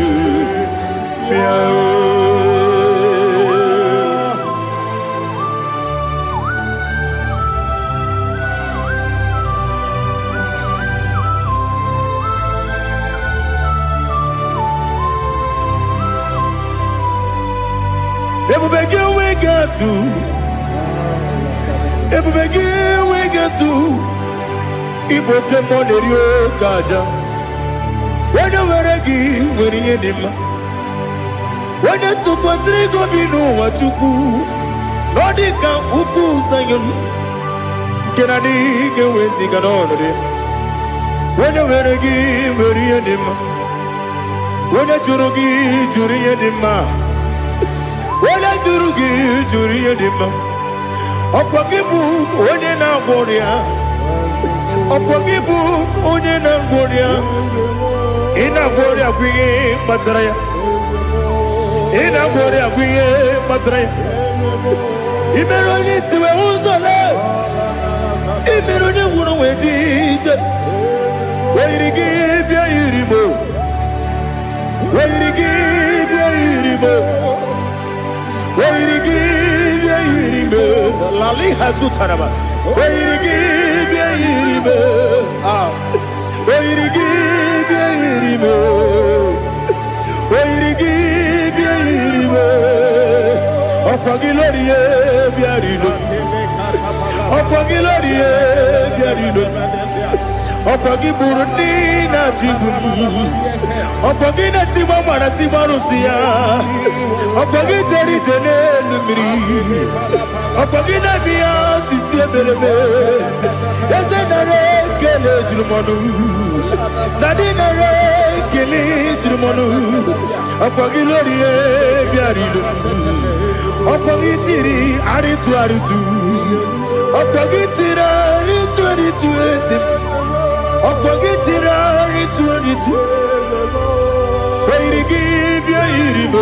bịa o. Ebube gị enweghị atụ, ebube gị enweghị atụ. Ịbụ oke mmụọ na-eri oke aja. Onye nwere gị nwere ihe dị mma. Onye tụkwasịrị gị obi n'ụwa, Chukwu, na ọ dị ka ugwu Zayọn nke na adịghị ga-eweziga n'ọnọdụ ya. Onye nwere gị nwere ihe dị mma. Onye jụrụ gị jụrụ ihe dị mma. Onye jụrụ gị jụrụ ihe dị mma. Ọkwa gị bụ onye na-agwọ ọrịa, ọkwa gị bụ onye na-agwọ ọrịa. Ị na-agwọ ọrịa bụ ihe kpatara ya. Ị na-agwọ ọrịa bụ ihe kpatara ya. Ị mere onye isi wee ụzọ lee, ị mere onye nwụrụ wee ji ije. O yiri gị bịa yiri mo, o yiri gị bịa yiri mo, o yiri gị bịa yiri mo. Lali hazutaraba. O yiri gị bịa yiri mo. Ah, o yiri gị bịa yiri mo, o yiri gị bịa yiri mo. Ọkwa gị lórí e bịa rilo, ọkwa gị lórí e bịa rilo, ọkwa gị gburu ndị na-achịgbu m, ọkwa gị na-etigba mara tigba arụsị ya, ọkwa gị jere ije n'elu mmiri, ọkwa gị na-eme ya osisi emereme. Eze, nara ekele juru m ọnụ. Daddy, nara ekele juru m ọnụ. Ọkwa gị lórí e bịara ilo, ọkwa gị tiri arịtụ arịtụ, ọkwa gị tiri arịtụ arịtụ. Eze m, ọkwa gị tiri arịtụ arịtụ. O yiri gị bịa yiri m.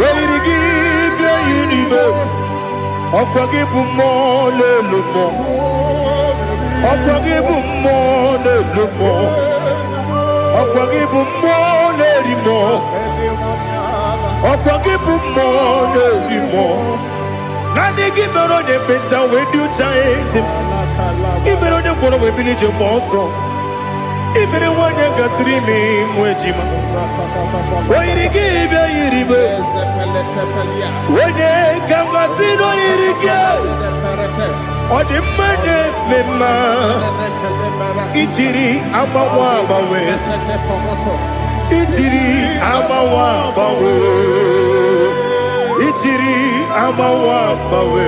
O yiri gị bịa yiri m. Ọkwa gị bụ mmụọ na-elu mmụọ. Ọkwa gị bụ mmụọ na-elu mmụọ. Ọkwa gị bụ mmụọ na-eri mmụọ. Ọkwa gị bụ mmụọ na-eri mmụọ. Naanị gị mere onye ekpenta wee dị ụcha, eze m. Ị mere onye ngwọrọ wee bili ije mgbe ọsọ. Ị mere nwanyị gatụrụ ime ịmụ ejima. O yiri gị bịa yiri m. Onye ka m gasị na o yiri gị? Ọ dị mma na-eme mma. Ijiri agbanwe agbanwe. Ijiri agbanwe agbanwe. Ijiri agbanwe agbanwe.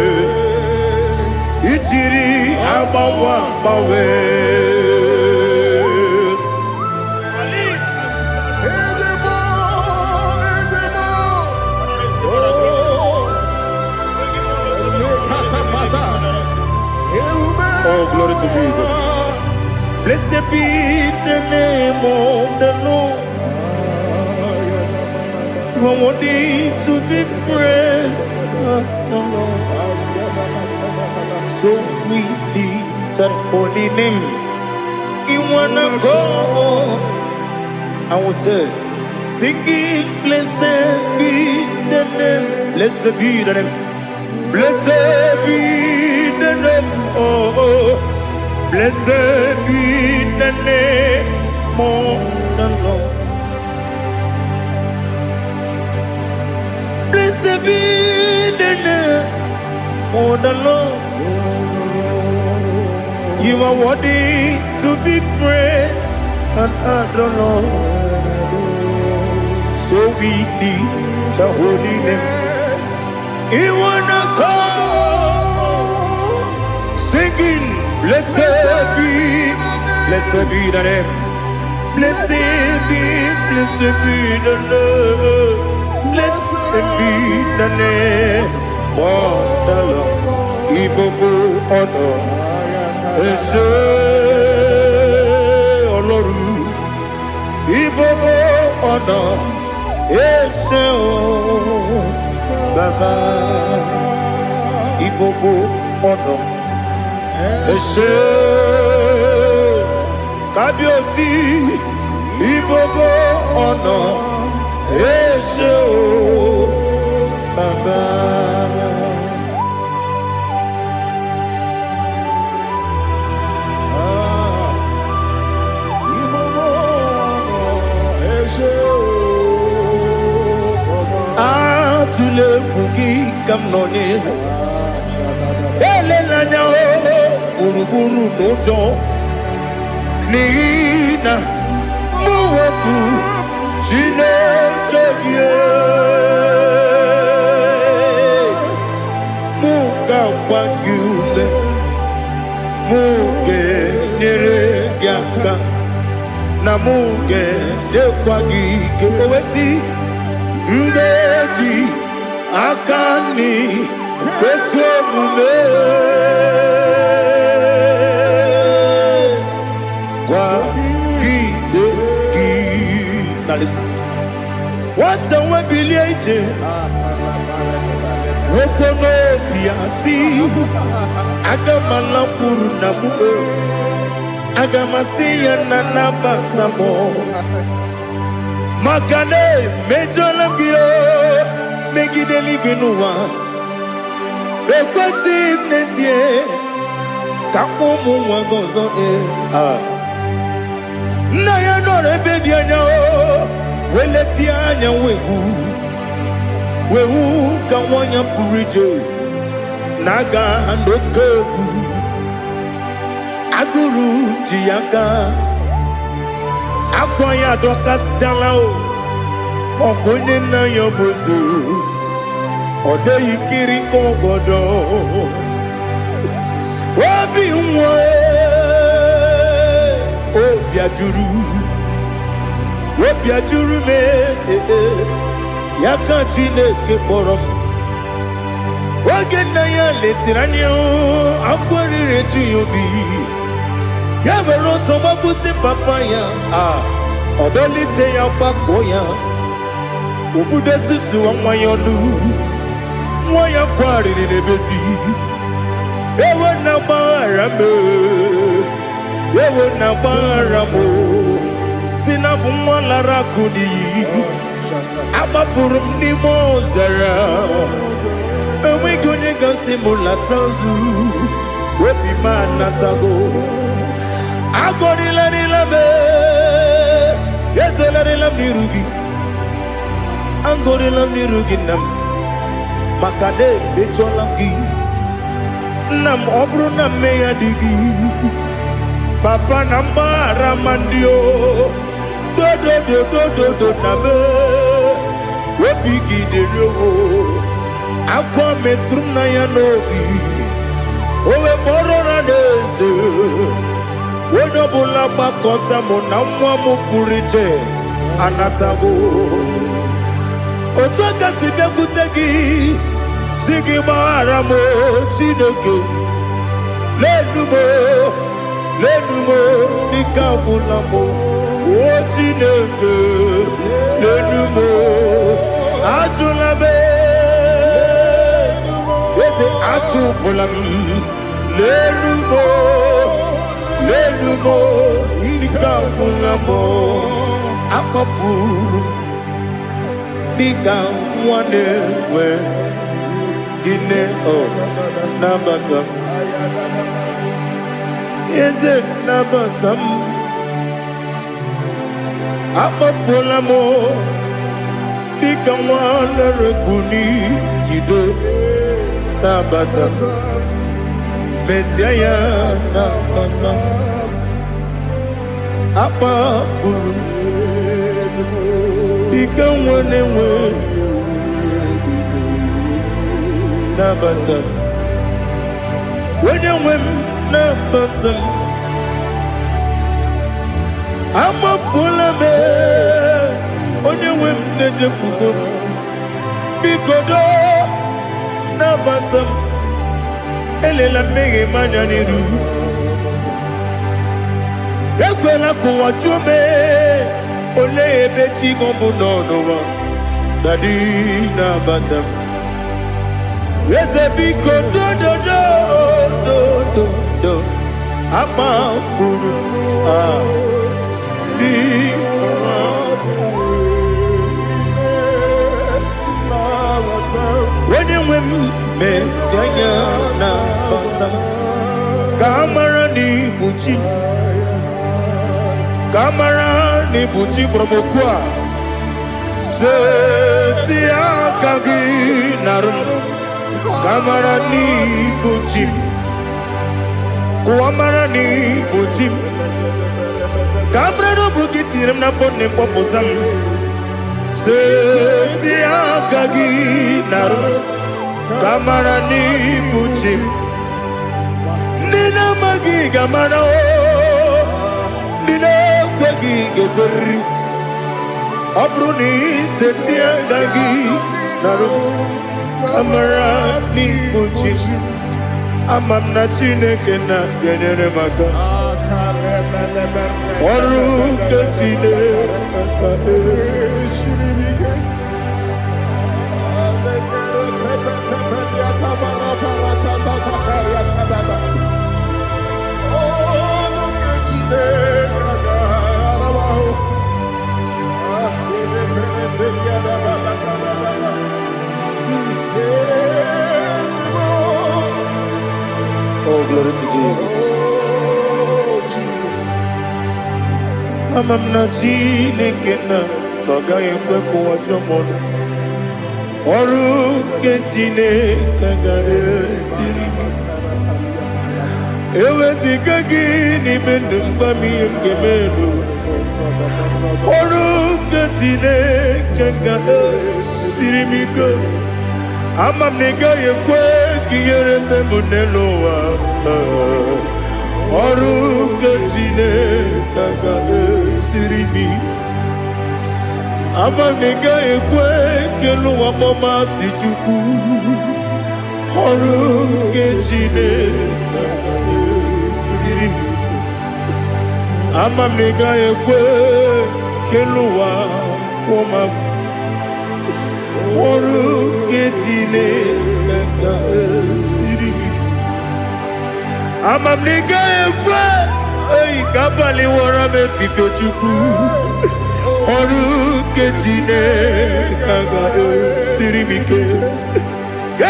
Ijiri agbanwe agbanwe. Ezigbo, ezigbo. Oh, lekatapata. Ewube. Oh, glory to Jesus. Blessed be the name of the Lord. You are worthy to be praised, the Lord. So we lift that holy name. In one accord, I will say, singing, blessed be the name. Blessed be the name. Blessed be the name. Oh. Blessed be the name of the Lord. Blessed be the name of the Lord. You are worthy to be praised and adored, Lord. So we lift the holy name. You wanna come singing, blessed be the name. Blessed be the name. Blessed be the name of the Lord. Ìgbogbo ọ̀nà ẹ ṣé Ọlọ́run. Ìgbogbo ọ̀nà ẹ ṣé o Bàbá. Ìgbogbo ọ̀nà ẹ ṣé Kábíyèsí. Ìgbogbo ọ̀nà ẹ ṣé o Bàbá. Ah, ìgbogbo ọ̀nà ẹ ṣé o, Bàbá. Atụla egwu gị ka m nọ n'ihu. Elela anya o gburugburu n'ụjọ, n'ihi na mụ bụ Chineke gị. Mụ ga-agba gị ume, mụ ga-enyere gị aka, na mụ ga-enyekwa gị ike. O wee sị, m ga-eji aka nri kwesị omume kwagide gị. Now listen. Nwata nwe bilie ije, nwoke n'obi ya sị, aga m alakwuru nna m o, aga m asị ya na nabata m, maka na emejọla m gị o megide eluigwe n'ụwa. Ekwesịghị m n'ezie ka mkpọ ụmụ nwa gị ọzọ. Ee. Ah. Nna ya nọrọ ebe dị anya o wee letie anya wee hụ wee hụ ka nwa ya pụrụ ije na-aga n'oke egwu. Agụrụ ji ya aka, akwa ya adọkasịchala o. Ọkụ onye nna ya bụ eze, ọ dịghị kiri ka ọgọdọ obi nwa. Obi ajụrụ, obi ajụrụ m. Ee, ya ka Chineke kpọrọ m. Oge nna ya letiri anya, akwa riri eju ya obi. Ya were ọsọ gbapute papa ya, a ọ dọlite ya, gbakọọ ya. Obodo susuwa nwa ya ọnụ, nwa ya kwarịrị n'ebezi. Ewo na gbaghara m, ewo na gbaghara m, si na bụ nwa lara akụ n'iyi. Agbafuru m n'ime ọzara, enweghị onye gasị m lata ozu. Obi m anatago. Agọrịlarịla m, ezelarịla m n'iru gị. Agọrịla m n'iru gị, nna m, maka na emejọla m gị, nna m. Ọ bụrụ na mmehie dị gị, papa, na mgbaghara ma ndị o dodododododo na m obi gị dịrị o. Akwa metụrụ m na ya n'obi, o wee kpọrọ na n'eze onye ọbụla gbakọta mụ na nwa m pụrụ iche anatago. Otu aka si bịakwute gị, si gị gbaghara m, Chineke. Lenu m, lenu m, dịka agwụla m o. Chineke, lenu m, ajụla m. Eze, achụpụla m. Lenu m, lenu m, dịka agwụla m. Akpọfuru m dịka nwa na-enwe gịnị o. Nabata m, eze, nabata m. Akpọfuola m dịka nwa lere yido. Nabata m, mezie ya, nabata m. Akpafuru m dịka nwa na-enwe, nabata m. Onye nwe m, nabata m. Amafuola m, onye nwe m, na-ejefugo m. Biko doo, nabata m. Elela mmehie m anya n'iru. Ekwela ka ụwa jụọ m, olee ebe chi gị bụ nọ n'ụwa. Daddy, nabata m. Eze, biko, dododo dododo. Amafuru m ah, dị onye nwe m, mezie anya, nabata m, ka a mara na ibu chi m, ka a mara na ibu chi kpọrọ m okwu a. Seti aka gị narụ m, ka a mara na ibu chi m. Kụwa mara na ibu chi m, ka a mara na ọ bụ gị tinyere m n'afọ nne m, kpọpụta m. Seti aka gị narụ m, ka a mara na ibu chi m. Ndị na-amaghị ga-amara o, ndị na-ekweghị ga-ekweriri. Ọ bụrụ na iseti aka gị narụ m, ka mara n'ibu chi m. Ama m na Chineke na ga-enyere m aka. Ọrụ nke Chineke Siri m ike. Oh, glory to Jesus. Ama m na Chineke na ọ gaghị ekwe ka ụwa jụọ m ọnụ. Ọrụ nke Chineke agaghị esiri m ike. Eweziga gị n'ime ndụ m, gwa m ihe m ga-eme n'ụwa. Ọrụ nke Chineke ga-esiri m ike. Ama m na ị gaghị ekwe ka ihere mme m n'elu ụwa. Ọrụ nke Chineke ga-esiri m ike. Ama m na ị gaghị ekwe ka elu ụwa kpọmasị Chukwu. Ọrụ nke Chineke ga-esiri m ike. Ama m na ị gaghị ekwe ka elu ụwa kwụọ m. Ọrụ nke Chineke ga-esiri gị. Ama m na ị gaghị ekwe eyi ka abalị wọrọ m efifie. Chukwu, ọrụ nke Chineke ga-esiri m ike.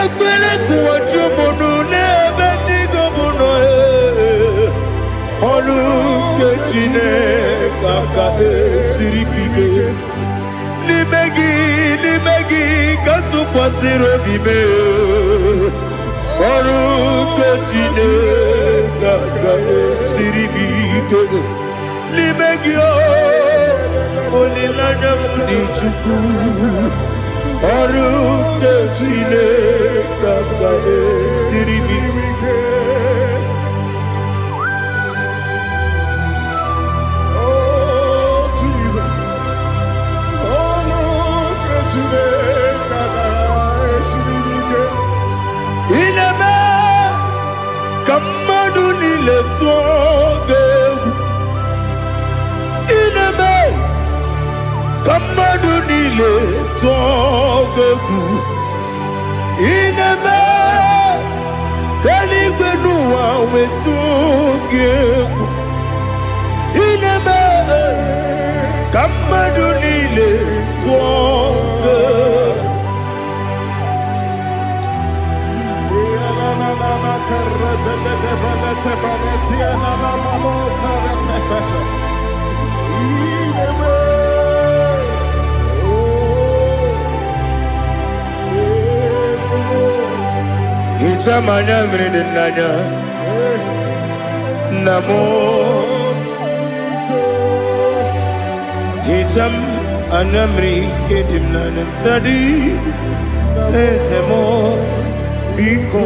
Ekwele ka ụwa jụọ m ọnụ n'ebe chi gị bụ nọ. Ee. Ọrụ nke Chineke ga-esiri m ike. N'ime gị, n'ime gị ka m tụkwasịrị obi m. Ọrụ nke Chineke ga-esiri m ike. N'ime gị o, olileanya m dị. Chukwu, ọrụ nke Chineke ga-esiri m Ike. Oh, Jesus. Ọrụ nke Chineke ga-esiri m ike. Ị na-eme ka mmadụ niile tụọ gị egwu. Ị na-eme ka mmadụ niile tụọ gị egwu. Ị na-eme ka eluigwe n'ụwa wetụ gị egwu. Ị na-eme ka mmadụ niile tụọ gị egwu. Hichaa m anya mmiri dị n'anya, nna m. Hichaa m anya mmiri nke dị m n'anya, Daddy, eze m, biko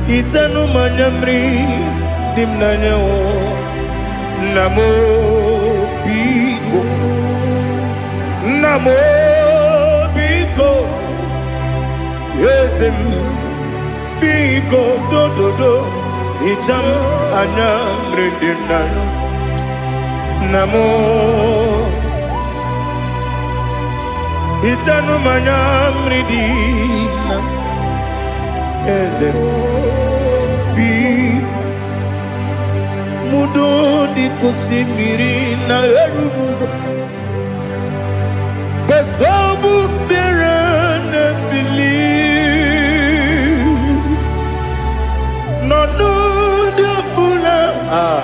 hichanụ m anya mmiri dị m n'anya o. Nna m, biko. Nna m, biko. Eze m, biko, dododo, hichaa m anya mmiri dị m n'anya. Nna m, hichanụ m anya mmiri dị na eze m, biko. Mudo dị ka osimiri na-eru n'ụzọ gbasọbụ mmiri na-ebili nọ n'ụdị ọbụla. Ah,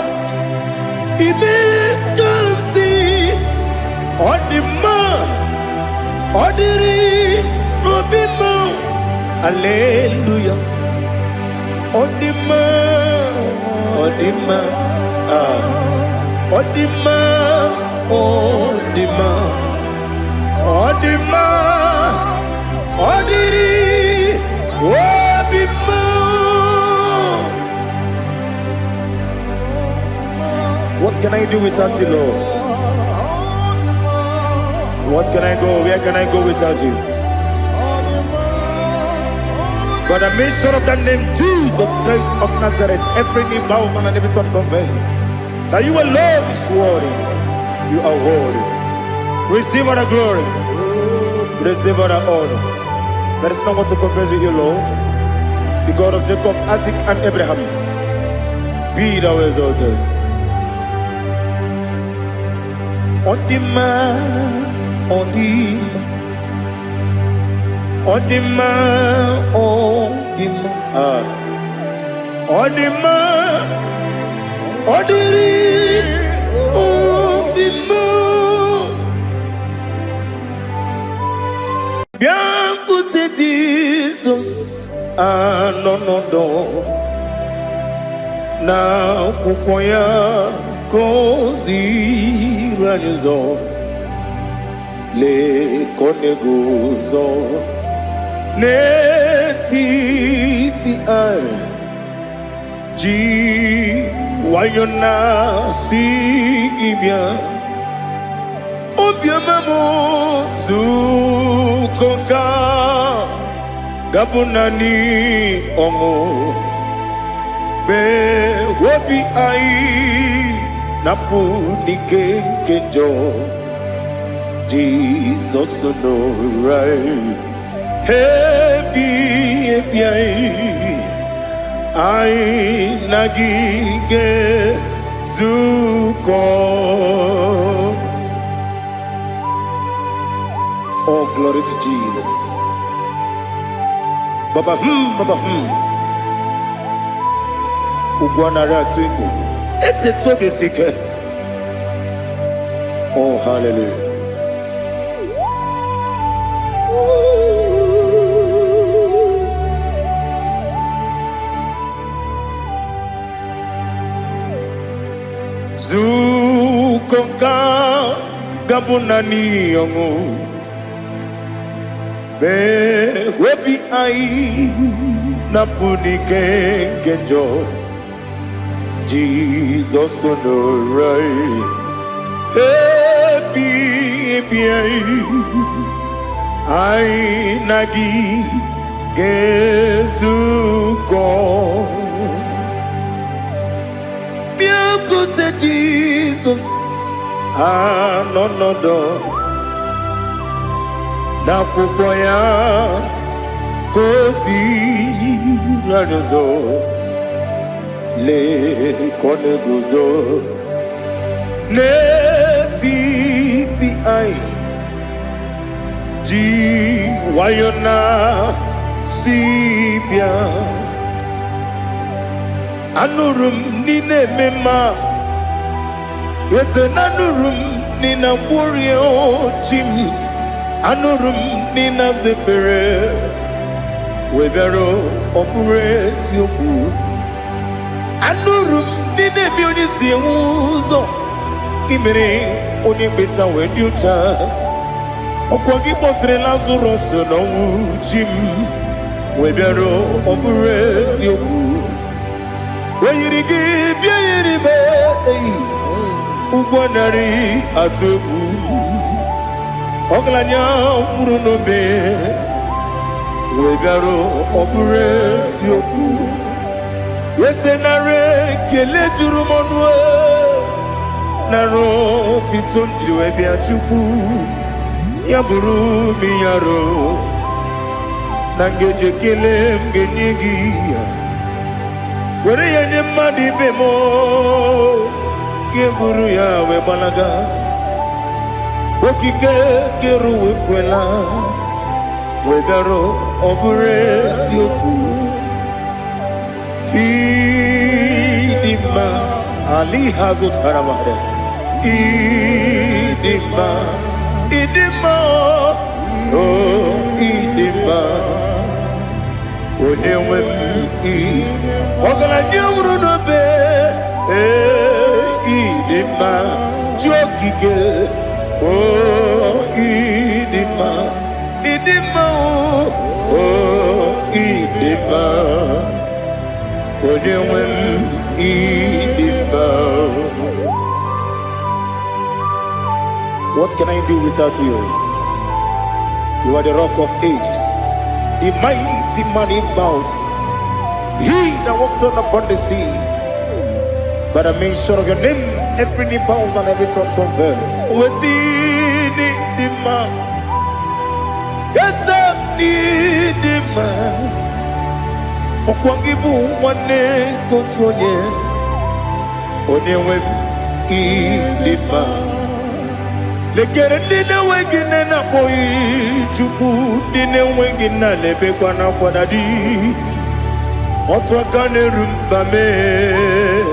ime ka m si ọ dị mma, ọ dịrị obi m. Aleluya, ọ dị mma, ọ dị mma. Ah, ọ dị mma, ọ dị mma, ọ dị mma, ọ dịrị obi m. What can I do without you, Lord? What can I go? Where can I go without you? But the mention of that name, Jesus Christ of Nazareth, every knee bows and every tongue confess that you alone is worthy. You are worthy. Receive all the glory. Receive all the honor. There is no one to compare with you, Lord. The God of Jacob, Isaac, and Abraham. Be thou exalted. Ọ dị mma, ọ dị mma, ọ dị mma, ọ dị mma. Ah. Ọ dị mma, ọ dịrị obi m. Bịakwute Jizọs anọ n'ọdọ na akwụkwọ ya ka o ziri anyị ụzọ. Lee ka ọ na-eguzo n'etiti anyị ji nwayọ na-asị gị bịa. Obiọma m, zukọ ka gabụ naanị ọṅụ mee obi anyị napụ n'ike nke njọ. Jizọs nọrọ ebi ebi anyị na gị ga-ezukọ. Oh, glory to Jesus. Baba baba Ugwu anaghị atụ egwu. Eteta obi si ike. Oh, hallelujah. Zukọ ka gabụ naanị ọṅụ. Mee obi anyị napụ n'ike nke njọ. Jizọs nọrọ ebi ebi anyị na gị ga-ezukọ. Bịakwute Jizọs anọ nọdụ n'akwụkwọ ya ka o ziri anyị ụzọ. Lee ka ọ na-eguzo n'etiti anyị ji nwayọ na si bịa. Anụrụ m n'ị na-eme mma, eze na anụrụ m n'ị na-agwọrịa chi m, anụrụ m n'ị na-aza ekpere wee bịara ọ bụrụ eziokwu. Anụrụ m n'ị na-eme onye si enwe ụzọ, imere onye mkpeta wee dị ụcha. Ọkwa gị kpọtere Lazarọs n'ọnwụ chi m wee bịara ọ bụrụ eziokwu. O yiri gị bịa yiri m eyi, ụgwọ narị atụ egwu. Ọgaranya nwụrụ n'obe wee bịara ọ bụrụ eziokwu. Eze nara ekele juru m ọnụ, nara otito m jiri wee bịa Chukwu. Ya bụrụ m yaro na ngeji ekele m ga-enye gị ya. Were ya nye mmadụ ibe m, gị buru ya wee gbalaga. Okike kere ụwa ekwela wee bịara ọ bụrụ eziokwu. Ịdị mma ali ha zụtara mmadụ. Ịdị mma, ịdị mma, o ịdị mma. Onye nwe m ị ọgaranya nwụrụ n'obe, ee ịdị mma chi okike, o ịdị mma, ịdị mma, o ịdị mma. Onye nwe m ịdị mma. What can I do without you? You are the rock of ages, the mighty man in battle, he that walked on upon the sea. By the mention of your name, every knee bows and every tongue confess. We see the man. Yes, I need the man. Ọkwa gị bụ nwanne nke otu onye, onye nwe m ịdị mma. Lekere ndị na-enweghị nne na-akpọghị Chukwu, ndị na-enweghị nna na-ebekwa n'akwa na di. Otu aka na-eru mba mee,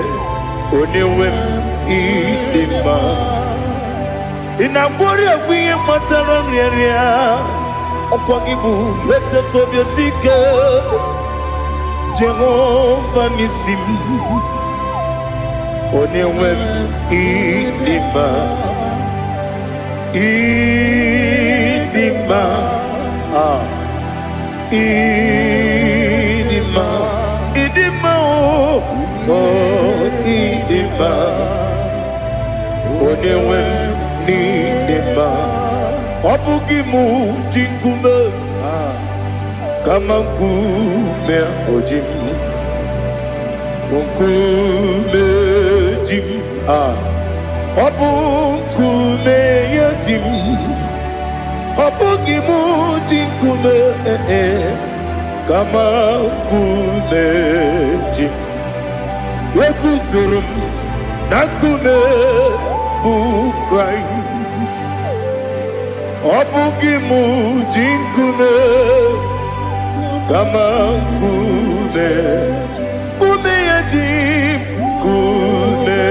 onye nwe m ịdị mma. Ị na-agwọrị ọgwụ ihe kpatara nrịanrịa, ọkwa gị bụ eteta obi esi ike. Jehova n'isi m, onye nwe m ịdị mma. Ịdị mma, ah, ịdị mma, ịdị mma, o oh, ịdị mma. Onye nwe m n'ịdị mma. Ọ bụghị mụ ji nkume, kama nkume o ji m, nkume ji m, ah, ọ bụ nkume ya ji m. Ọ bụghị m ji nkume, kama nkume ji m. Eguzoro m na nkume bụ Kraịst. Ọ bụghị m ji nkume, kama nkume, nkume ya ji m. Nkume,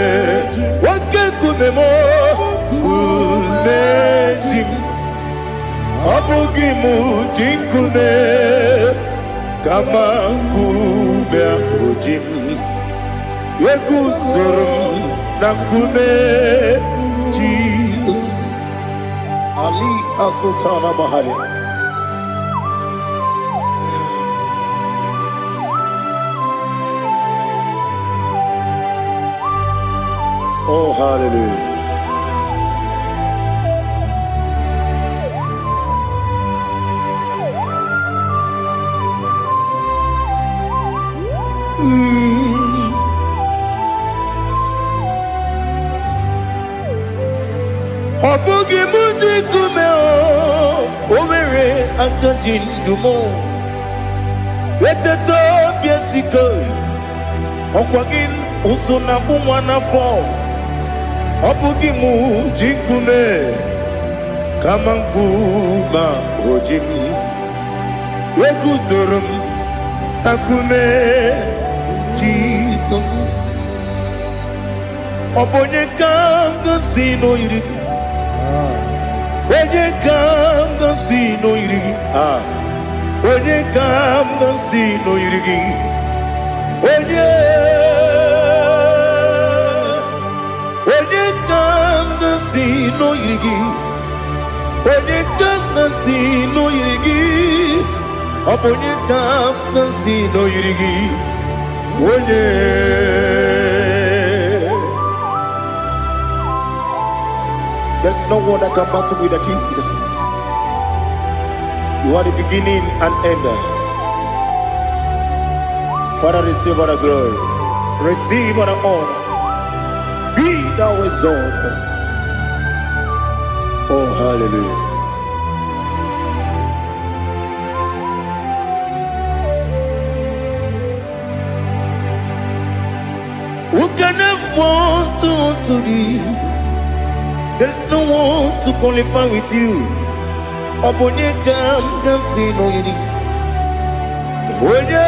oke nkume m, nkume ji m. Ọ bụghị m ji nkume, kama nkume ahụ ji m. Eguzoro m na nkume Jizọs. Ali Azụtana Mahali. Oh, hallelujah. Ọ bụghị m ji nkume, o nwere aka ji ndụ m. Eteta obi esiko, ọkwa gị ụsụ na-akpụ nwa n'afọ. Ọ bụghị m ji nkume, kama nkume o ji m. Eguzoro m na nkume Jizọs. Ọ bụ onye ka m gosi n'oyiri gị? Onye ka m gosi n'oyiri gị? Ah, onye ka m gosi n'oyiri gị? Onye, onye ka m gosi n'oyiri gị? Onye ka m gosi n'oyiri gị? Ọ bụ onye ka m gosi n'oyiri gị? Onye. There's no one that can battle with the Jesus. You are the beginning and end. Father, receive all the glory. Receive all the honor. Be thou exalted. Oh, hallelujah. Who can have one to thee? There's no one to qualify with you. Ọ bụ onye ka m ga-asị n'oyiri? Onye,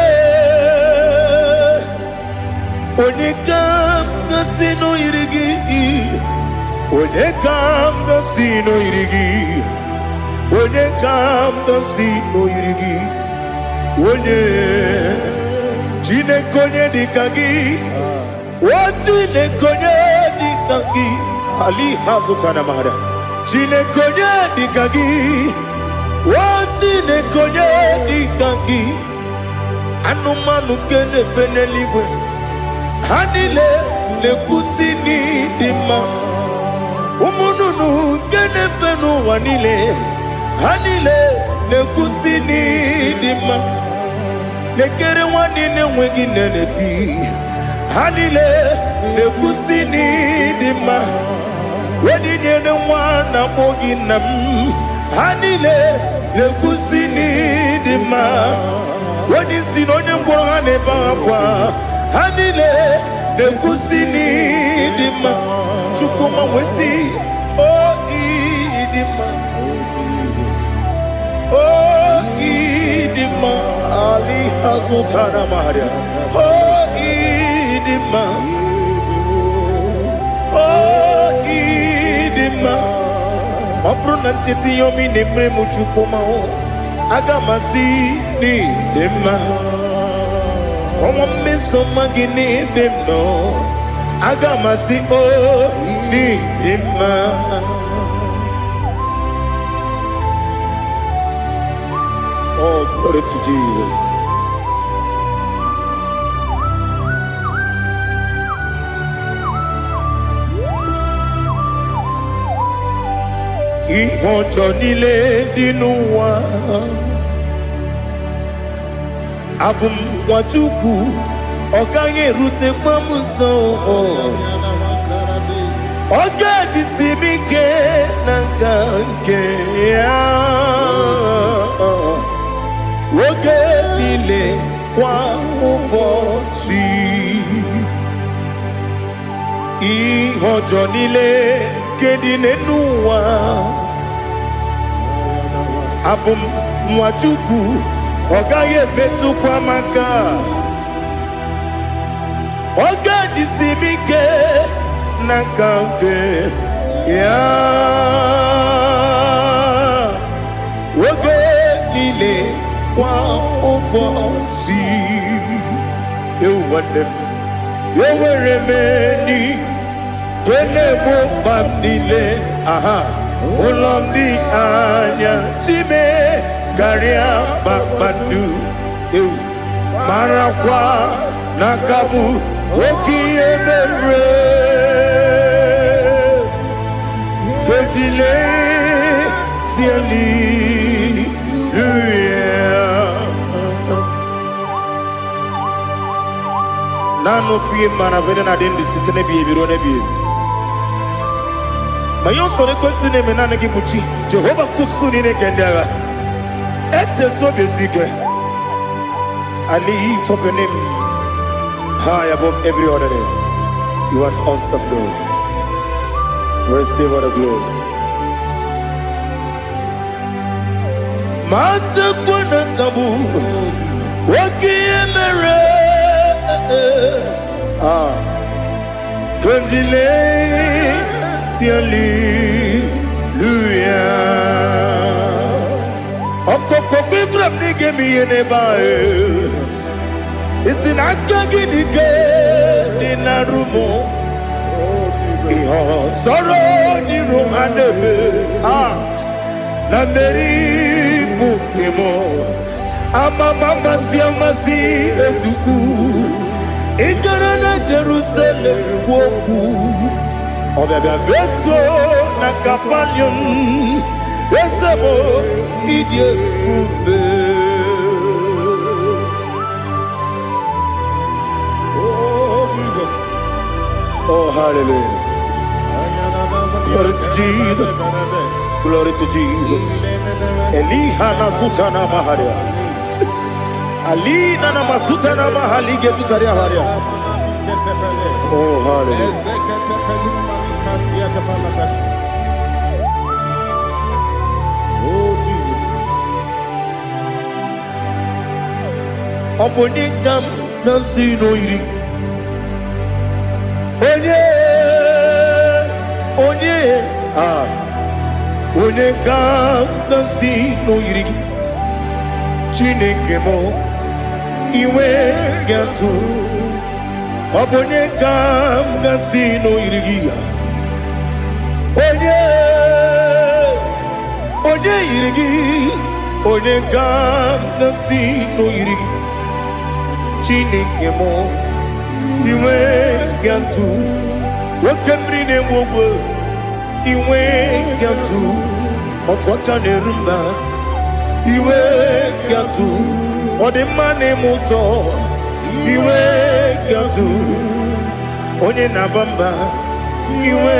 onye ka m ga-asị n'oyiri gị? Onye ka m ga-asị n'oyiri gị? Onye ka m ga-asị n'oyiri gị? Onye, Chineke, onye dị ka gị? O Chineke, onye dị ka gị? Ali hazụtana mara. Chineke, onye dị ka gị? O Chineke, onye dị ka gị? Anụmanụ nke na-efe n'eluigwe, ha niile na-ekwusi n'ịdị mma. Ụmụ nnụnụ nke na-efe n'ụwa niile, ha niile na-ekwusi n'ịdị mma. Lekere nwanne na-enweghị nne na-eti, ha niile na-ekwusi n'ịdị mma. Onye nyere nwa na-akpọ gị nna m, ha niile na-ekwusi n'ịdị mma. Onye isi na onye ngwọrọ, ha na-ebe akwa, ha niile na-ekwusi n'ịdị mma. Chukwuma nwesị o ịdị mma, o ịdị mma. Ali azụtara maria. O ịdị mma, o ịdị mma. Ọ bụrụ na ncheta ihe omi na-emere m, Chukwuma, o aga m asị n'ịdị mma. Kọnwa mmeso ọma gị n'ebe m nọ, aga m asị o n'ịdị mma. Oh, glory to Jesus. Ihe ọjọọ niile dị n'ụwa, abụ m nwa Chukwu, ọ gaghị erutekwa m nso. Ọ ga-ejisi m ike na nka nke ya oge niile, kwa ụbọchị. Ihe ọjọọ niile nke dị n'elu ụwa, abụ m nwa Chukwu, ọ gaghị emetụkwa m aka. Ọ ga-ejisi m ike n'aka nke ya oge niile, kwa ụbọchị. Ewu nwanne m, enwere m enyi nke na-egbo mkpa m niile. Aha ụlọ m dị anya chime karịa kpakpando. Ewu, marakwa na aka bụ oke ihe mere kejile tieli. Naanị ofu ihe mara bụ na adị ndụ site n'ebighị ebi ruo n'ebighị ebi. Ma ihe usoro ekwesị na-eme, naanị gị bụ chi Jehova nkusu niile nke ndị agha. Etetu obi esi ike. I lift up your name high above every other name. You are an awesome God. Receive all the glory. Ma tekwana ka bụ oke ihe mere. Ah, kondile hallelujah. Ọkụkọ Ibrahim n'ige m ihe n'ebe ahụ isi na aka gị dị ike dị na rumo. Ihe ọsọrọ n'iru ha na-eme, ah, na mmeri bụ nke m. Amama amasị amasị ezukwu ịgara na Jerusalem kwu okwu ọbịabịa meso na Kapanium. Eze m, ịdị ebube. Oh, Jesus. Oh, hallelujah. Glory to Jesus. Glory to Jesus. Eliha na sutana maharia. Alina na masutana mahalige sutaria haria. Oh, hallelujah. Oh, Jesus. Ọ bụ onye ka m na-asị n'oyiri? Onye, onye, ah, onye ka m na-asị n'oyiri gị? Chineke m, iwe ga-atụ. Ọ bụ onye ka m ga-asị n'oyiri gị ya? Onye, onye yiri gị? Onye ka m ga-asị n'oyiri gị? Chineke m, iwe ga-atụ. Oke mmiri na-enwe ogwe, iwe ga-atụ. Otu aka na-eru mba, iwe ga-atụ. Ọ dị mma na-eme ụtọ, iwe ga-atụ. Onye na-aba mba, iwe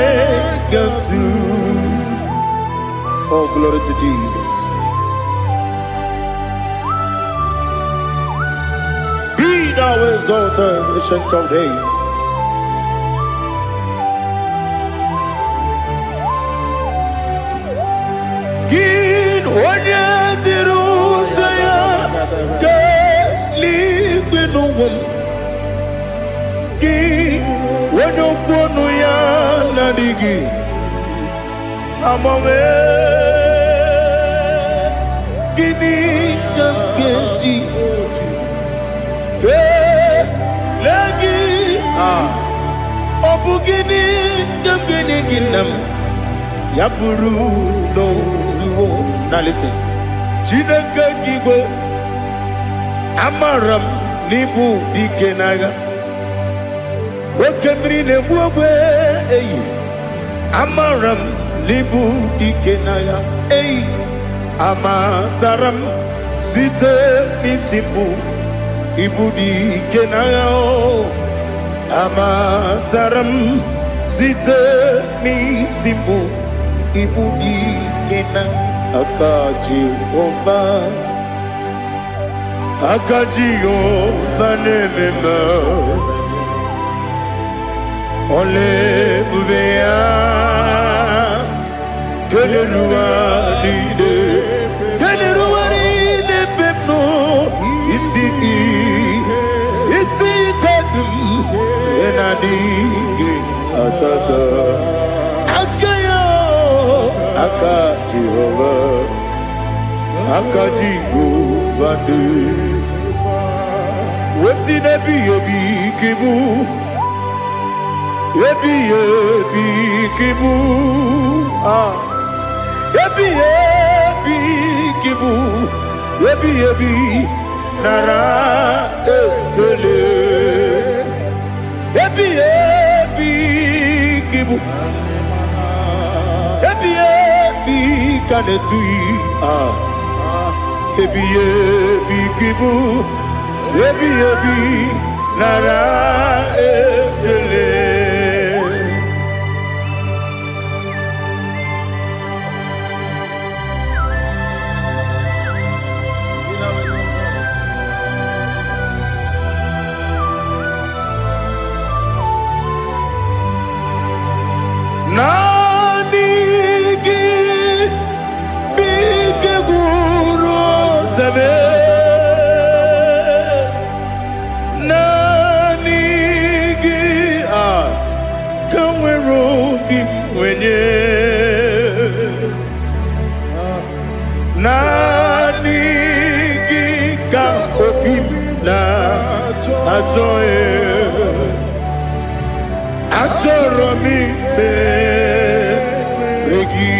ga-atụ. Oh, glory to Jesus. Be thou exalted, Ancient of Days. Gị onye jiri ute ya kelee n'ụwa m, gị onye okwu ọnụ ya na-adịghị agbanwe, gịnị ka m ga-eji kelee gị? Ah, ọ bụ gịnị ka m ga-enye gị, nna m, ya bụrụ n'ozuo na listen? Chineke gị igwe, amara m n'ịbụ dike n'agha. Oke mmiri na-egbu ogbe eyi, amara m n'ịbụ dike n'agha. Eyi, amatara m site n'isi mbụ ịbụ dike n'agha. O amatara m. Site n'isi mbụ ibu dị ike na aka Jehova. Aka Jehova na-eme mma. Ọla ebube ya kelere ụwa niile, kelere ụwa niile ebe m nọ. Isi isi ike dị m na-adịghị atata aka ya. Aka Jehova, aka Jehova dị wesi n'ebighị ebi ka ịbụ, ebighị ebi ka ịbụ. Ah, ebighị ebi ka ịbụ, ebighị ebi, nara ekele. Ebighị ebi ka ịbụ, ebighị ebi ka na-etughị. Ah, ebighị ebi ka ịbụ, ebighị ebi, nara ekele. Naanị gị bụ ike gwụrụ ọtabe. Naanị gị a ka nwere obi m nwenye. Naanị gị ka obi m na-achọ. Achọrọ m ikpe gị.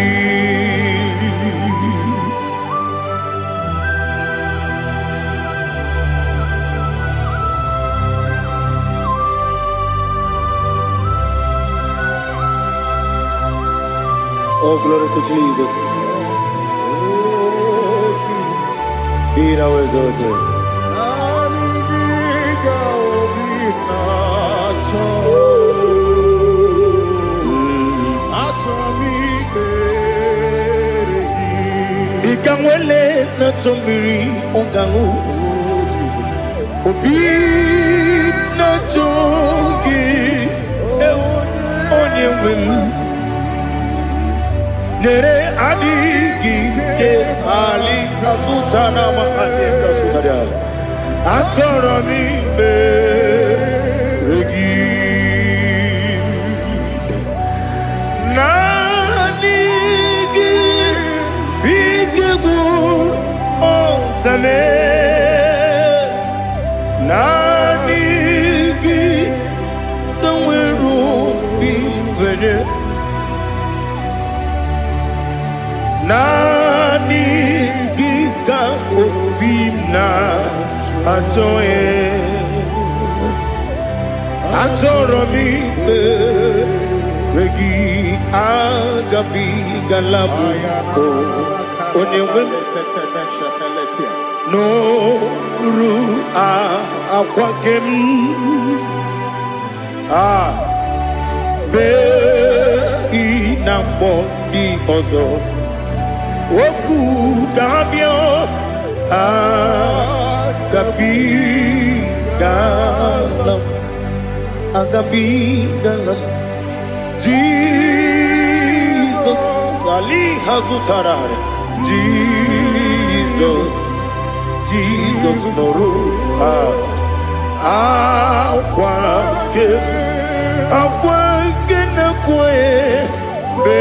Oh, glory to Jesus. Be thou exalted. Naanị gị ka obi na-achọ. Achọ m ikpere gị. Dịka nwele na-achọ mmiri ọ ga-aṅụ, obi na-achọ gị, ewu, onye nwe m. Nyere adịghị ike ali kasụtara ma anyị kasụtara. Achọrọ m ikpere gị. Naanị gị bụ ike gwụrụ ọtame. Naanị gị ka nwere obi nwere. Naanị gị ka obi m na-achọ. Achọrọ m ikpere gị. Agabigala m o onye nwe m n'oru akwa gị m a bee ị na mgbọ ndị ọzọ okwu ka ha bịa. Agabigala m, agabigala m. Jizọs ali ha zụtara. Jizọs, Jizọs, nụrụ akwa nke akwa nke na-ekwe mgbe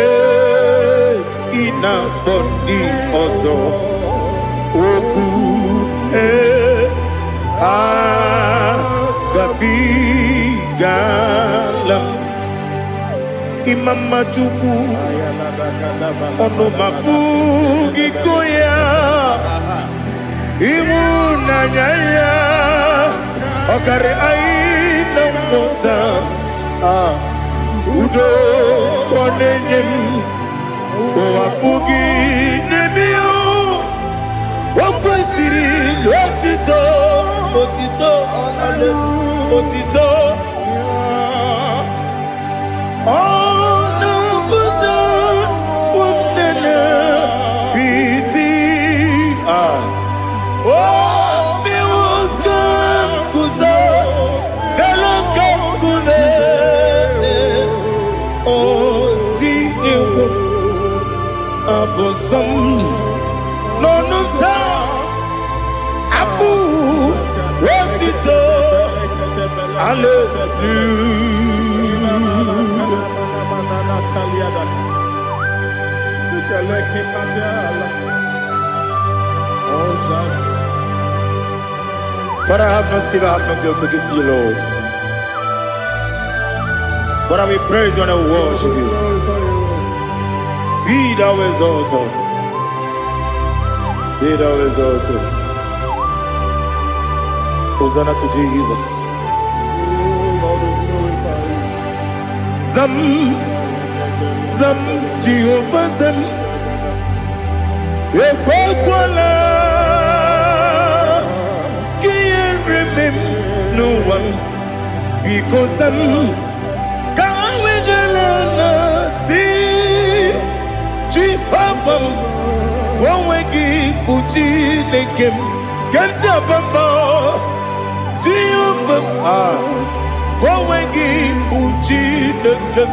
ị na-akpọ ndị ọzọ okwu. Ee, agabigala m. Ịma mma Chukwu, ọnụ ma pụghị ịkọ ya. Ịhụnanya ya ọkarị anyị na mmụta. Ah, udo ka ọ na-enye m, ụwa pụghị n'ebe ya. O kwesịrị otito, otito, otito. Ọ nsọ m n'ọnụ m taa, abụ otito, hallelujah. Father, I have no silver, I have no gold to give to you, Lord. But I will praise you and I will worship you. Be thou exalted. Be thou exalted. Hosanna to Jesus. Zam, Zam, Jehovah Zam. Ekwekwala ka ihere mee m n'ụwa m. Biko zam, ka wedala na si Jehova m, onwe gị bụ Chineke m, nke m ji aba mba. Jehova m, ah, onwe gị bụ Chineke m.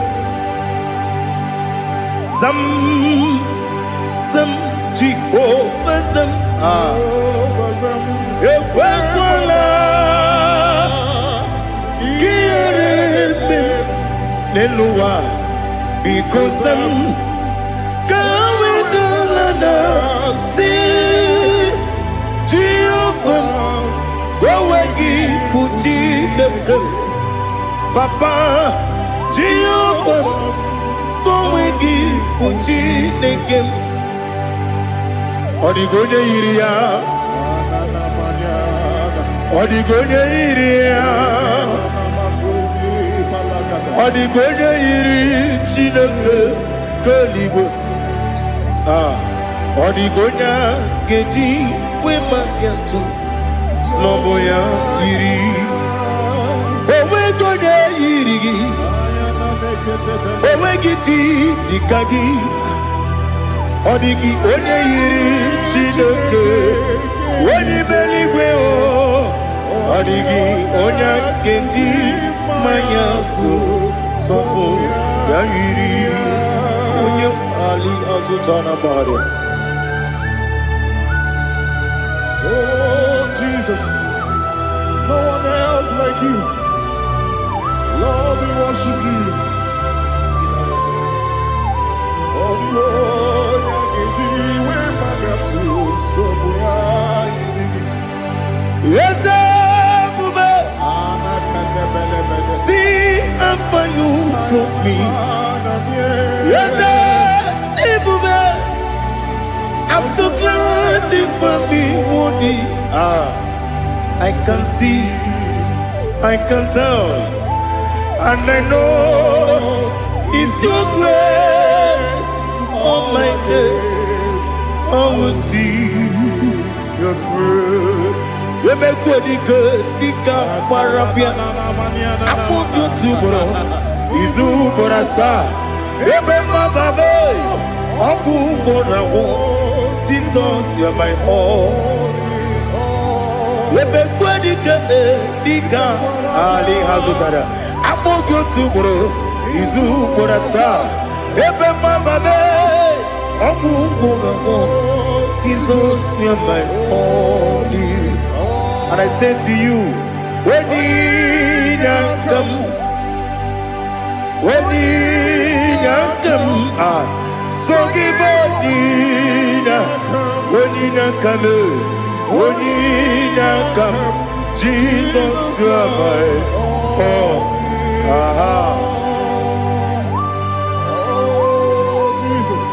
Zam, zam, Jehova zam, ah, ekwekwala ka ihere mee m n'elu ụwa. Biko zam, ka wedala na si Jehova m, onwe gị bụ Chineke m. Papa, Jehova m, onwe gị bụ Chineke m. Ọ dịghị onye yiri ya, ọ dịghị onye yiri ya, ọ dịghị onye yiri Chineke nke eluigwe. Ah, ọ dịghị onye a ga-eji wee maka atụ sị ya yiri. Onweghị onye yiri gị, onweghị chi dịka gị. Ọ dịghị onye yiri Chineke, onye ime eluigwe o. Ọ dịghị onye a ga-eji mmanya tụ sọpụ ya yiri onye ali azụta na gbara. Oh, Jesus, no one else like you. Lord, we worship you. Oh, Lord, Eze ebube, see how far you brought me. Eze ebube, I'm so glad you found me worthy. Ah, I can see, I can tell, and I know it's your grace on my day. I will see your grace. Emekwe dike dịka gbara bịa akpụkpọ otu ugboro izu ugboro asaa ebe mmababe ọgwụ ugboro agwụ. Jizọs, you are my all. Emekwe dike dịka ali ha zụtara akpụkpọ otu ugboro izu ugboro asaa ebe mmababe ọgwụ ugboro agwụ. Jizọs, you are my all. And I say to you, Onyinakam, Onyinakam, ah, so give Onyina, Onyinakam, Onyinakam, Jesus, you are my all. Aha. Oh, Jesus.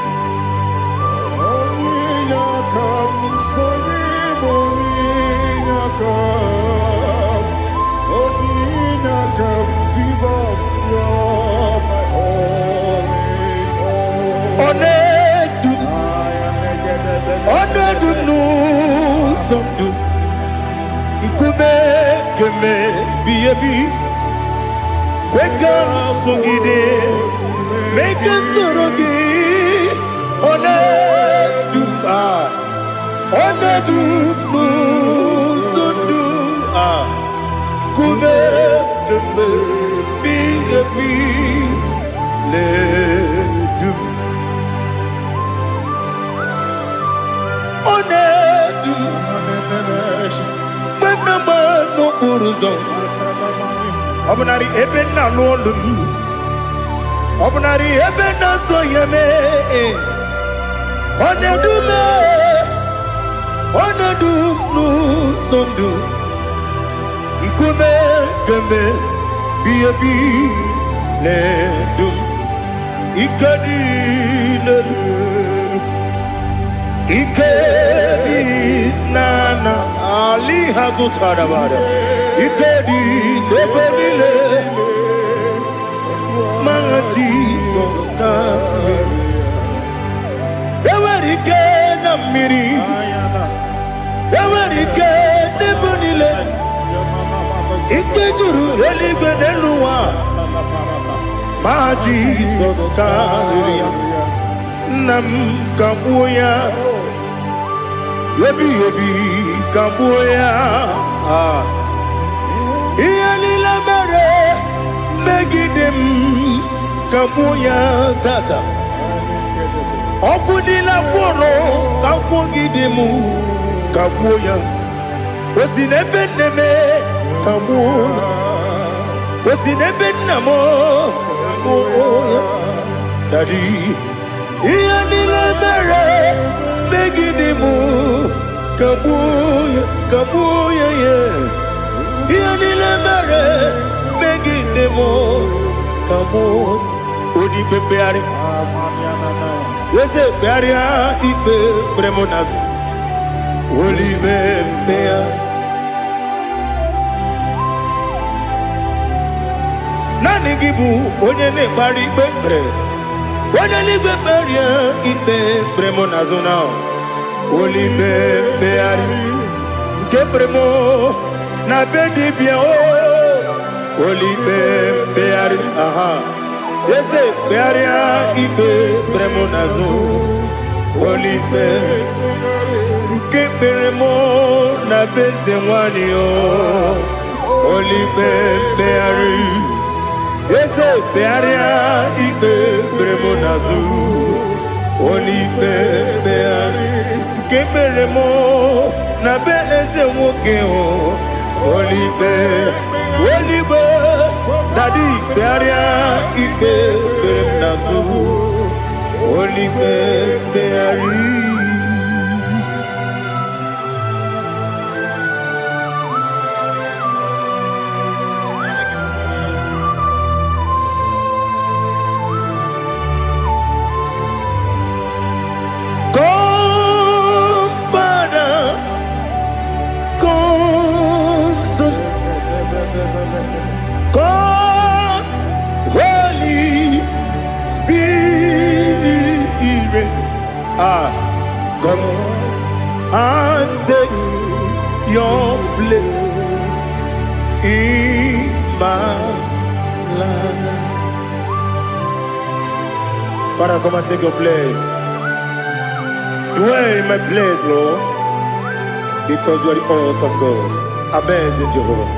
Onyinakam, Sonim Onyinakam, Onyinakam, Jesus, you're my all in all. Onedum, I am onedum n'ụzọ ndụ, nkume keme bi ebi, kwe ka m sogide, mee ka m soro gị, onedum, ah, onedum n'ụzọ ndụ, ah, nkume keme bi ebi, ledum. n'ụzọ. Ọ bụnarị ebe m na-alụ ọlụ m, ọ bụnarị ebe m na-asọ ihe mee. Ọ na-edu m, ọ na-edu m n'ụzọ ndụ. Nkume kemgbe bi ebi na-edu m. Ike dị n'elu, ike dị n'ala ali ha zụtara bara. Ike dị n'ebe niile ma Jizọs karịrị. Enwere ike na mmiri, enwere ike n'ebe niile. Ike juru eluigwe n'elu ụwa ma Jizọs karịrị ya. Nna m, kagbuo ya. Ebighị ebi, kagbuo ya. Ah. Ihe niile mere megide m, kagbuo ya tata. Ọkụ niile gwụrụ kagbugide m, kagbuo ya. O si n'ebe nne m, kagbuo ya. O si n'ebe nna m, kagbuo ya. Daddy, ihe niile mere megide m, kagbuo ya, kagbuo ya. Ya ihe niile mere megide m, kagbuo. Onye ikpe mkpegharị, eze, kpegharịa ikpe kpere m n'azụ. Olibe mkpegharị. Naanị gị bụ onye na-ekpegharị ikpe kpere. Onye eluigwe, kperie ikpe kpere m n'azụ na olibe mkpegharị nke kpere m na be dibịa o. Olibe mkpegharị. Aha, eze, kpegharịa ikpe kpere m n'azụ. Olibe nke kpere m na be eze nwanyị o. Olibe mkpegharị. Eze, kpegharịa ikpe kpere m n'azụ. Olibe mkpegharị nke kpere m na be eze nwoke o. Olibe, olibe, daddy, kpegharịa ikpe kpere m n'azụ. Olibe mkpegharị. Come, Father, come, Son, come, Holy Spirit. Ah, come and take your place in my life. Father, come and take your place. Dwell in my place, Lord, because you are the awesome God, amazing Jehovah.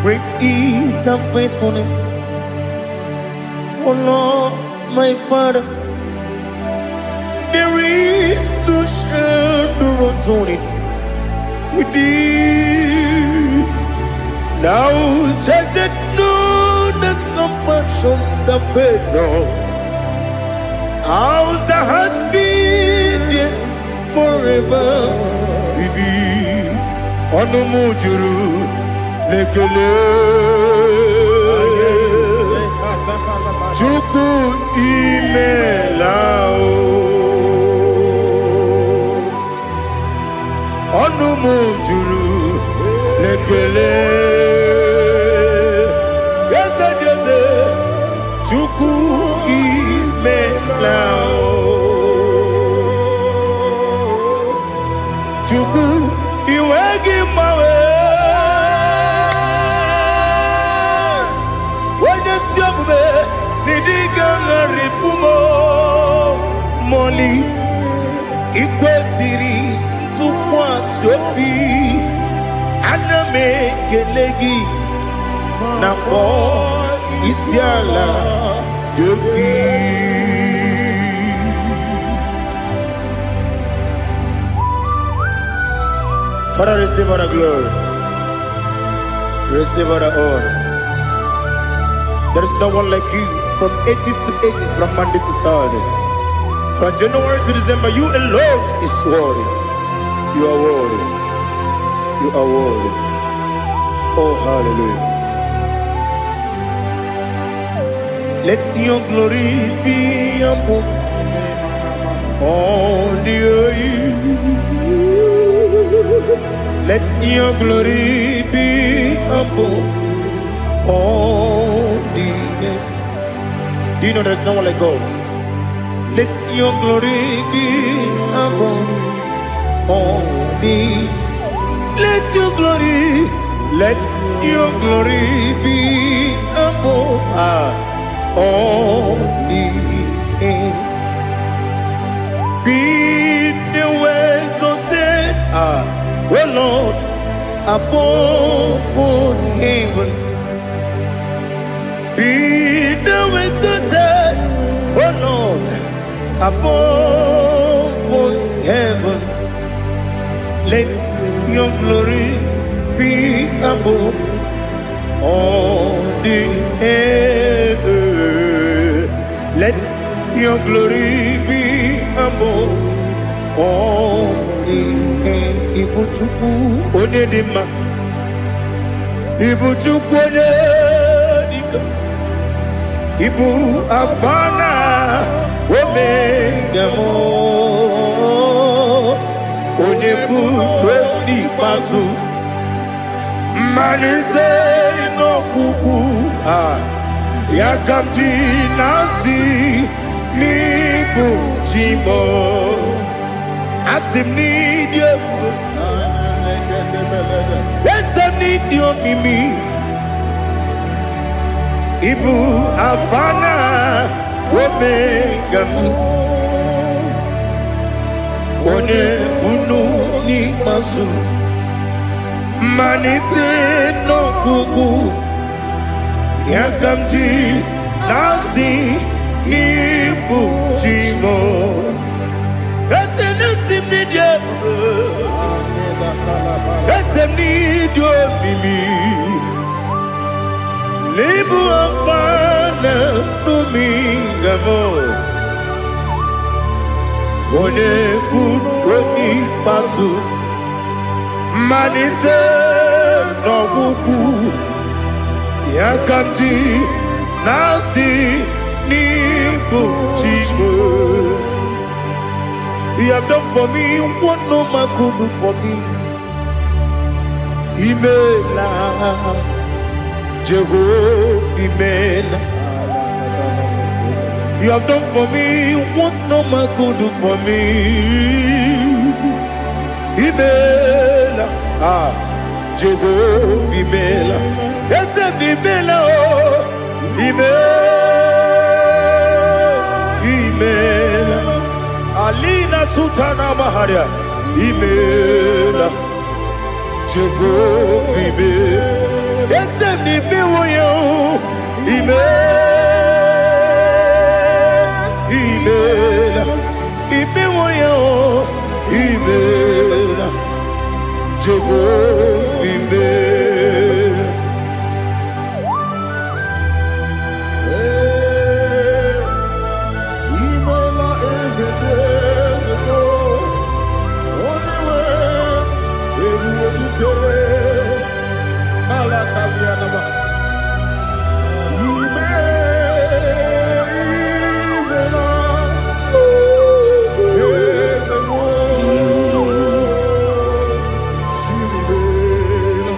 Great is thy faithfulness, O Lord, my Father. There is no shadow of turning with thee. Thou changest not, thy compassions they fail not. As thou hast been there forever with thee. Ọnụ m juru n'ekele. Chukwu, imela o. Ọnụ m juru n'ekele. Eze dị eze, Chukwu, imela o. Chukwu, iwe gị mgbanwe. Onye si omume n'ịdị ga-agharịpụ m mọli. Ikwesịrị ntụkwasị obi. Ana m ekele gị na kpọọ isi ala dị gị. Father, receive all the glory. Receive all the honor. There is no one like you from ages to ages, from Monday to Saturday. From January to December, you alone is worthy. You are worthy. You are worthy. Oh, hallelujah. Let your glory be above all the earth. Let your glory be above all the earth. Do you know there's no one like God? Let your glory be above all the. Let your glory, let your glory be above all the earth. Be thou exalted, O Lord, above all heaven. Be thou exalted, O Lord, above all heaven. Let your glory be above all the earth. Let your glory be above all the earth. Ibu Chukwu onye dị mma. Ibu Chukwu onye dike. Ibu Alfa na Omega m. Onye bụ n'ikpeazụ. Mmalite n'ọgwụgwụ a ya ka m ji na-asị n'ịbụ chi m. Asị m n'ịdị ebube, eze m n'ịdị omimi. Ịbụ Alfa na Omega m. Onye bunu n'ikpeazụ, mmalite n'ọgwụgwụ, ya ka m ji na-asị n'ịbụ chi m. Eze na-esi m n'ịdị ebube, eze m n'ịdị omimi. N'ịbụ Alfa na Omega m. Onye bụ onye ikpeazụ, mmalite n'ọgwụgwụ, ya ka m ji na-asị n'ịbụ chi m. You have done for me what no man could do for me. Imela, Jehovah, Imela. You have done for me what no man could do for me. Imela, ah, Jehovah, Imela. Eze m Imela, oh, Imela, Imela. Alina Sultana Maharia, Imela, Jehovah, Imela. Eze m imewo ya, oh, Imela, Imela, imewo ya, oh, Imela, Jehovah, Imela. Imela eze dị eze, onye nwe ebube dike ala kabianaba. Ime imela eze nwe imela.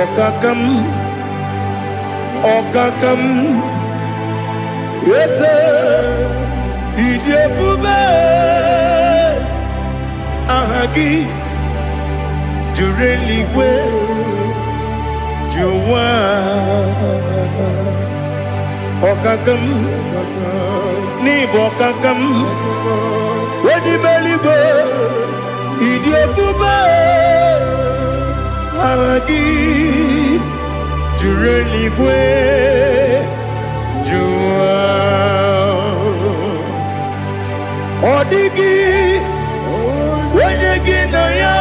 Ọkaka m, ọkaka m, eze, ịdị ebube, aha gị juru eluigwe ju ụwa. Ọkaka m, n'ịbụ ọkaka m, onye ime eluigwe, ịdị ebube, aha gị juru eluigwe ju ụwa. Ọ dịghị onye gị na ya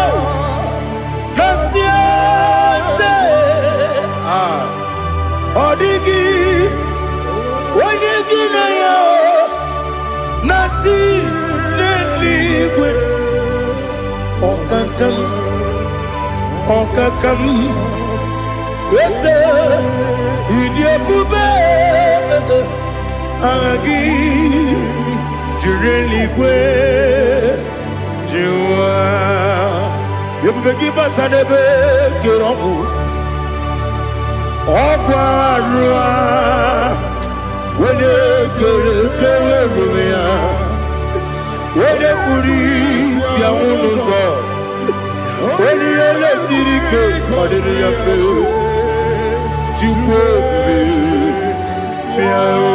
Ọkaka m, ọkaka m, eze, ịdị ebube, aha gị jiri eluigwe jụwa. Ebube gị bata n'ebe kere ọgwụ, ọgwụ arụ a, onye kere kere onwe ya, onye kpuru isi anwụ n'ụzọ, onye ihe lesiri ike ọ dịrị ya mfe. Chukwu ebube, bịa o.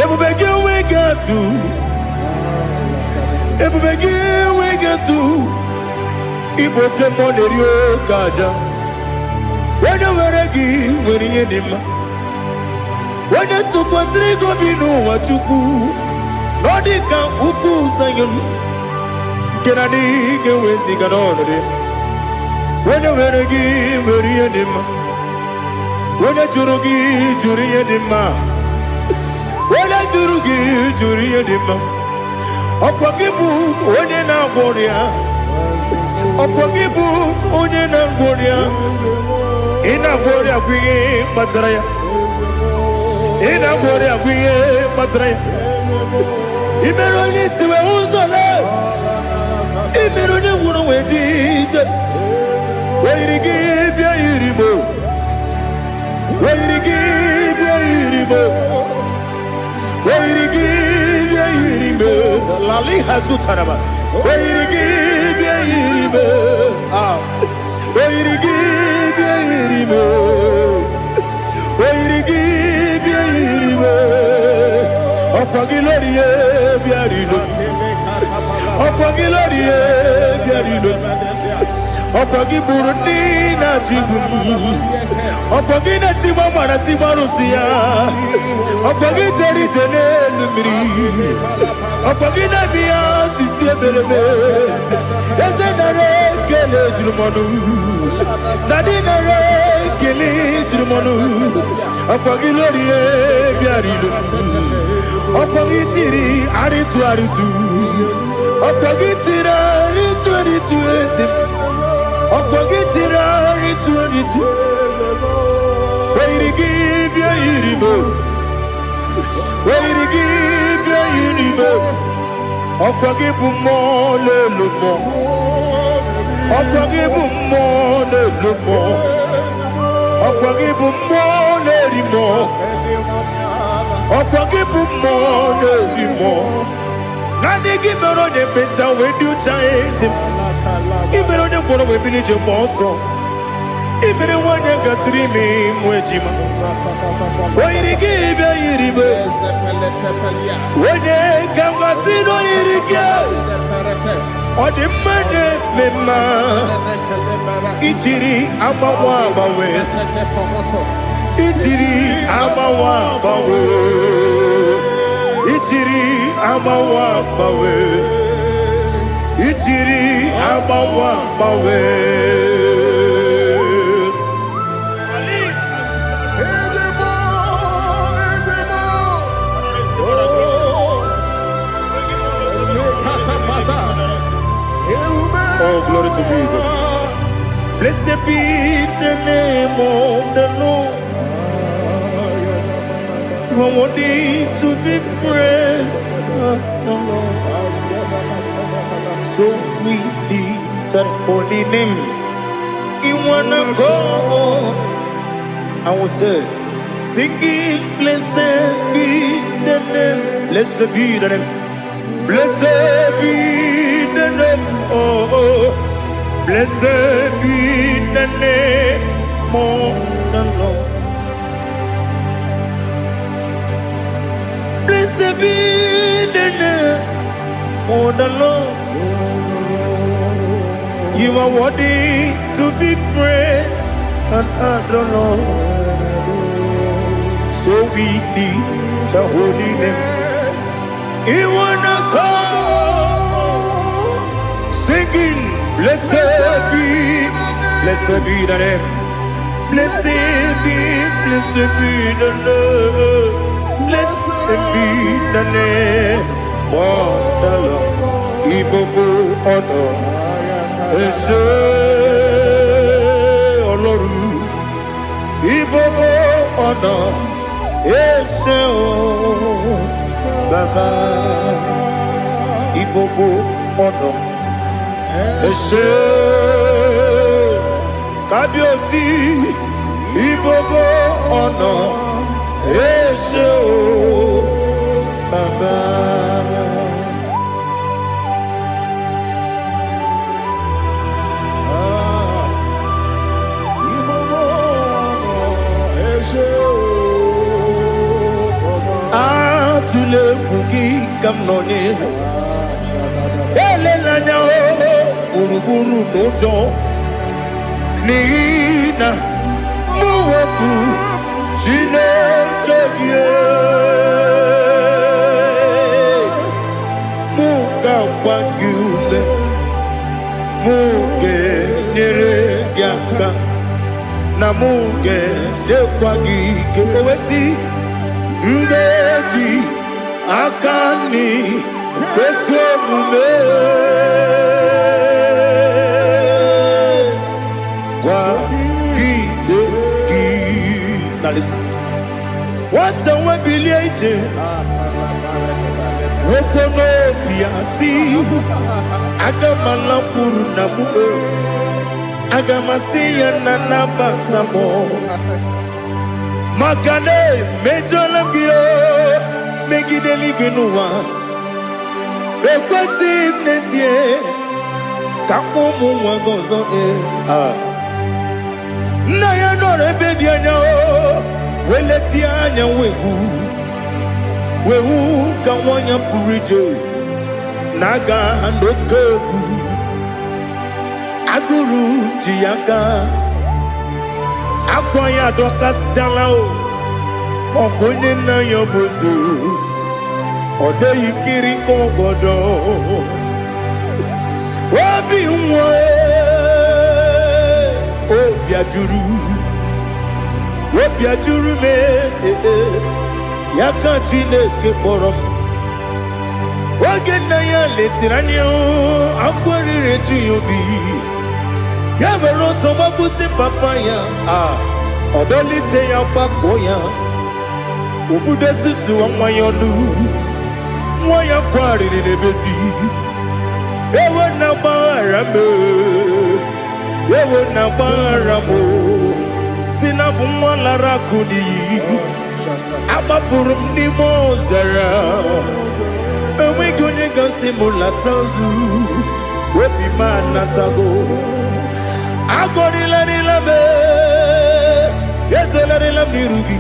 Ebube gị enweghị atụ, ebube gị enweghị atụ, ịbụ oke mmụọ na-eri oke aja. Onye nwere gị nwere ihe dị mma. Onye tụkwasịrị gị obi n'ụwa, Chukwu, na ọ dị ka ukwu Zayọn nke na adịghị ga-eweziga n'ọnọdụ ya. Onye nwere gị nwere ihe dị mma. Onye jụrụ gị jụrụ ihe dị mma. Onye jụrụ gị jụrụ ihe dị mma. Ọkwa gị bụ onye na-agwọ ọrịa. Ọkwa gị bụ onye na-agwọ ọrịa. Ị na-agwọ ọrịa bụ ihe kpatara ya. Ị na-agwọ ọrịa bụ ihe kpatara ya. Ị mere onye isi wee hụ ụzọ lee. Ị mere onye nwụrụ wee ji ije. O yiri gị bịa yiri mo. O yiri gị bịa yiri mo. O yiri gị bịa yiri mo. Lali hazutaraba. O yiri gị bịa yiri mo. Ah. O yiri gị bịa yiri mo. O yiri gị bịa yiri mo. Ọkwa gị lórí e bịa rilo. Ọkwa gị lórí e bịa rilo. Ọkwa gị gburu ndị na-achịgbu m. Ọkwa gị na-etigba mara tigba arụsị ya. Ọkwa gị jere ije n'elu mmiri. Ọkwa gị na-eme ya osisi emereme. Eze nara ekele juru m ọnụ. Dadi nara ekele juru m ọnụ. Ọkwa gị lórí e bịara ilo. Ọkwa gị tiri arịtụ arịtụ. Ọkwa gị tiri arịtụ arịtụ eze m. Ọkwa gị tiri arịtụ arịtụ. O yiri gị bịa yiri m. O yiri gị bịa yiri m. Ọkwa gị bụ mmụọ n'elu mmụọ. Ọkwa gị bụ mmụọ n'elu mmụọ. Ọkwa gị bụ mmụọ na-eri mmụọ. Ọkwa gị bụ mmụọ na-eri mmụọ. Naanị gị mere onye ekpenta wee dị ụcha eze m. Ị mere onye mkpọrọ wee bili ije mgbe ọsọ. Ị mere nwanyị gatụrụ ime mụ ejima. O yiri gị bịa yiri m. Onye ka m gasị na o yiri gị. Ọ dị mma na-eme mma. Ijiri agbanwe agbanwe. Ijiri agbanwe agbanwe. Ijiri agbanwe agbanwe. Ijiri agbanwe agbanwe. Oh, glory to Jesus. Blessed be the name of the Lord. You are worthy to be praised, the Lord. So we lift our holy name in one accord. I will say, singing, blessed be the name, blessed be the name, blessed be the name, oh, oh. Blessed be the name of the Lord. Blessed be the name of the Lord. You are worthy to be praised and adored, Lord. So we lift the holy name. You wanna come singing, Blessed be, blessed be the name. Blessed be, blessed be the Lord. Blessed be the name of the Lord. Ìgbogbo ọ̀nà ẹ ṣé Ọlọ́run. Ìgbogbo ọ̀nà ẹ ṣé o Bàbá. Ìgbogbo ọ̀nà ẹ ṣé Kábíyèsí. Ìgbogbo ọ̀nà ẹ ṣé o Bàbá. Atụla egwu gị ka m nọ n'ihu. Elela anya o gburugburu n'ụjọ n'ihi na mụ bụ Chineke gị. Mụ ga-agba gị ume, mụ ga-enyere gị aka, na mụ ga-enyekwa gị ike. O wee sị, m ga-eji aka nri kwesị omume kwagide gị. Now listen. Nwata nwe bilie ije nwoke n'obi ya si aga m alakwuru na mụ, aga m asị ya na nabata m maka na emejọla m gị o megide eluigwe n'ụwa. Ekwesịghị m n'ezie ka mkpọ ụmụ nwa gị ọzọ. Ee, ah. Nna ya nọrọ ebe dị anya o wee letie anya wee hụ wee hụ ka nwa ya pụrụ ije na-aga n'oke egwu agụrụ ji ya aka akwa ya adọkasịchala o ọkụ onye nna ya bụ ozu ọ dịghị kiri ka ọgọdọ obi nwa obi ajụrụ obi ajụrụ m ee, ya ka Chineke kpọrọ m. Oge nna ya letiri anya akwa riri eju ya obi ya were ọsọ gbapute papa ya a ọ dọlite ya gbakọọ ya obudo susuwa nwa ya ọnụ nwa ya kwarịrị n'ebezi ewo na gbaghara m ewo na gbaghara m si na bụ nwa lara akụ n'iyi agbafuru m n'ime ọzara enweghị onye gasị m lata ozu obi m anatago agọrịlarịla m ezelarịla m n'iru gị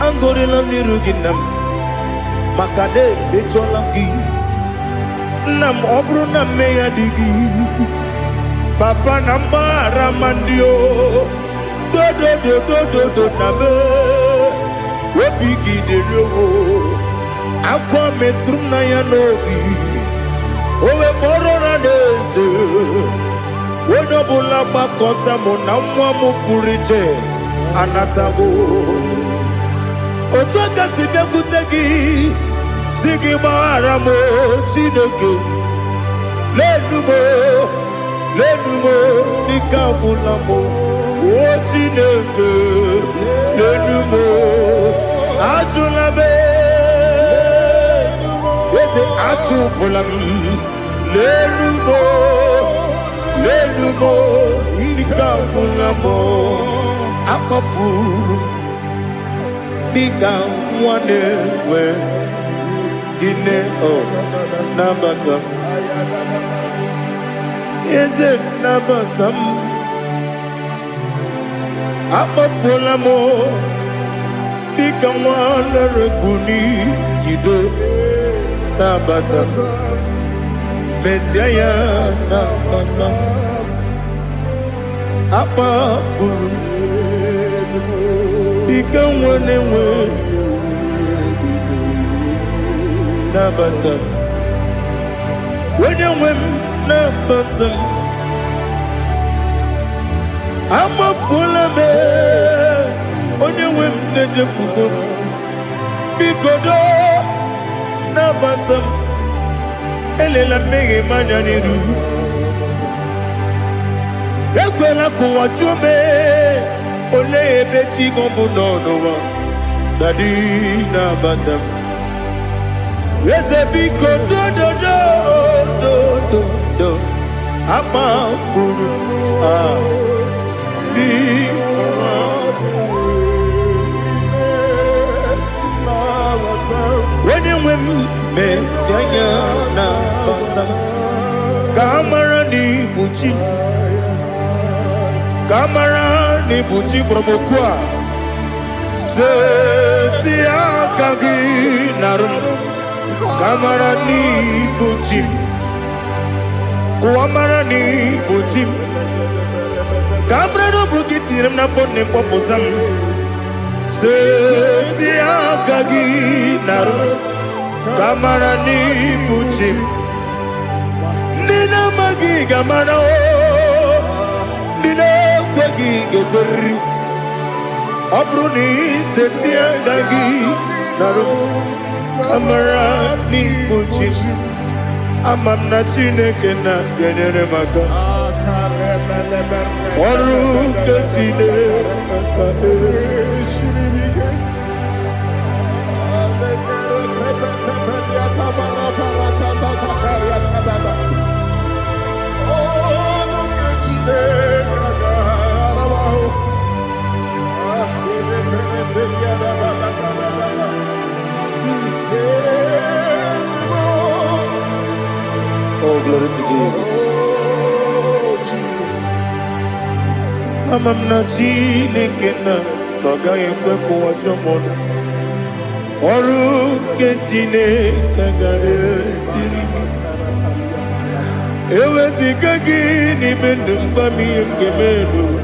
agọrịla m n'iru gị nna m maka na emejọla m gị nna m ọ bụrụ na mmehie dị gị papa na mgbaghara ma ndị o dodododododo na me obi gị dịrị o akwa metụrụ m na ya n'obi o wee kpọrọ na n'eze onye ọbụla gbakọta mụ na nwa m pụrụ iche anatago otu aka si bịakwute gị si gị gbaghara m o, Chineke lenu m o, lenu m o, n'ike agwụla m o. O Chineke lenu m o, ajụla m eze achụpụla m lenu m o, lenu m o, n'ike agwụla m o. Akpọfuru m dịka nwa na-enwe gịnị o nabata m eze nabata m akpọfuola m dịka nwa lere n'iyido nabata m mezie ya nabata m akpafuru m dịka nwa na-enwe nabata m onye nwe m. nabata m. Amafuola m, onye nwe m na-ejefugo m. Biko doo, nabata m. Elela mmehie m anya n'iru. Ekwela ka ụwa jụọ m, olee ebe chi gị bụ nọ n'ụwa? Daddy, nabata m. Eze, biko, dododo dododo, amafuru m, ah, biko. Onye nwe m, mezi anya nabata m, ka a mara na ibu chi m, ka a mara na ibu chi kpọrọ m oku a. Seti aka gị narụ m, ka a mara na ibu chi m, ka ụwa mara na ibu chi m, ka a mara na ọ bụ gị tinyere m n'afọ nne m, kpọpụta m. Seti aka gị narụ m, ka a mara na ibu chi m. Ndị na-amaghị ga-amara o, ndị na-ekweghị ga-ekweriri. Ọ bụrụ na iseti aka gị narụ m, ka mara n'ibu chi m. Ama m na Chineke na ga-enyere m aka. Ọrụ nke Chineke Siri m ike. Oh, glory to Jesus. Ama m na Chineke na ọ gaghị ekwe ka ụwa jụọ m ọnụ. Ọrụ nke Chineke agaghị esiri m ike. Eweziga gị n'ime ndụ m, gwa m ihe m ga-eme n'ụwa.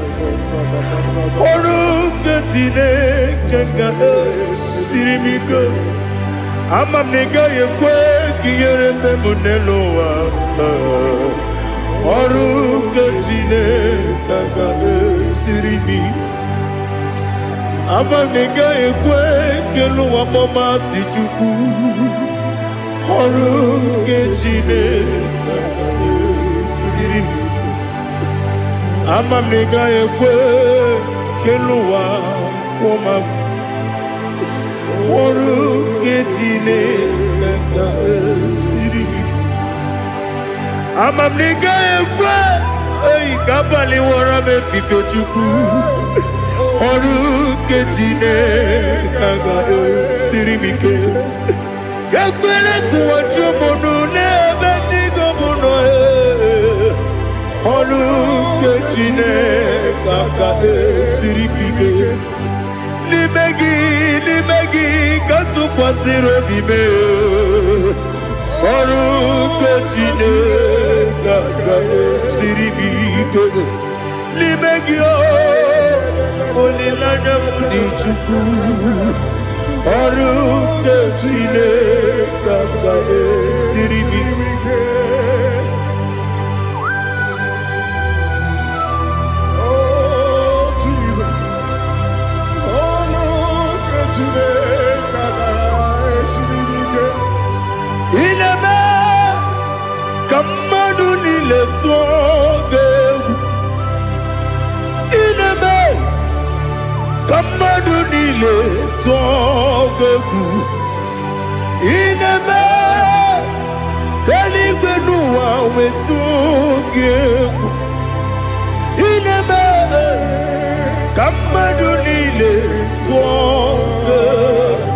Ọrụ nke Chineke ga-esiri m ike. Ama m na ị gaghị ekwe ka ihere mme m n'elu ụwa. Ọrụ nke Chineke ga-esiri m ike. Ama m na ị gaghị ekwe ka elu ụwa kpọmasị Chukwu. Ọrụ nke Chineke ga-esiri m ike. Ama m na ị gaghị ekwe ka elu ụwa kwụọ m. Ọrụ nke Chineke ga-esiri m ike. Ama m na ị gaghị ekwe eyi ka abalị wọrọ m efife. Chukwu, ọrụ nke Chineke ga-esiri m ike. Ekwele ka ụwa jụọ m ọnụ n'ebe chi gị bụ nọ. Ee. Ọrụ nke Chineke ga-esiri m ike. N'ime gị, n'ime gị ka m tụkwasịrị obi m. Ọrụ nke Chineke ga-esiri m ike. N'ime gị o, olileanya m dị. Chukwu, ọrụ nke Chineke ga-esiri m ike. Oh, Jesus. Ọlụ nke Chineke ga-esiri m ike. Ị na-eme ka mmadụ niile tụọ gị egwu. Ị na-eme ka mmadụ niile tụọ gị egwu. Ị na-eme ka eluigwe n'ụwa wetụọ gị egwu. Ị na-eme ka mmadụ niile tụọ gị egwu.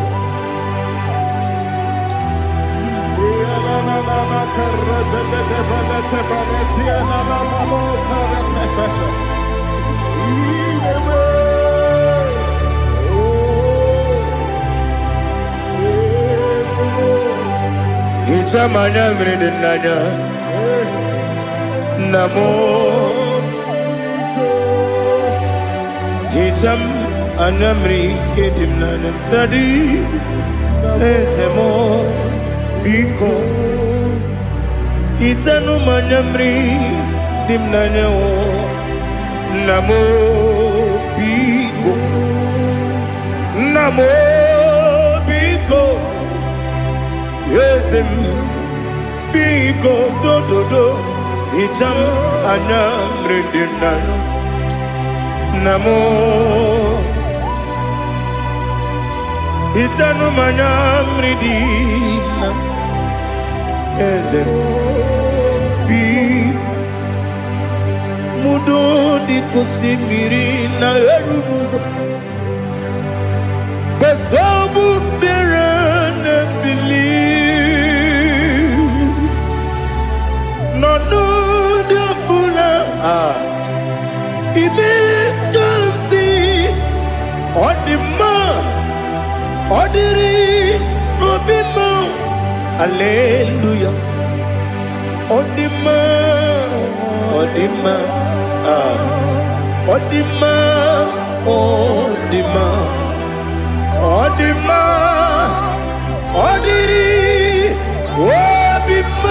Hichaa m anya mmiri dị n'anya, nna m. Hichaa m anya mmiri nke dị m n'anya. Daddy, eze m, biko. Hichanụ m anya mmiri dị m n'anya o. Nna m biko, nna m biko, eze m biko, dododo, hicha m anya mmiri dị m n'anya. Nna m, hichanụ m anya mmiri dị na eze m biko. Mudo dịka osimiri na-eru n'ụzọ gbasọbụ mmiri na-ebili n'ọnọdụ ọbụla, ime ka m si ọ dị mma, ọ dịrị obi m. Aleluya, ọ dị mma, ọ dị mma, ah, ọ dị mma, ọ dị mma, ọ dị mma, ọ dịrị obi m.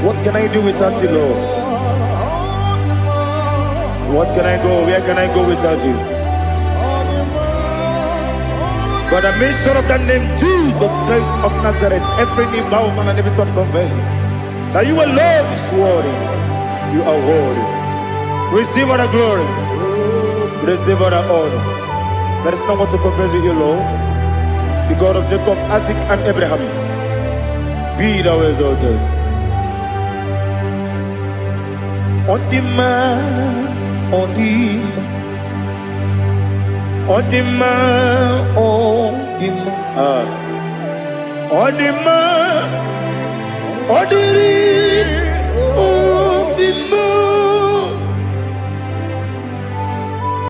What can I do without you, Lord? What can I go? Where can I go without you? By the mention of that name, Jesus Christ of Nazareth, every knee bows and every tongue confess that you alone is worthy. You are worthy. Receive all the glory. Receive all the honor. There is no one to compare with you, Lord. The God of Jacob, Isaac, and Abraham. Be thou exalted. Ọ dị mma, ọ dị mma, ọ dị mma, ọ dị mma, ah. Ọ dị mma, ọ dịrị